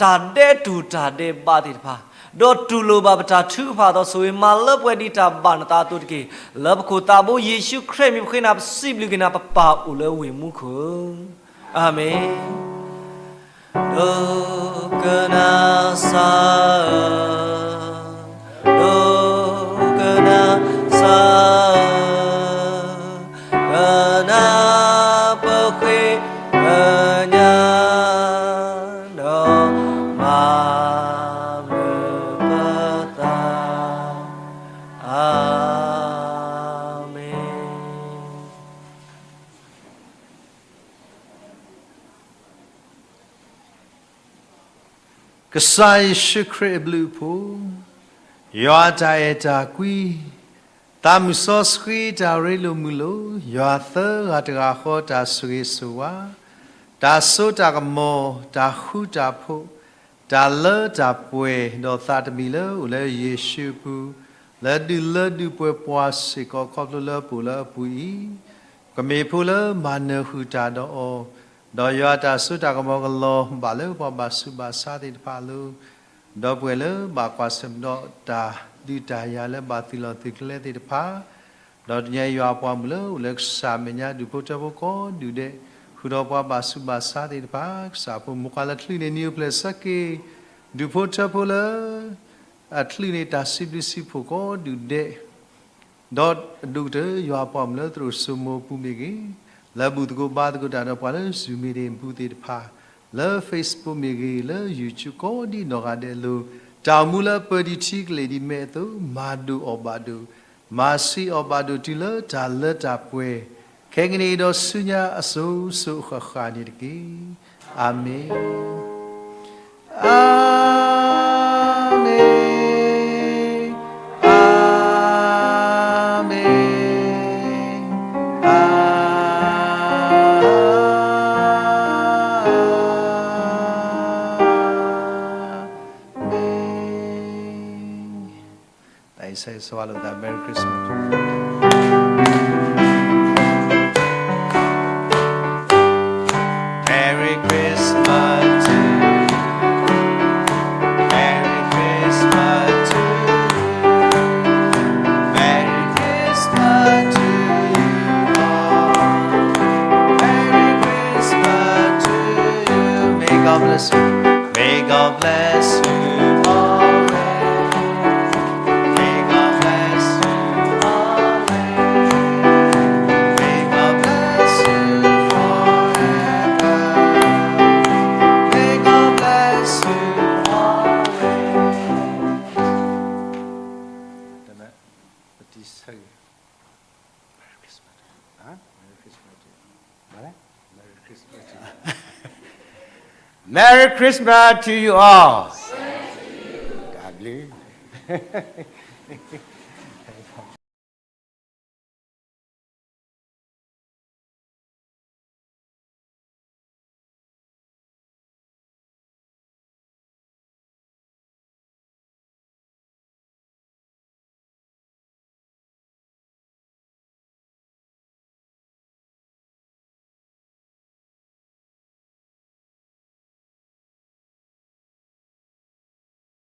တၢ်ဒဲးတူၢ်တၢ်ဒဲးဘးသ့ၣ်တဖၣ်, ဒီးတူၢ်လိာ်ဘၣ်ပတၢ်ထုကဖၣ်အသီ ဆိၣ်ဂ့ၤမၤလၢပှဲၤဒ်တၢ်ဘၣ်နသးအသိးတက့ၢ်. လၢပခိၣ်သးဘိယ့ၣ်ၡူးခရံာ်မံၤပဃ့နၤ ပစံးဘျုးက့ၤနၤ ပပၢ်အိၣ်လၢဝ့ၢ်မူခိၣ်ဧၢ, အၤမ့ၣ်. ဒိကနၣ်စၢ်ဧၢ, ဒိကနၣ်စၢ်ဧၢ, ကနၢ်ပဃ့ကညး, ဒီးမၤမု ကစၢ်ယ့ၣ်ၡူးခရံာ်အဘျုးအဖှိၣ်, ယွၤတၢ်အဲၣ်တၢ်ကွံ, သးမုၢ်စီဆှံတၢ်ရ့လိာ်မုာ်လိာ်, ယွၤသၢဂၤတဂၤဃီတၢ်ဆိၣ်ဂ့ၤဆိၣ်ဝါ, တၢ်စိတၢ်ကမီၤ, တၢ်ဃူတၢ်ဖိး, တၢ်လၢတၢ်ပှဲၤ, ဒီးသးတမံၤလၢအိၣ်လၢယ့ၣ်ၡူးအပူၤ, လၢဒုးလၢဒုးပှဲၤပှၤစ့ၢ်ကီး ခီဖျိလၢပအိၣ်လၢအပူၤအံၤ, ကမ့ၢ်ဖိလၢမၤနၢၤဃုာ်တၢ်ဒီးအီၤ, ဒီးယွၤတၢ်စိတၢ်ကမီၤကလီၤဘၣ်လၢပှၤဘၣ်ဆူးဘၣ်ဆါသ့ၣ်တဖၣ်အလိၤ, ဒီပုၢ်ဝဲၢ်လၢဘၣ်ကွၢ်ဆၢၣ်မဲာ်ဒီးတၢ်ဒုးတၢ်ယၤလၢဘၣ်သုးလီၢ်သုးကျဲသ့ၣ်တဖၣ်, ဒီးတနံၤအံၤယွၤအပှၤမုၣ်လၢအိၣ်လၢကစၢ်အမဲာ်ညါ ဒူၣ်ဖိထၢဖိကိးဒူၣ်ဒဲး, ဃုာ်ဒီးပှၤဘၣ်ဆူးဘၣ်ဆါသ့ၣ်တဖၣ်, ကစၢ်ဖိမုၣ်ခွါလၢချုးန့ၢ်နံၤအိၣ်ဖျဲၣ်ဆၢက့ၤ, ဒူၣ်ဖိထၢဖိလၢ အချုးန့ၢ်တၢ်စံးဘျုးစံးဖှိၣ်ကိးဒူၣ်ဒဲး, ဒီးအဒိၣ်ကတၢၢ်ယွၤအပှၤမုၣ်လၢသရိာ်စိမိၤအပူၤမ့ၢ်ဂ့ၤ, လၢဘူၣ်သကိးဘါသကိးတၢ်ဒီးပှၤလၢ Zoom meeting ပူၤသ့ၣ်တဖၣ်, လၢ Facebook မ့ၢ်ဂ့ၤ, လၢ YouTube ကိးဒံနီၢ်ဂၤဒဲးအလိၤ, တၢ်အိၣ်မူလၢအပၢၤဒံးထံကလ့ၢ်ဒံးမဲာ်အသိး မၤဒိၣ်အီၣ်ဘၣ်ဒိၣ်, မၤဆံးအီၣ်ဘၣ်ဒိၣ်တုၤလၢတၢ်လၢတၢ်ပှဲၤ, ခဲကနံၣ်အံၤဒီးဆူညါအစိၤစိၤအဃၣ်ဃၣ်န့ၣ်တက့ၢ်. အၤမ့ၣ်. အၤမ့ၣ်, အၤမ့ၣ်, အၤမ့ၣ်. တၢ်အံၤဆၢဂ့ၤဆၢဝါလိာ်သး Merry Christmas. Merry Christmas to you. Merry Christmas to you. Merry Christmas to you all. Merry Christmas to you. May God bless you. May God bless you always. May God bless you always. May God bless you forever. May God bless you always. ပတံဆၢဂ့ၤ Merry Christmas. Huh? Merry Christmas to you. What? Merry Christmas to you. Merry Christmas to you all. တၢ်ဘျုး